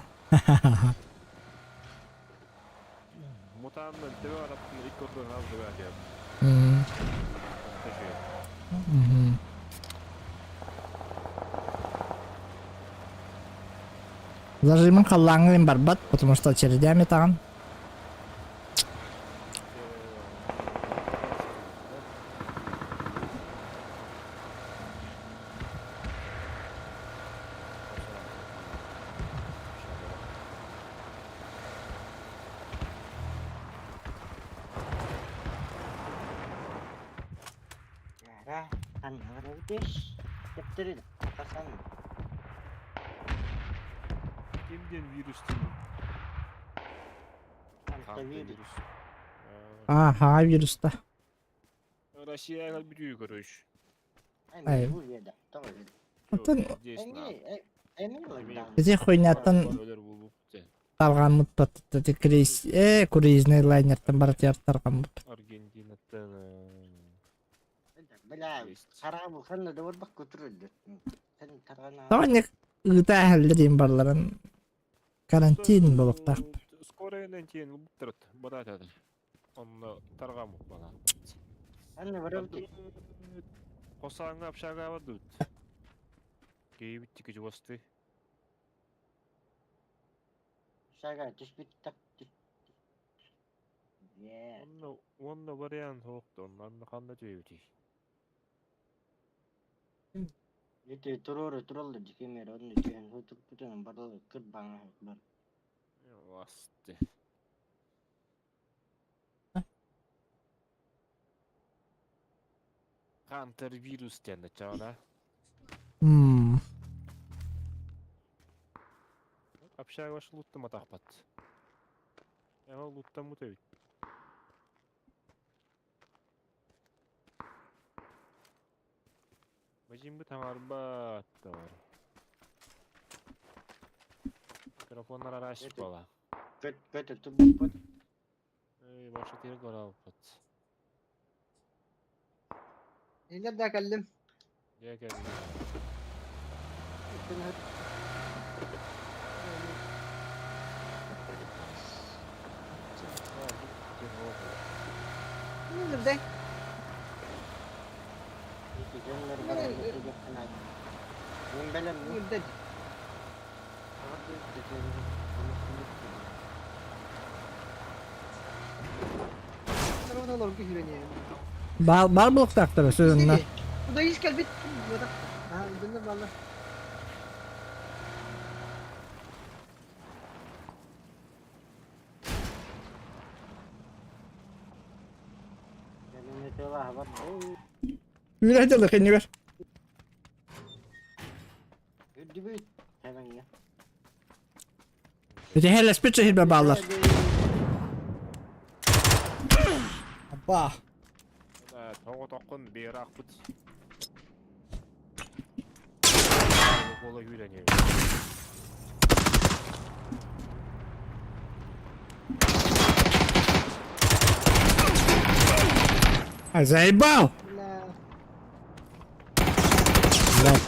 Мутааннан төбө араттын икки ордон алды баатыйар. Зажимын халлааҥҥа барбат, потому что очередями таҕан. Яра, ханна Кэптэрин, хасан. Кимден вирус деймін? Антивирус. Аха, вируста. Россияға бүтүү короче. Ай. Оттон Здесь на. ити хуйняттан тарҕаммыт баттата крейс э круизный лайнертан барытыгар тарҕаммыт. Аргентинаттан Бля, харабы ханна да барбак көтүрүлдү. Сен таргана. Тоҕо ыыта эһэллэр диэн барларын карантин буолуохтаах. Скоро энентиен буттарат баратады. Онно таргамык бала. Ханна барабы. Косаңа общага бардыт. Кейбит жуасты. Шага түспүт так. Е. Онно онно вариант хоқты, оннан канда жөйбүти. Ити турору туралды дикемер онну түһэн хутук барлыгы кыр баңа бар. Васты. Хантер вирус диэн чаана. Общага луттам атахпат. Эва луттаммыт эбит. Бажимбыт хаҥарбат да бар. Микрофоннар араш буола. Көт турбуппут. Эй, баша тире көрөбүт. Нелер да кэллим. Дьэ кэллим. Нелерде? Ити дьоннор баран бутугаххына. Мен бэлэм. Нелерде? Олорго хүрэнэ. Баар баар буолуохтаахтара сүрүннэ. Куда ис кэлбит? Аа, дьоннор бааллар. Үүрэ дьылы кинигэр. Үрдүбүт. Хэвэҥҥэ. Ити хэлэспит сиһирбэ бааллар. Апа. Тоҕотоххун биэраахпыт. Буола үүрэн А заебал! Блядь.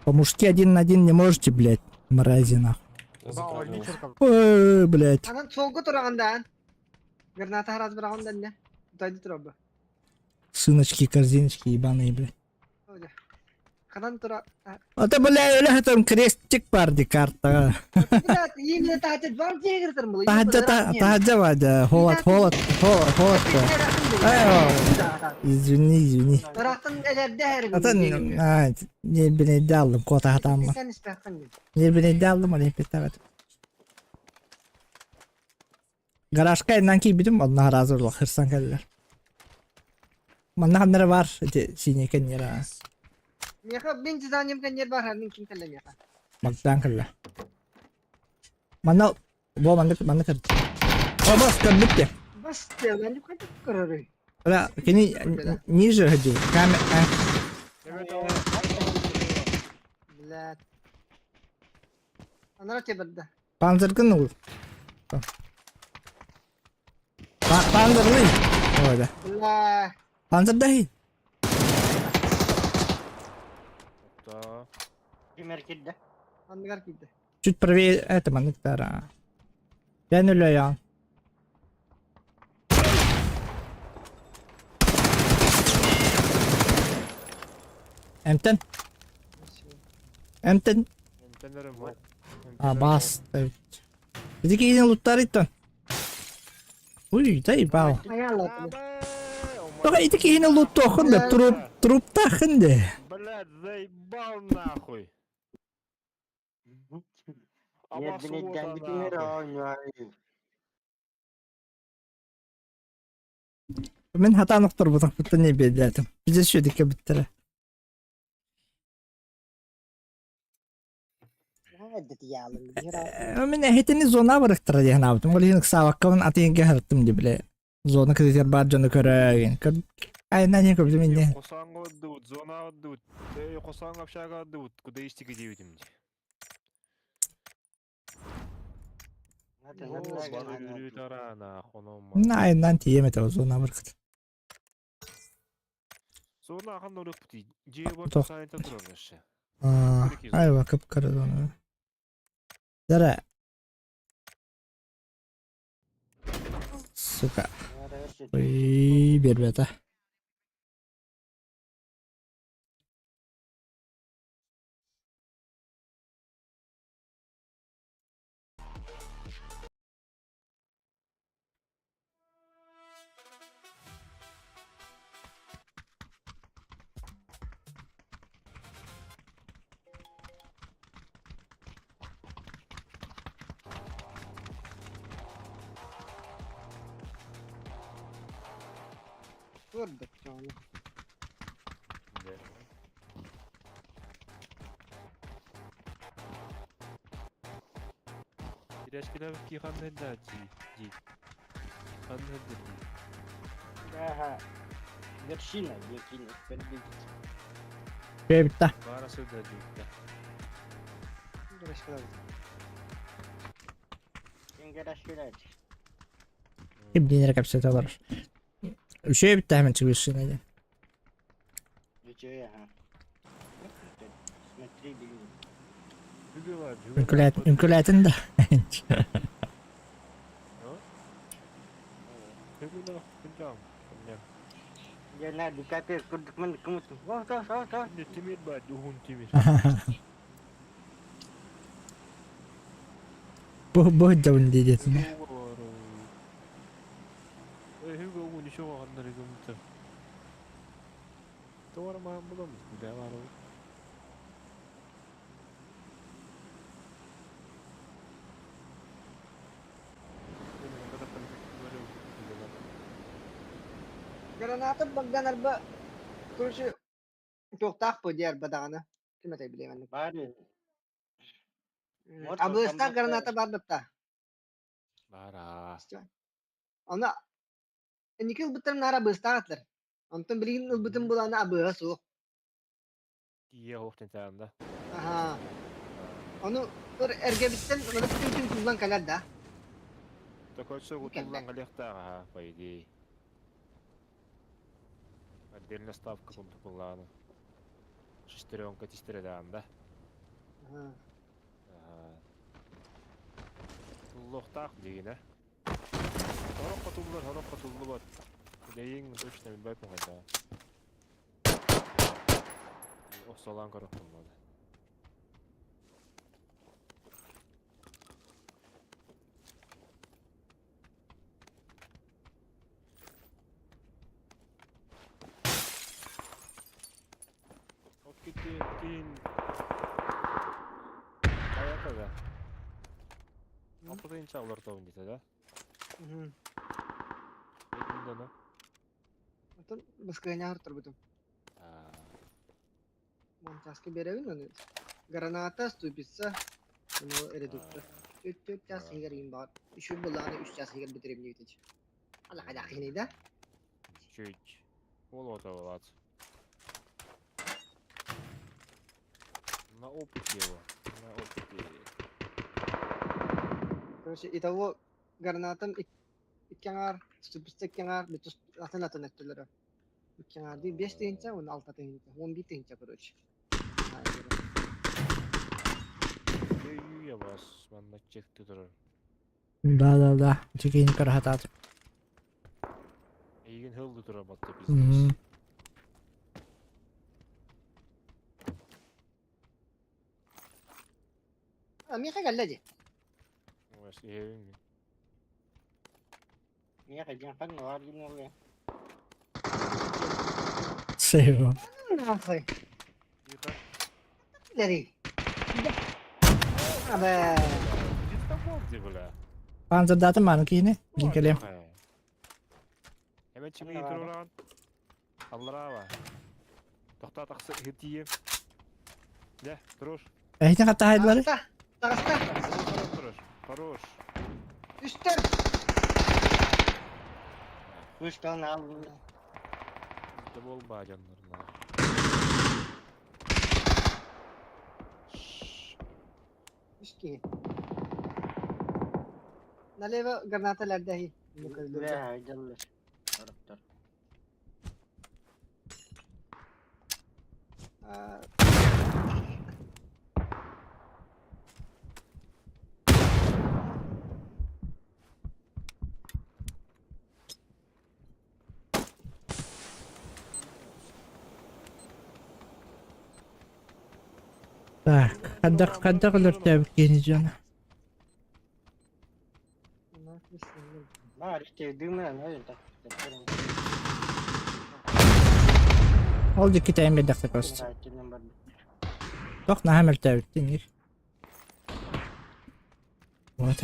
По-мужски один на один не можете, блядь, мрази нахуй. Ой, блядь. Анан солго тураганда. Граната хараз бараганда не. Дайды турабы. Сыночки, корзиночки ебаные, блядь. Ханан тура. А ты, бля, бля, там крестик парди карта. Блядь, именно тахача бар жегер был. Тахаджа, тахаджа, вадя. Холод, холод, холод, холод. Извини, извини. Тарахтан элерде А ты, а, не бенедде алдым, кота хатамма. Sen испехтан. Не бенедде алдым, ал эпеттават. Гаражка иннан кийбитим, одна разы була хырсан келлер. Манна ханнара бар, эти синий кеннера. Меха мен дизайнем кеннер бар, ханын ким келле меха. Мактан келле. Манна, бо манна манна кыр. О, бас кырбытты. Бас мен кантип көрөрүй. Бля, кини ниже ходи. Камер. Блядь. Анара теберде. Панзеркин ул. Панзерлый. Ой, да. Бля. Панзер дахи. Да. Пример кирде. Андыгар кийди. Чуть правее это манныктара. Я нуля я. Эмтен. Эмтен. Эмтенерим хок. А, бас. Эти кейин луттар иттен. Уй, заебал. Аяла. Только эти кейин луттохын да, труп, труптахын да. Блядь, заебал нахуй. Нет, блядь, Мен хатан оқтор бұтақ бұтты не бедетім. Бізде шөдікке біттірі. Мен әхетini зона барықтыра деген абытым. Ол ең сабаққамын атыйынге харттым деп біле. Зона кредитер бар жоны көреген. Айна не көп мен не. Косаңга отдут, зона отдут. Эй, косаңга общага отдут. Куда истики девитим. Айнан тиемет ол зона барықты. Зона ахан норық пути. Же бар сайынта турар. Айва кып кыры зона. Дара. Сука. Ой, бербета. Көрдүк жону. Да. Кирәшкиләбит ханна ди ди. Ханна ди. Ага. Вершина, вершина, подбегите. Бэбитта. Бара сылда ди. Кенгерашкилач. Ким кэпсэтэ олорор. Үчүгэй эбит даһамын чугуйсуна диэн. Үчүгэй, ага. Смотри, блин. Үҥкүлээтин үҥкүлээтин да. Я на дикапер курдук мен кымытым. О, то, то, то. Тимир бар, уһун тимир. Бу бу дьабын диэтин. Hugo уун еще оҕоннор гымты. Тоҕор маһан буламмыт бля бар ол. Граната Богдан арба, короче, туохтаах бу дии арба даҕаны. Ким этэй билиэм аннык. Бар. Абыыстаах граната бар бытта. Бара. Аны инники ылбыттарым наара абыыстаах этилэр. Онтон билигин ылбытым булаана абыыһа суох. Тиийэ оһох тэнтээн да. Аһаа. Ону ыр эргэбиттэн ылып түҥ туллан кэлэр да. Такой туллан кэлиэхтээх аха, по идее. Отдельно ставка курдук буллааны. Шестеренка тистередаан да. Туллуохтаах дигинэ. Сороххо туллар, сороххо туллубат. Дэйиҥ точно билбэппин хайдаа. Охсолаан көрөхпүн буолла. Киин хайата да? Алтытынча олортобун дите да? Эдиндана. Оттон баскыанньаҕар турбутум. Монтажка биэрэбин аны. Граната, ступица, ону редуктор. Төрт төрт час иһигэр иин баҕар. Үчүгэй буоллаҕына үс час иһигэр бүтэрим диэбит Алаха киһиний да? Чуть. Болото болат. На опыте его. На опыте. Короче, итого гранатам икки аҥаар, ступица икки аҥаар, бүтүс атын атын өттүлэрэ. Икки аҥаар дии биэс тыһыынча уонна алта тыһыынча, уон биир тыһыынча короче. Өйүө бас, манна чекти турар. Да да да. Чекейин карахатаат. Эйигин хылды турар батта пиздец. Миэхэ кэллэ дии. Бас иһэбин. Миэхэ диэн ханна баар гынналлар. Сейво. Нахуй. Тихо. Лери. Абэ. Где там где, бля? Панзердатын маны киини. Мин кэлиэм. Hemen чимин туруран. Алларава. Тохта тахсы хитием. Дэ, туруш. Эһитин хатта хайдылары? Таҕыста. Таҕыста. Туруш. Хорош. Үстэр. Вышканы алдым. Это бол бадяннарна. Үс киһи. Налево граната лэрдэһи. Бля, дьаллар. Сороктор. Так, хаддах хаддах өлөртөөбүт киини дьоно. Баар ите дымы, ну так. Ол дикки тэйэн биэрдэхтэ просто. Тох наһаа мөлтөөбүт дии. Вот.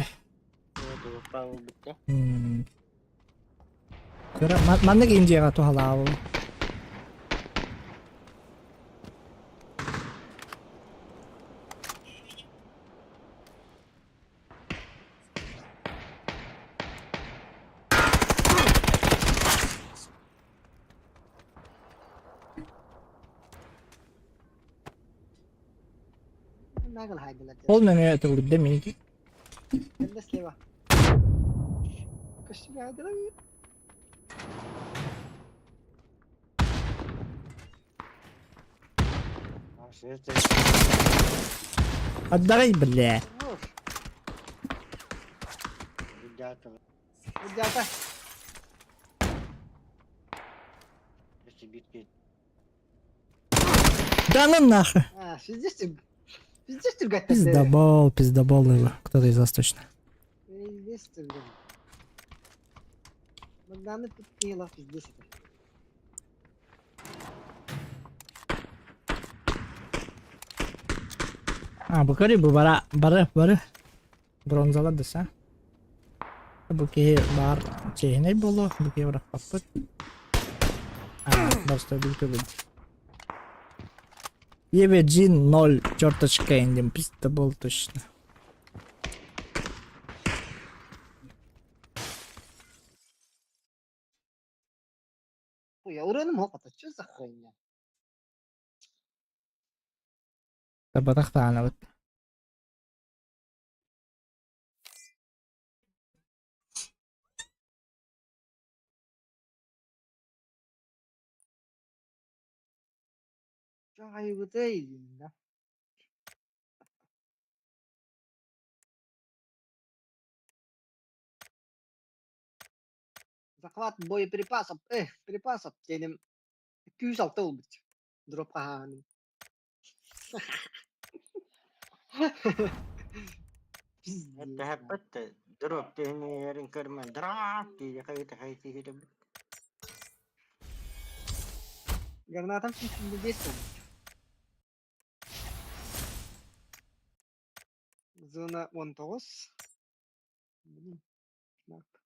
Кыра маннык Индияҕа туһалаабыл. Нагыл хайдылар. Ол нөҥүө төгүрдэ минки. Кэллэ слева. Көстүбэ хайдылар. Отдай, бля. Ребята. Да ну нахуй. А, пиздец ты. Пиздец ты, гад. Пиздобол, пиздобол его. Кто-то из вас точно. Пиздец ты, блин. Богданы пиздец, пиздец это. А, бу көрү бу бара бары бары бронзалар десе. Бу киһи баар чиэһинэй буолуо, бу киһи бырахпаппыт. А, просто бүйтөбүн. Еве Джин 0 черточка индим пиздобол точно. Ой, я урыным хоқата, что за хуйня? Табатах таанабыт. Айгытай да. Захват боеприпасов. Эх, припасов. Тенем 206 болбут. Дроп хаһааным. Тэһэппэт дроп тиһинэрин көрмө дроп дии хайыта хайыта Гранатом 75 болбут. Зона 19. Блин. Так.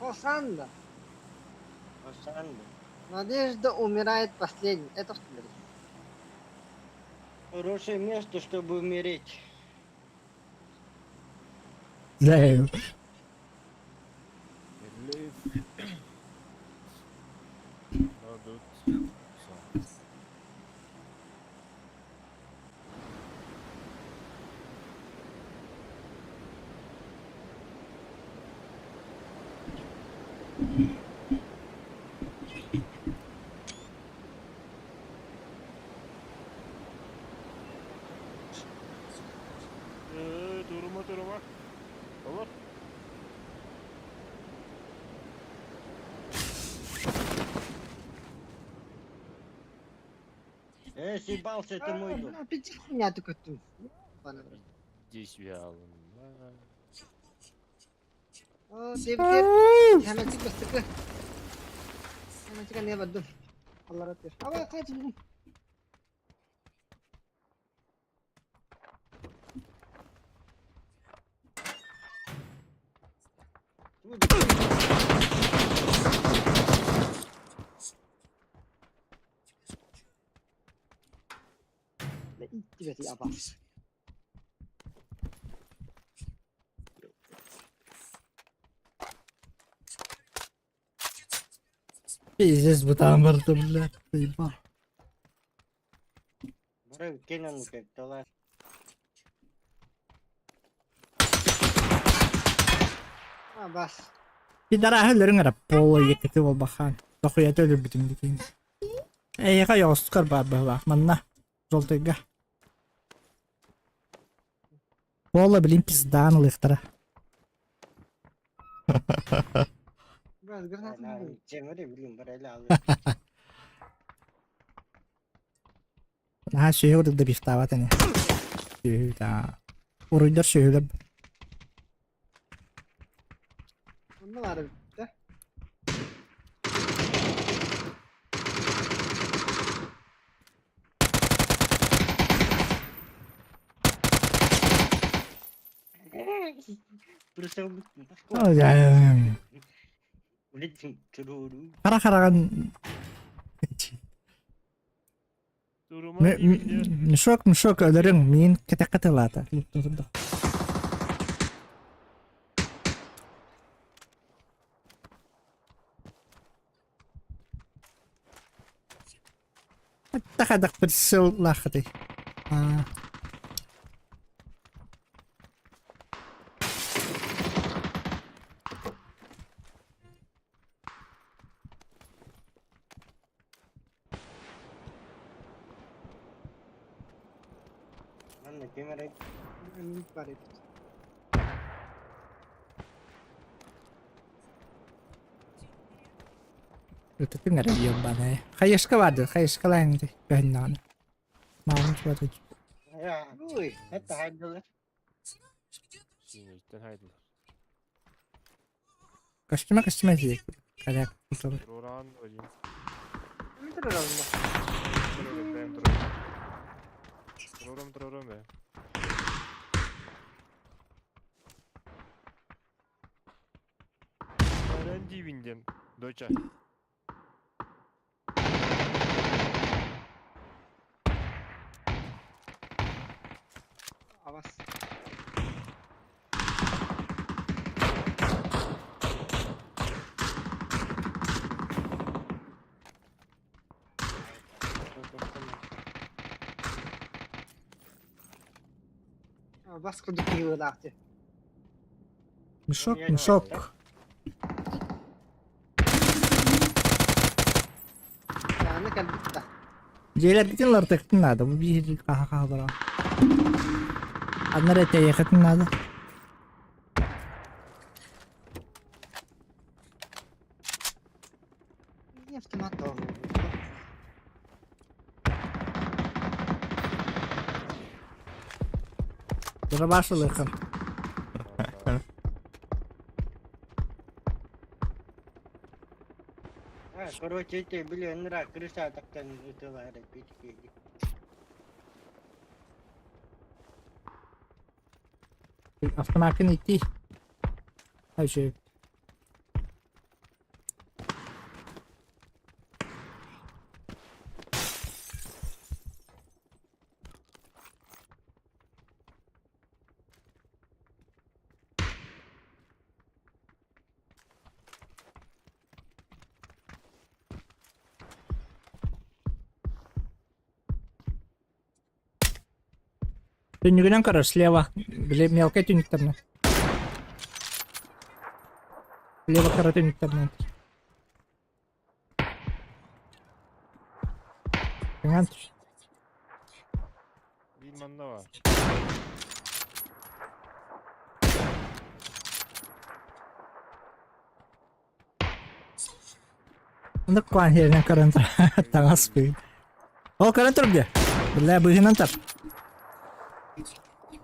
Хосанда. Осанда. Надежда умирает последней. Это что, блядь? Хорошее место, чтобы умереть. Да. Durma durma. Olur. Э, съебался, это мой дом. Бля, пиздец хуйня ты көттүм. Бана брат. Действие О, деп hemen çık sıkı. Hemen çık ne var dur. Allah razı olsun. Ama kaç buldum. Икки абас. Пиздец, бытаан барда, блядь, заебал. Бары кенен как дала. Абас. Пидара өлөрүң эрэ пола екити буолбахан. Дохуята өлөрбүтүм дикин. Эйиэхэ ойоҕостукар баар быһыылаах манна Жолтойга. Пола билин пиздаан ылыахтара. Брат, гранату Темири билим бар эле алып. Наһаа сүөһү курдук да бифтаабат ини. Сүөһү да. Уруйдар сүөһүлэр Онно баар да. Хара хараҕын Мешок, мешок өлөрүҥ миин кэтэххэ тылаата. Тахадах присыл лахаты. Манна кемер Бар эбит. Ытытыҥ эрэ ёбаный. Хайышка барды, хайышкалаан көһүннэҕинэ. Маамын чугатыч. Ой, это хайдылар. Синиттен хайдылар. Көстүмэ көстүмэ дии. Кэлэ Туран один. Турарым Бэм турарым. Турарым турарым бэ. Öğren дибинден. Доча. Абас. Абас курдук киһи Мешок, мешок. Аны кэлбит да. Дьиэлэргитин уларытыахтын наада. Бу биир хаха хаалара. Аннары тэйиэххитин наада. Не автомат Дурабаш ылыаххын. Короче, эти были нра крыса тактан ытылар бит. Автомакын идти. Ayşe. Түннүгүнэн көрөр слева. Били мелкай түннүктэринэн. Слева кара түннүктэринэн. Тыҥаан түс. Биир манна бар. Оннук куан иһэринэн көрөн таҥас быын. Ол көрөн тур дии. Бля, быыһынан тар.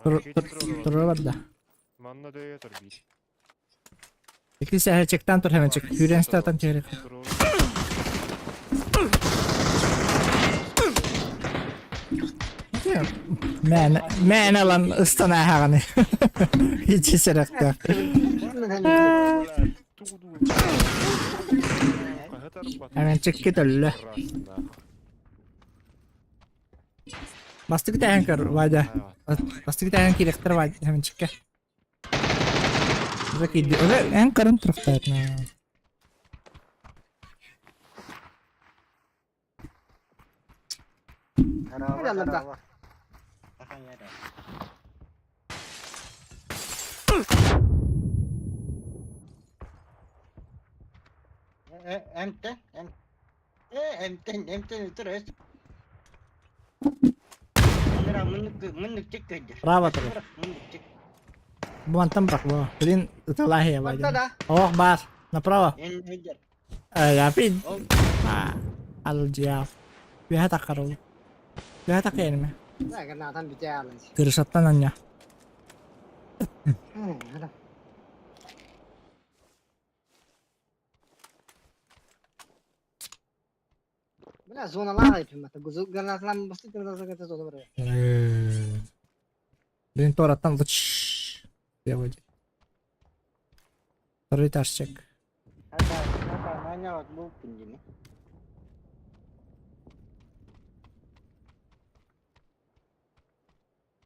Тура барда. Манна дөйө тур биир. Икки сэһэчиктэн тур хэмэчик. Күүрэн статан чэрик. Мэн, мэн алан ыстана хаҕаны. Ичи сэрэхтэ. Хэмэнчикки төллө. Бастык тэһэн көр, Вадя. Бастык тэһэн кириэхтэр Вадя хэмэнчикке. Уже киирди. Уже эн көрөн турахтаатна. Харава, Эмтен, эм. Э, эмтен, эмтен өтөр өс. Право турар. Бу мантан бырах бу. Блин, ыталаах Вадя. Ох, баар. Направо. Э, Алжиал. Үөһэ таххар ол. Үөһэ таххар Кырышаттан анньа. Бля, зоналаах айпимата. Гранаталан басты гранаталан зона бар. Блин, тораттан лыч. Делай. Второй этажчик.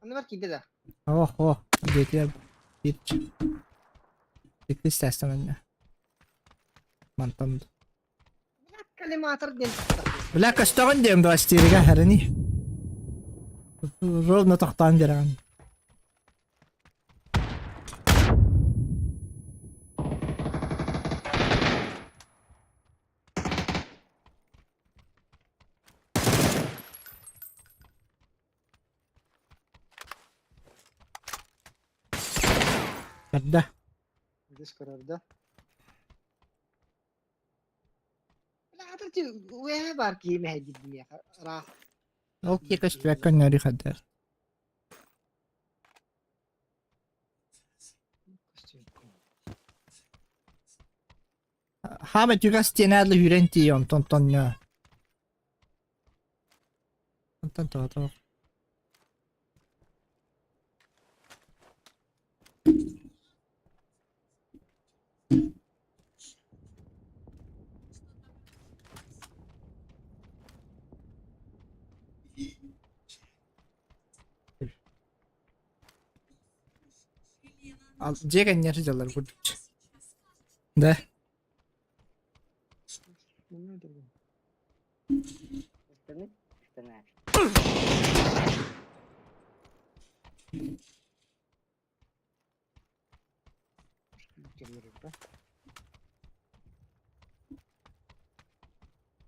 Аны бар киирдэ да. Ох, ох, дети. Бит. Икки стастан анньа. Мантан. Коллиматор диэн. Бля, көстөҕүн диэм двадцатирига хэрини. Ровно тохтоон биэрэҕин. Эрдэ. Дис көрөрдө. Бля, атырчы үөһэ бар киһи мэһэйдиир миэхэ. Ыраах. Ол киһи көстүбэт көннөрү хаддар. Хаама түгас стенадлы хүрэн тиий онтон тонньо. Онтон тоҕо Дьиэ кэннигэр сылдьаллар курдук. Да.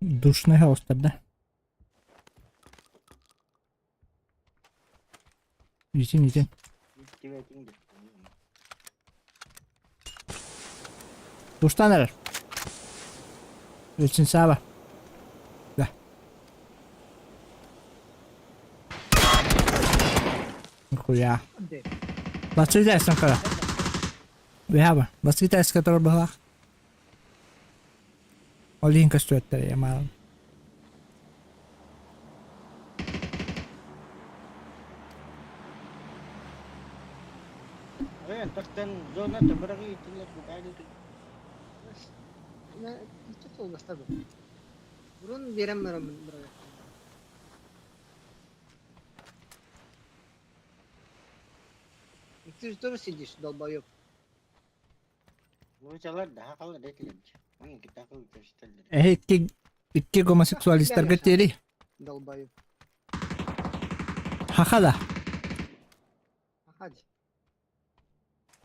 Душный хаустар да. Итин итин. Душтан эрэр. Үлсүн сааба. Да. Нихуя. Басты тайсан кара. Бэһаба. Басты тайска турар быһалаах. Ол иһин көстүөттэр ямаалын. Бурун биэрэн бараммын бырайыак. Ты же тоже сидишь, долбоёб. Эһи икки икки гомосексуалистарга тиэри. Долбоёб. Хаха да. Хади.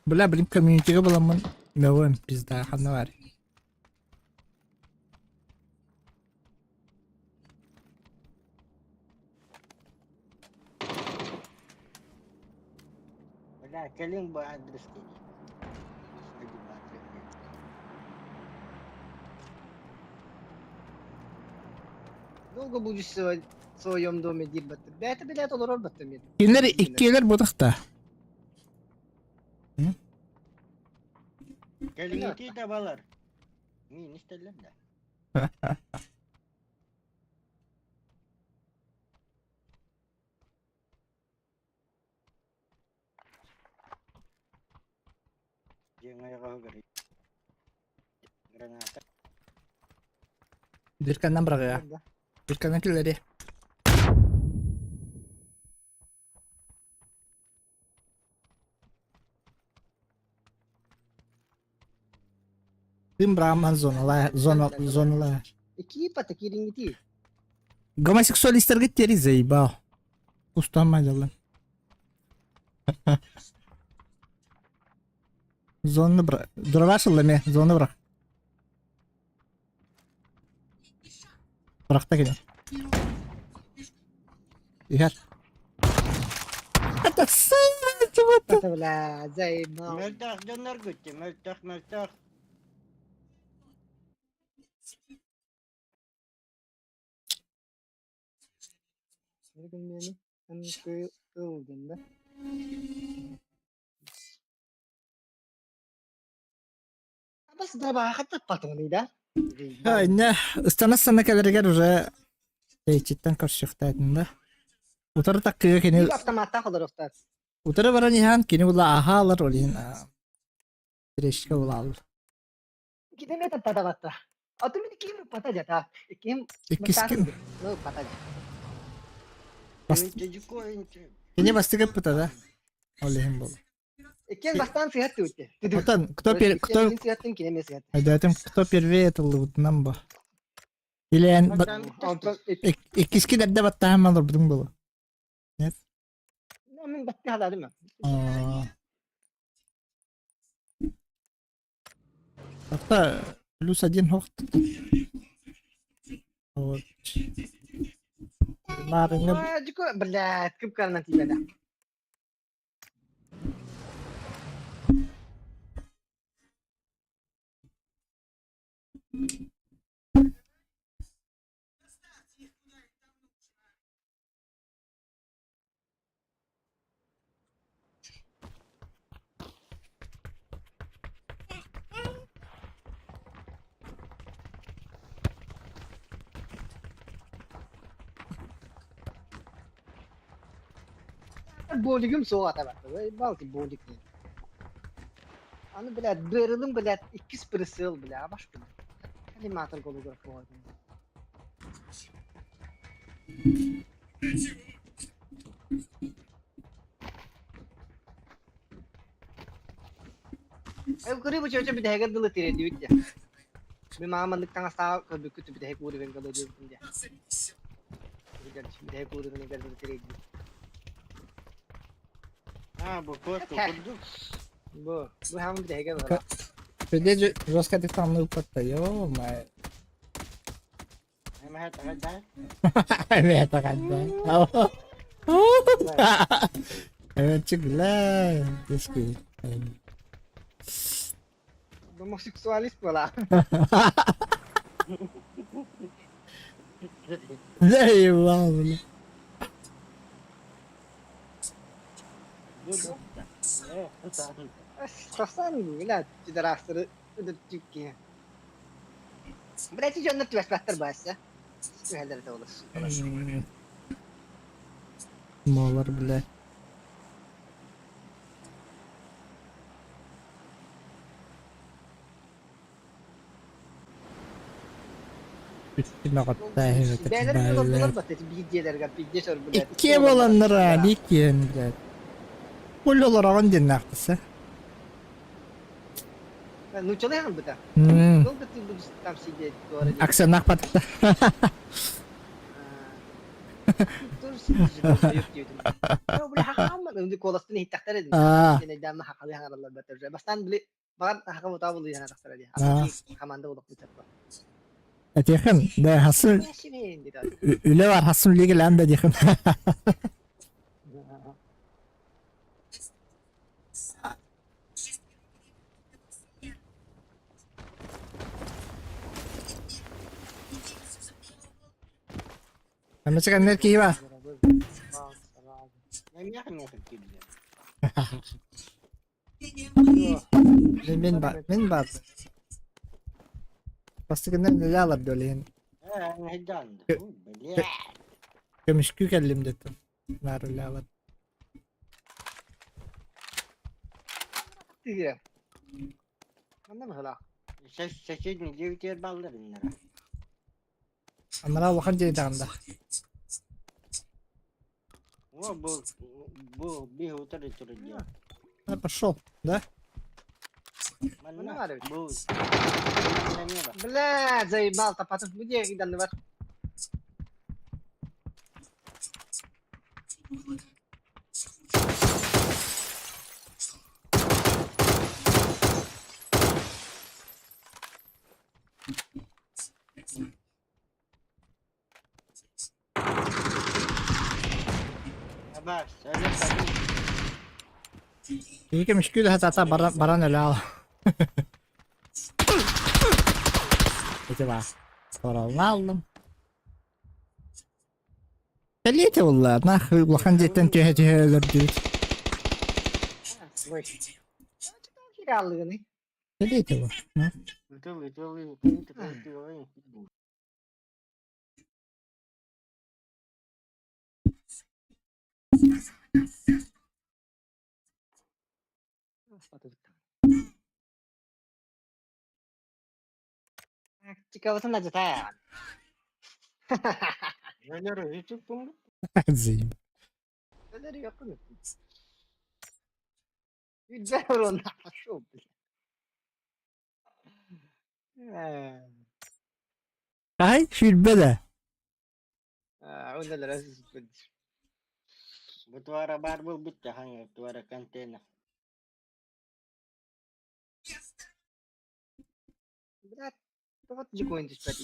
Бля, блин, комьюнитига буламмын мөҕүөм пизда ханна баар. Долго будешь своем доме диир баттыр. Бэйэтэ билээт олорор баттыр мен. Кинилэр иккиэлэр бутахта. Кэлиҥҥити да балар. Миин истэллэр да. Дьиэҥ айаҕаһыгар граната. Бирканнан быраҕыа. Бирканнан киллэри. Тым браман зоналаа, зона, зоналаа. Экипа такирингити. Гомосексуалистарга тери заебал. Устама дьаллан. Зоны бра... Дуралашылла ме, зоны бра. Бырахта кини. Иһэр. Это чего-то. Бля, заебал. Мөлтөх дьоннор күттү, мөлтөх, мөлтөх. Ылдын да. Бас дабаха таппатыҥый да? Инне ыстана-ыстана кэлэригэр уже тэйиччиттэн көрсүөхтээтин да. Утары таккыга кини Автоматтаах олоруохтаах. Утары баран иһэн кини була аһаалар ол иһин Решка булаалар. Кини таттатабатта. Аты мин ким пата жата. Ким Иккис ким? Ну пата. Кини бастык ыппыта да. Ол иһин буолла. Иккиэн бастаан сыһат түбүттэ. Отон кто пер кто Айдаатым кто первее тыллыбытынан бу. Илээн иккиски дэрдэ баттаһан малырбытың болу. Нет? Мен баттаһаладым. Hatta плюс один хохт. Вот. Марыҥҥа Блядь, кып-карна тиийбэтэ. Болигым суох атабатта. Балки болик диэн. Аны, блядь, бырылым, блядь, иккис прысыл, бля, баш бля. Коллиматор голограф буолар. Көрүү бу чөчө бүтэһигэр дылы тириэрдибит дьэ. Мин маа маннык таҥастаах көрбүккүт бүтэһик уровень дылы диэбитим дьэ. Бүтэһик уровенигэр дылы тириэрдибит. А, бу куоту курдук. Бу, бу хаамын бүтэһигэр барар. Пиздец жестко ты там ыыппатта, ё-моё. Эмиэ таҕайда. Эвенчик бля, диски. Гомосексуалист была. Заебал, бля. Тахсан, бля, пидорастары өдөртүкке. Блядь, дьоннор түбэспэттэр баасса. Түһэлэр да олус. Молар, бля. Бээлэр олордулар бат, биир дьиэлэргэ биирдэ сор, блядь. Иккиэ буоланнара, бииккиэн, блядь. Уллолороҕун диэннээхтисе. Нуучалыы хаалбыта. Долго ты будешь там сидеть, в городе? Аксенах патта. Тоже сидишь, долбоёб диэбитим. Бля, хааммат, үнді куоластын иһиттэхтэр эдин. Сен хахалы хаҥараллар баттар. Бастаан били баҕар хаха утаа булуй хаҥарахтара дии. Команда олохпут саппа. Этиэхин, да хасын үлэ бар хасын үлэгэлээн да диэхин. Эмэчик аннер киһи бар. Мин бар, мин бар. Бастыгынан нелялар дөлейін. Көмүскүү кэллим деттим. Наар үлэлэр. Тиhe. Манна быһылаах. Соседний девятер баллар иннара. Анараа улахан дьиэ даҕанда. О, бу бу биһ утары турар диэн. А, пошел, да? Манна Манна баар эбит. бу Бля, заебал, тапатын бу диэки данныбар. Абас, әле Киһи көмүскүү да сатаата баран, баран өлө ал. Ити баа. Хоролна алдым. Кэлиэти булла, нах улахан дьиэттэн түһэ-түһэ өлөрдүбүт. Ой. Кираллыгыны. Кэлиэти бу. Ытыл ытыл ытыл ытыл. Чикабытын ажыта. Өлөр үтүк буңду. Зим. Өлөр yok. Үлбэ урон пошел, бля. Ай, сүүрбэ да. Оннолор Бу туара бар бул битте хаңы туара контейнер. Брат, вот жикоин түспэт.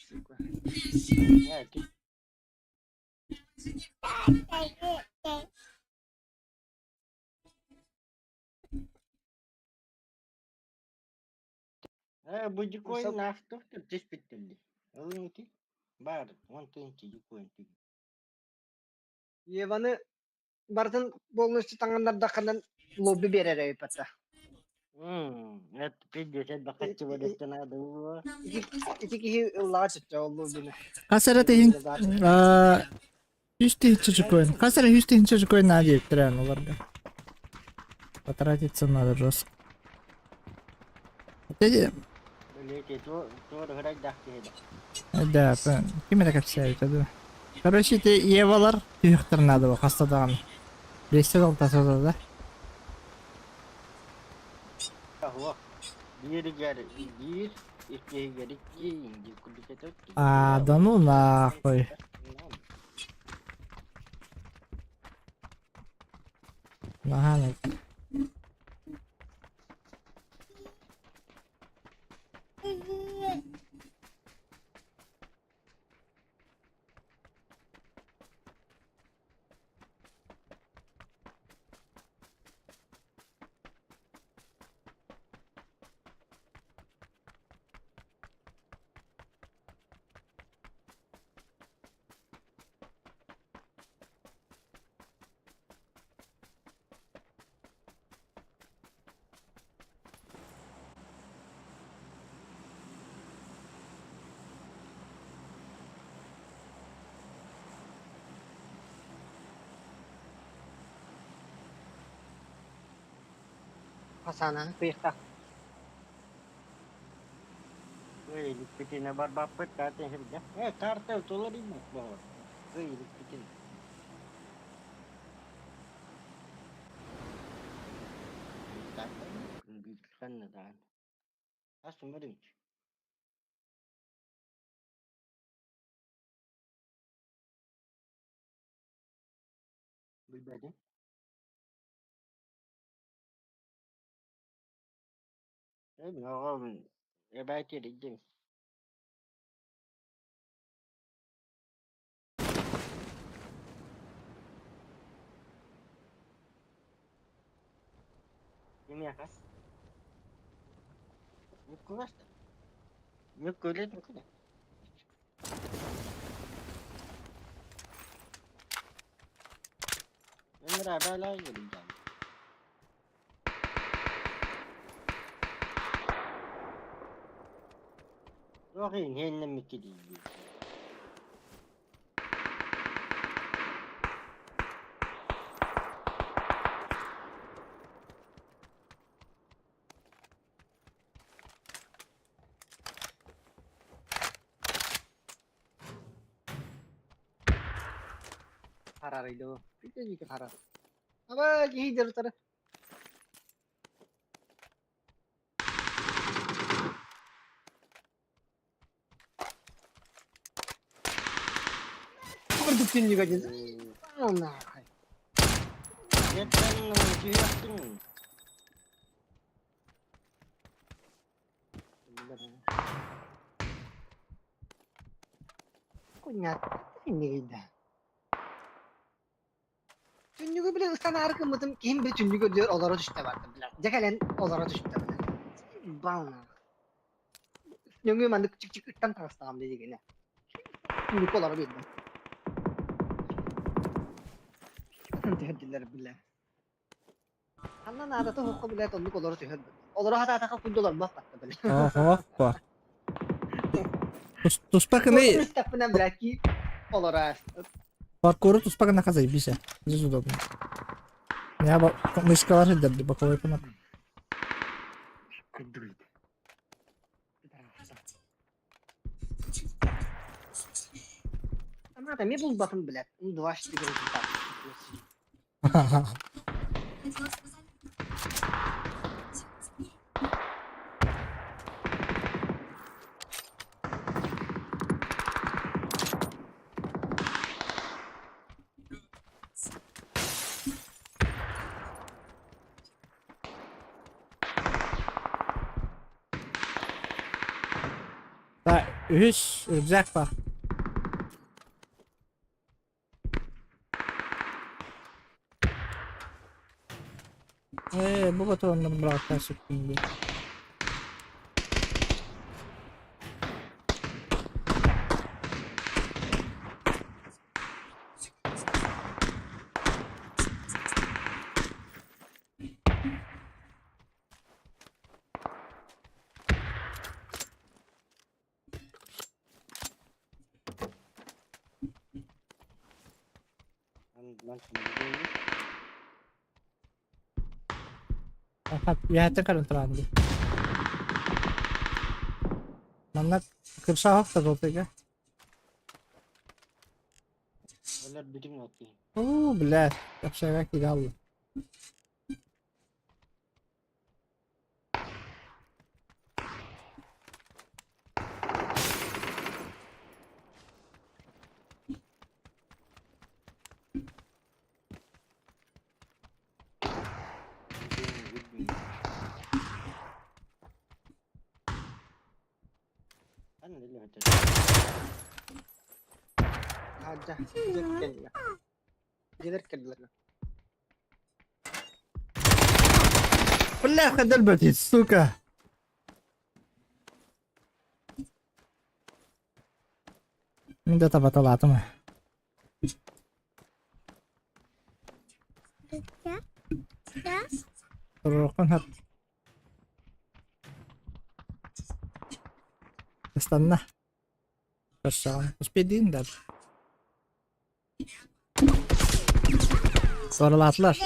Сука. Э, ти Э, бу жикоин нахтуктур түспүттүлдү. Ылың ити. Бар, он тынчы жикоин түг. Еваны бартын полностью таңаннардаханан лобби берер эпата. Это пиздец, бакатчы барыста надо было. Ити киһи ыллаға чөттө ол лоббины. Хас эрэ тиһин үс тыһыынча чукуйун. Хас эрэ үс тыһыынча чукуйун наа диэбиттэрэ олорго. Потратиться надо жестко. Эти Блять, то то грать дахты. Да, ким эрэ кэпсээбитэ дуу. Короче, ити Евалар түһүөхтэрин наада бу хаста даҕаны. Биэстэ алтата да. Ого. Биир гер биир, икки гер икки, инди кудукета. А, да ну нахуй. Наһаа Хасана кыйыктак. Ой, ликпитина бар баппыт карта хирде. Э, карта толар име баар. Ой, ликпитина. Ханна даан. Ас мөрүнч. Билбедим. Э, ногом эбайти дидим. Кимиэхэ? Ньуккуласта. Ньуккулет ньуккула. Харарыйдыбы. Бүтүн харар. Аба киһи дьарытары. Курдук түннүгэ дьин. Нахай. Куннят иннигийдэ. Түннүгү бile ыстанаары гыммытым киһим бile түннүгү үрдүгэр олоро түстэ барда бile. Дьэ кэлэн олоро түстэ бile. Бална. Нөҥүө маннык чик-чик ыттан таҕыстаҕым дии гинэ. Түннүккэ олоро биэрдим. Түһэрдилэр бile. Ханна наадата суохха билээт оннук олоро түһэр. Олоро хатаатахха курду олорбот батта бile. Оһо, Туспа кыны Истэхпинэ бля ки олоро. Паркуру туспа гына заебись. Здесь удобно. Я мышкалар сылдьар боковой кнопка. Курдук. Аната мен булбатым блядь. Ну два четыре результат. Так, үһүс рюкзак бар. Ээ, бу патроннар быраҕаттаан сүктүм дии. Үөһэттэн көрөн туран дии. Манна кырса оһох да толтуйга. Оо, блядь, общага киирэ Hadja, дьиэлэр Дьиэлэр кэллилэр. Бляха, дэлбэтит, сука! Мин да табаталаатым. Туруоххун хат. Ыстанна. Көрсөҕүн. Успейдиин да. Туоралаатылар.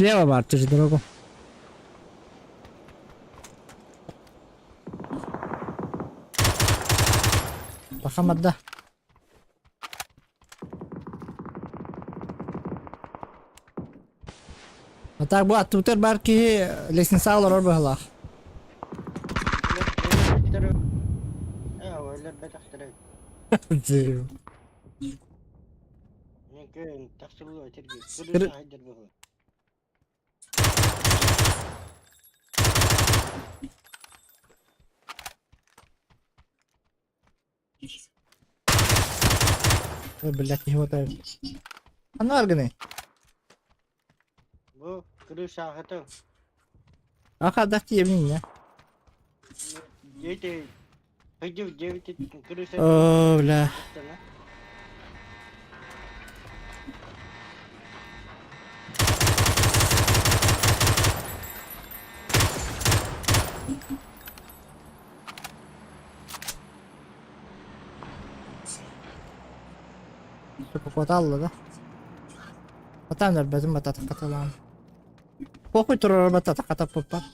Слева бар, через дорогу. Пахамадда. А так бу аттыбытыгар баар киһи лестницаҕа олорор быһыылаах. Ой, блядь, не хватает. А ну арганы. Бу крыша хата. Аха, да тебе не. Дети. Пойди в 9 крыша. О, бля. Куоталла да? Хатаан өлбөтүм батата хатылаан. Похуй турар батата хатаппыппар.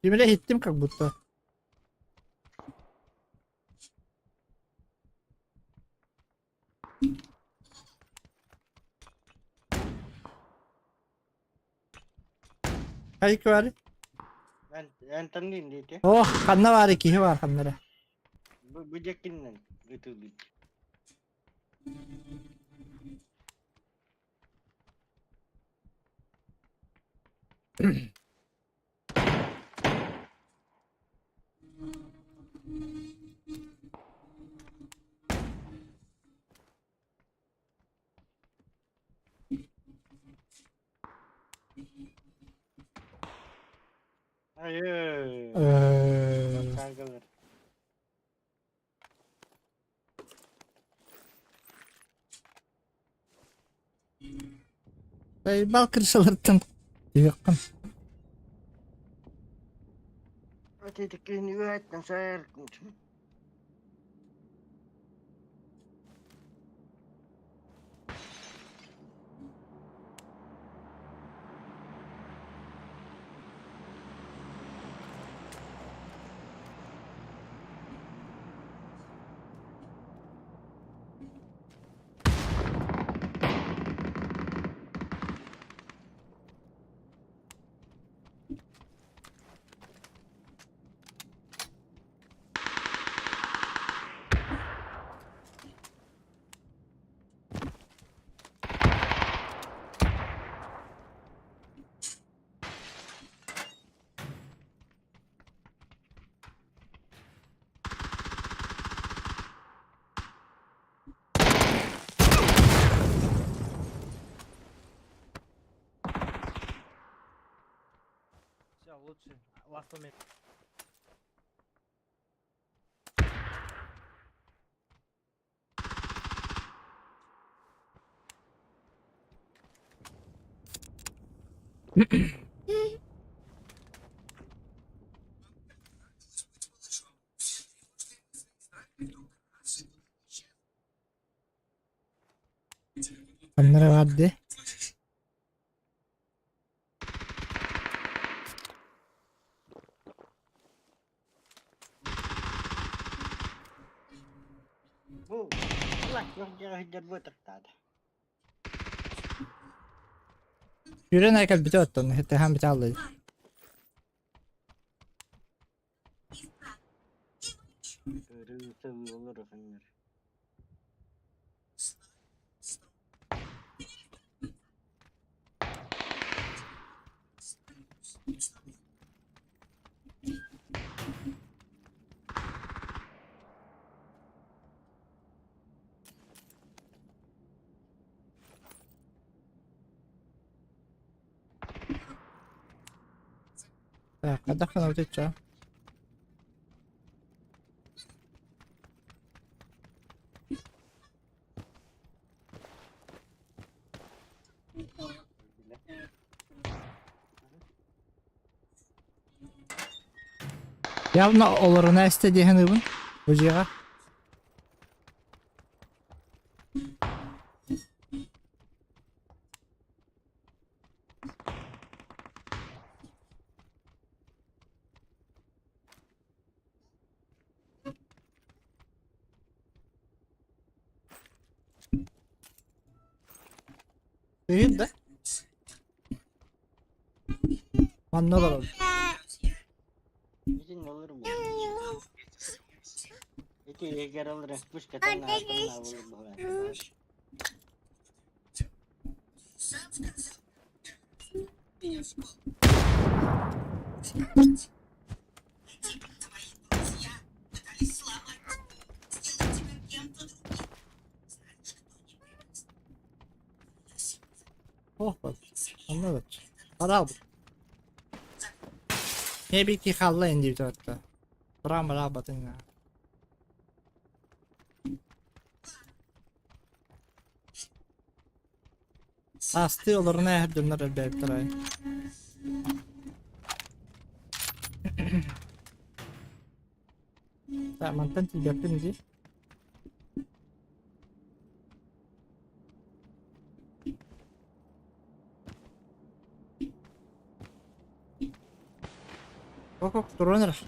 Кимэрэ иһиттим как будто. Хайка баар? Антонин диэки. О, ханна баар киһи баар ханна эрэ. Бу бу диэкиннэн ытыллыт. Айыы. Э, Саргылар. Бал крышаларыттан түһүөххүн. Ati үөттэн сэр. Все, лучше. Last one. Ханна эрэ баар дии. Бу лак Сүүрэн эрэ кэлбитэ оттон, хаһан бүтэ хаалла дии. Так, хайдах гынабытый чаа? Явно олоруна эстэ дии саныыбын бу дьиэҕэ. Ыйын да? Манна олоробут. Итин olur bu. Ити егер olur пушкатан olur bu. Ох, онно бачча. Хараабыт. Maybe хаалла ин диэбит атта. Тураан бараабатын Саастыы олоруна эһэр дьоннор элбээбиттэр аай. Так, мантан тиийбэппин дии. Ок, ок, туран эрэр.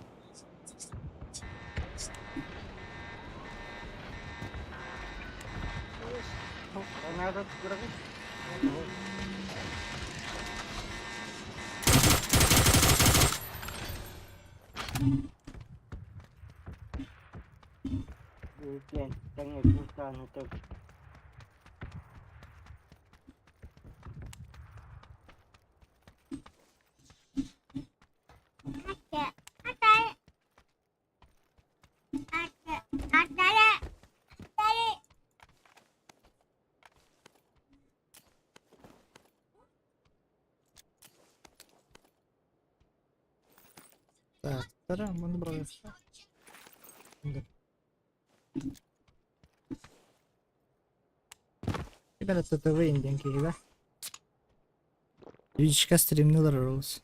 Надо көрөбүт. Үтен тэҥэ кустааны тök. Так, тара, маны быраҕыахха. Ребята, ТТВ диэн киһи Twitchка стримнилар олус.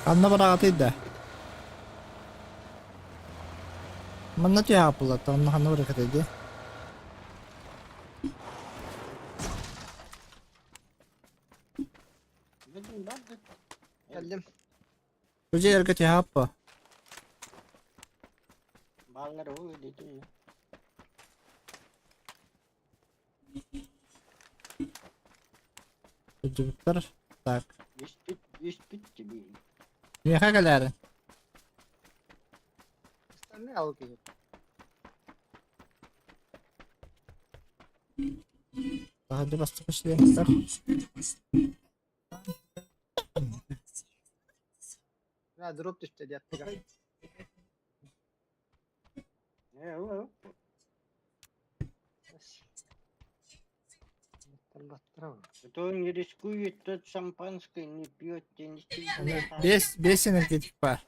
Ханна бараҕытый да? Манна түһэ онно ханна барыахытый дии? Билин бардыт. Кэллим. Бу дьиэлэргэ түһэ Баллар ол дити. Сылдьыбыттар. Так. Испит, испит тебе. Миэхэ кэлээри. Остальные алки. Таһырдьа бастакы членнэр. Да, дроп түстэ диэттигэ. Кто не рискует, тот шампанское не пьет, не Бес, бес энергетик бар.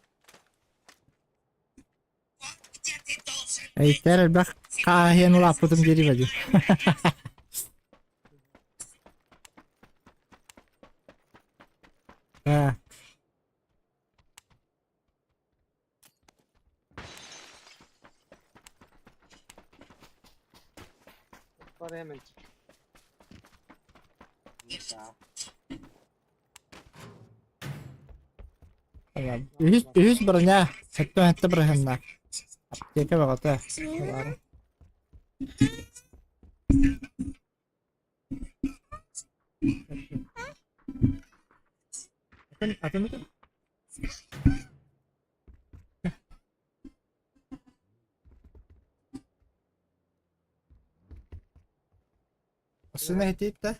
Эйттэр элбэх хааһыан улааппытым диэри бадьы. Э, Бар hemen. Үһүс, үһүс броня. Сэттэ сэттэ бырыһынна. Аптека бөҕөтө. Баара. Атын, атын Массыына иһитиит да?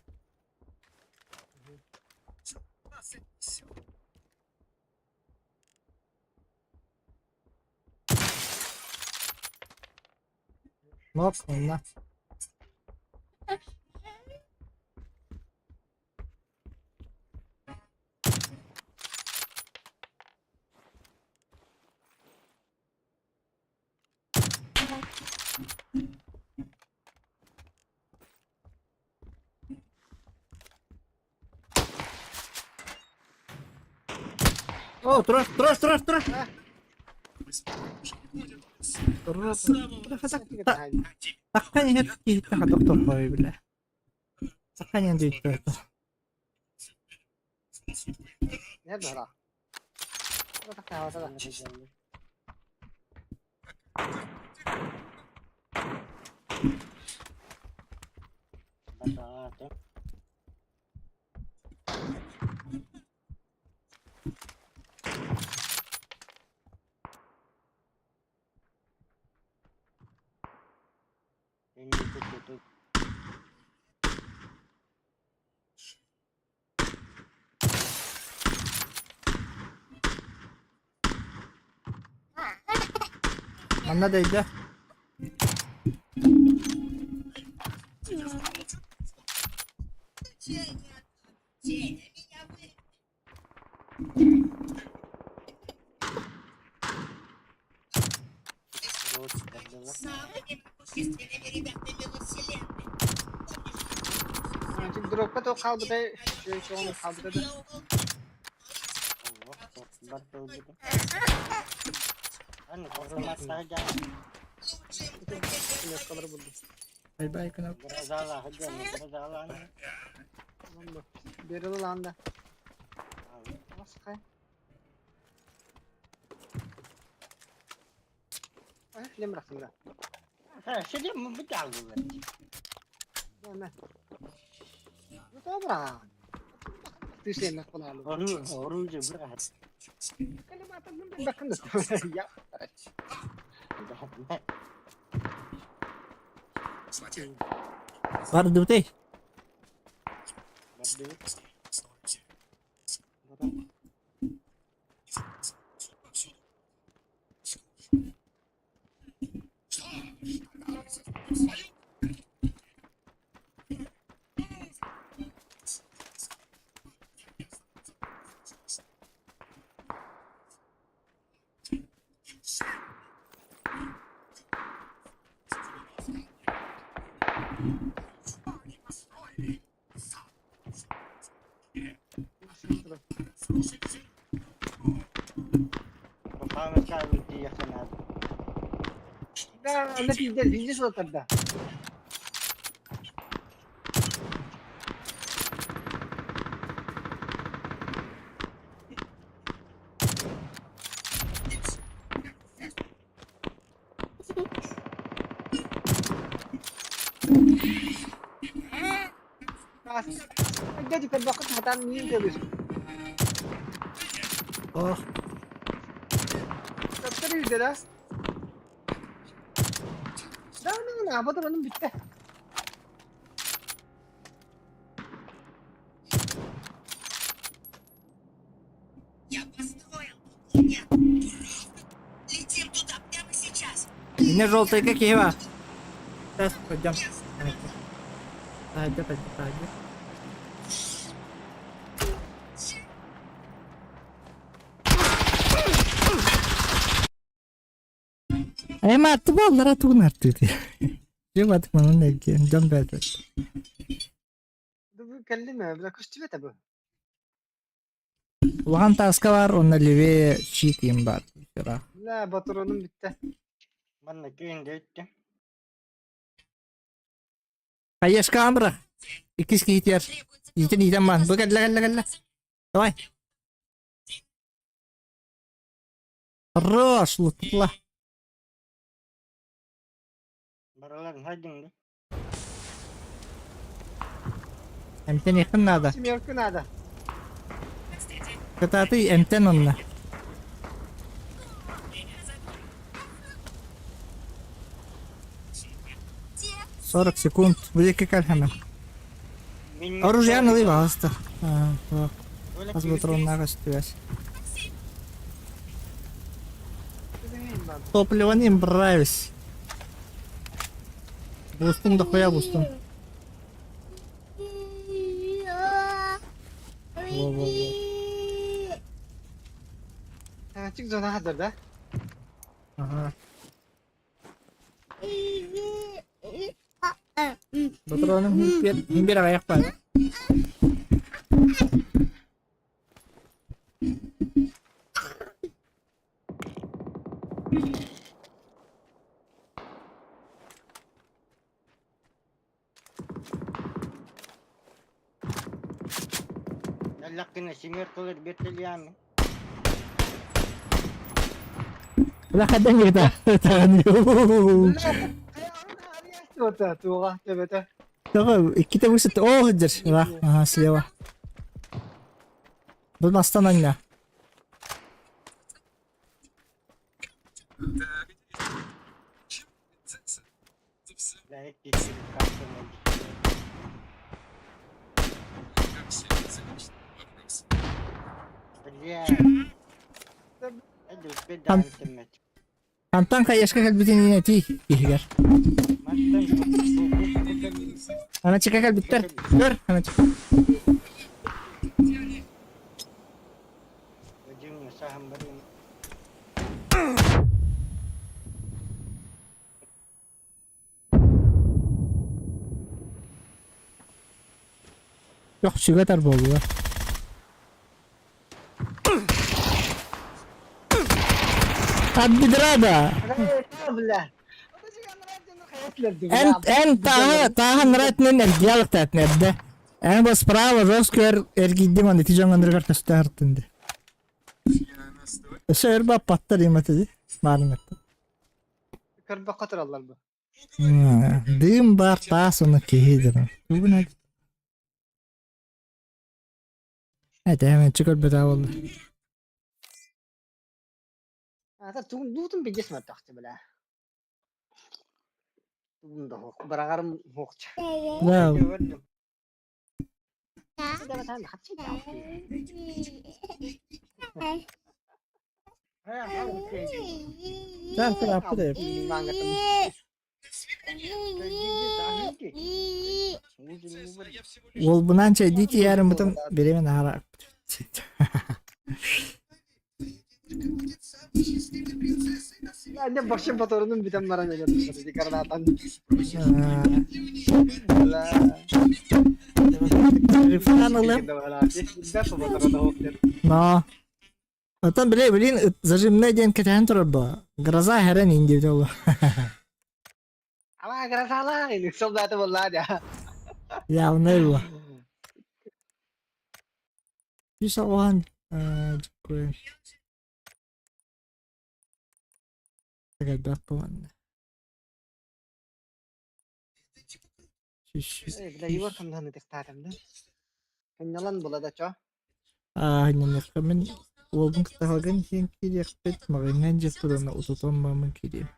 Нок, онно. О, турар, турар, турар, турар! Турар, Таххан иһэр киһиттэн хатах тоххой бile. Сахан иһэн дүйттэ. Nerede hara? Манна дэйдэ. Дропка то хаалбыта, үчүгэй хаалбыта да. Бай-бай күнү. Берил анда. Шлем расында. Шлем быталгылар. Ну добра. Ты шлем на Оружие брат. Я. Бардыбытай. Да, она пиздец, видишь вот тогда. Дядя көрбөккө сатаан миин кэбис. Ох. Көптөр үйдө да. Да, ну, на, потом onun bitti. Мне желтые какие ва? Сейчас пойдем. Пойдем, пойдем, пойдем. Эма тубаллара тугунар түүти. Жем атык манан эрген дьон бэт. Бу кэллим бля көстүбэт бу. Улахан тааска бар, онно левее щит им бар. Бля батронум бүттэ. Манна киин дэйтти. Хаешка амра. Иккис киһитигэр. Иитэн иитэн баан. Бу кэллэ кэллэ кэллэ. Давай. Хорош, лутла. Бараларын хайдың да. Эмтэн ихин надо. Семерка надо. Кытааты эмтэн онно. 40 секунд. Бу кэлхэмэ. Оружие ылыы баҕаста. Хас патроннаах өстүбэс. Топливо не нравится. Бустум дохуя бустум. Во-во-во. Чик зона хазар да? Ага. Патроным химбер аяқ бар. Лаккына семеркалар бертелиями. Бля, хаддан гита. Туға, төбөтө. Тоҕо иккитэ высыт. О, держ. Ага, слева. Бұл мастан анна. Антан хаешка кэлбитин ти иһигэр. Ана чека кэлбиттэр. Көр, ана чека. Yok сүгэтэр буолла. Абидрада. Бля. Эн эн тааһа тааһа нратнен эргиялык татнерде. Эн бу справа жестко эргиддим аны ти жоңандыргар көстө Өсө өр баппаттар иматыды. Марын этти. Көрбө катыраллар бу. Дым бар таас оны киһидир. Бүгүн айт. Эт эмен чыкыр бета болду. Ата тугун дуутун билес мартакты бля. Тугун да хок. Барагарым хокча. Да. Ол бунан чайдити ярым бутун беремен ара. Anne başım patorunun biten maran öyle. Karnatan. Рифан ылым. Но. Отон биле билин зажимная ден кетен турар бу. Гроза херен инди ол. Ама грозала, или солдаты болла да. Явно его. Писал такой. Ребята, ладно. Э, бля, Егор хамнаһын ытыктаатым да. Хынньалан була да чо. Аа, мин уолбун кытта халган иһэн киириэхпит, маҕаҥҥа дьиэ турана утутан бараммын киириэм.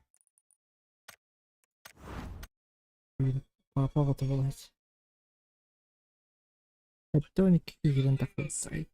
Папа оҕото буолааччы. 72 киирэн тахсыбыт.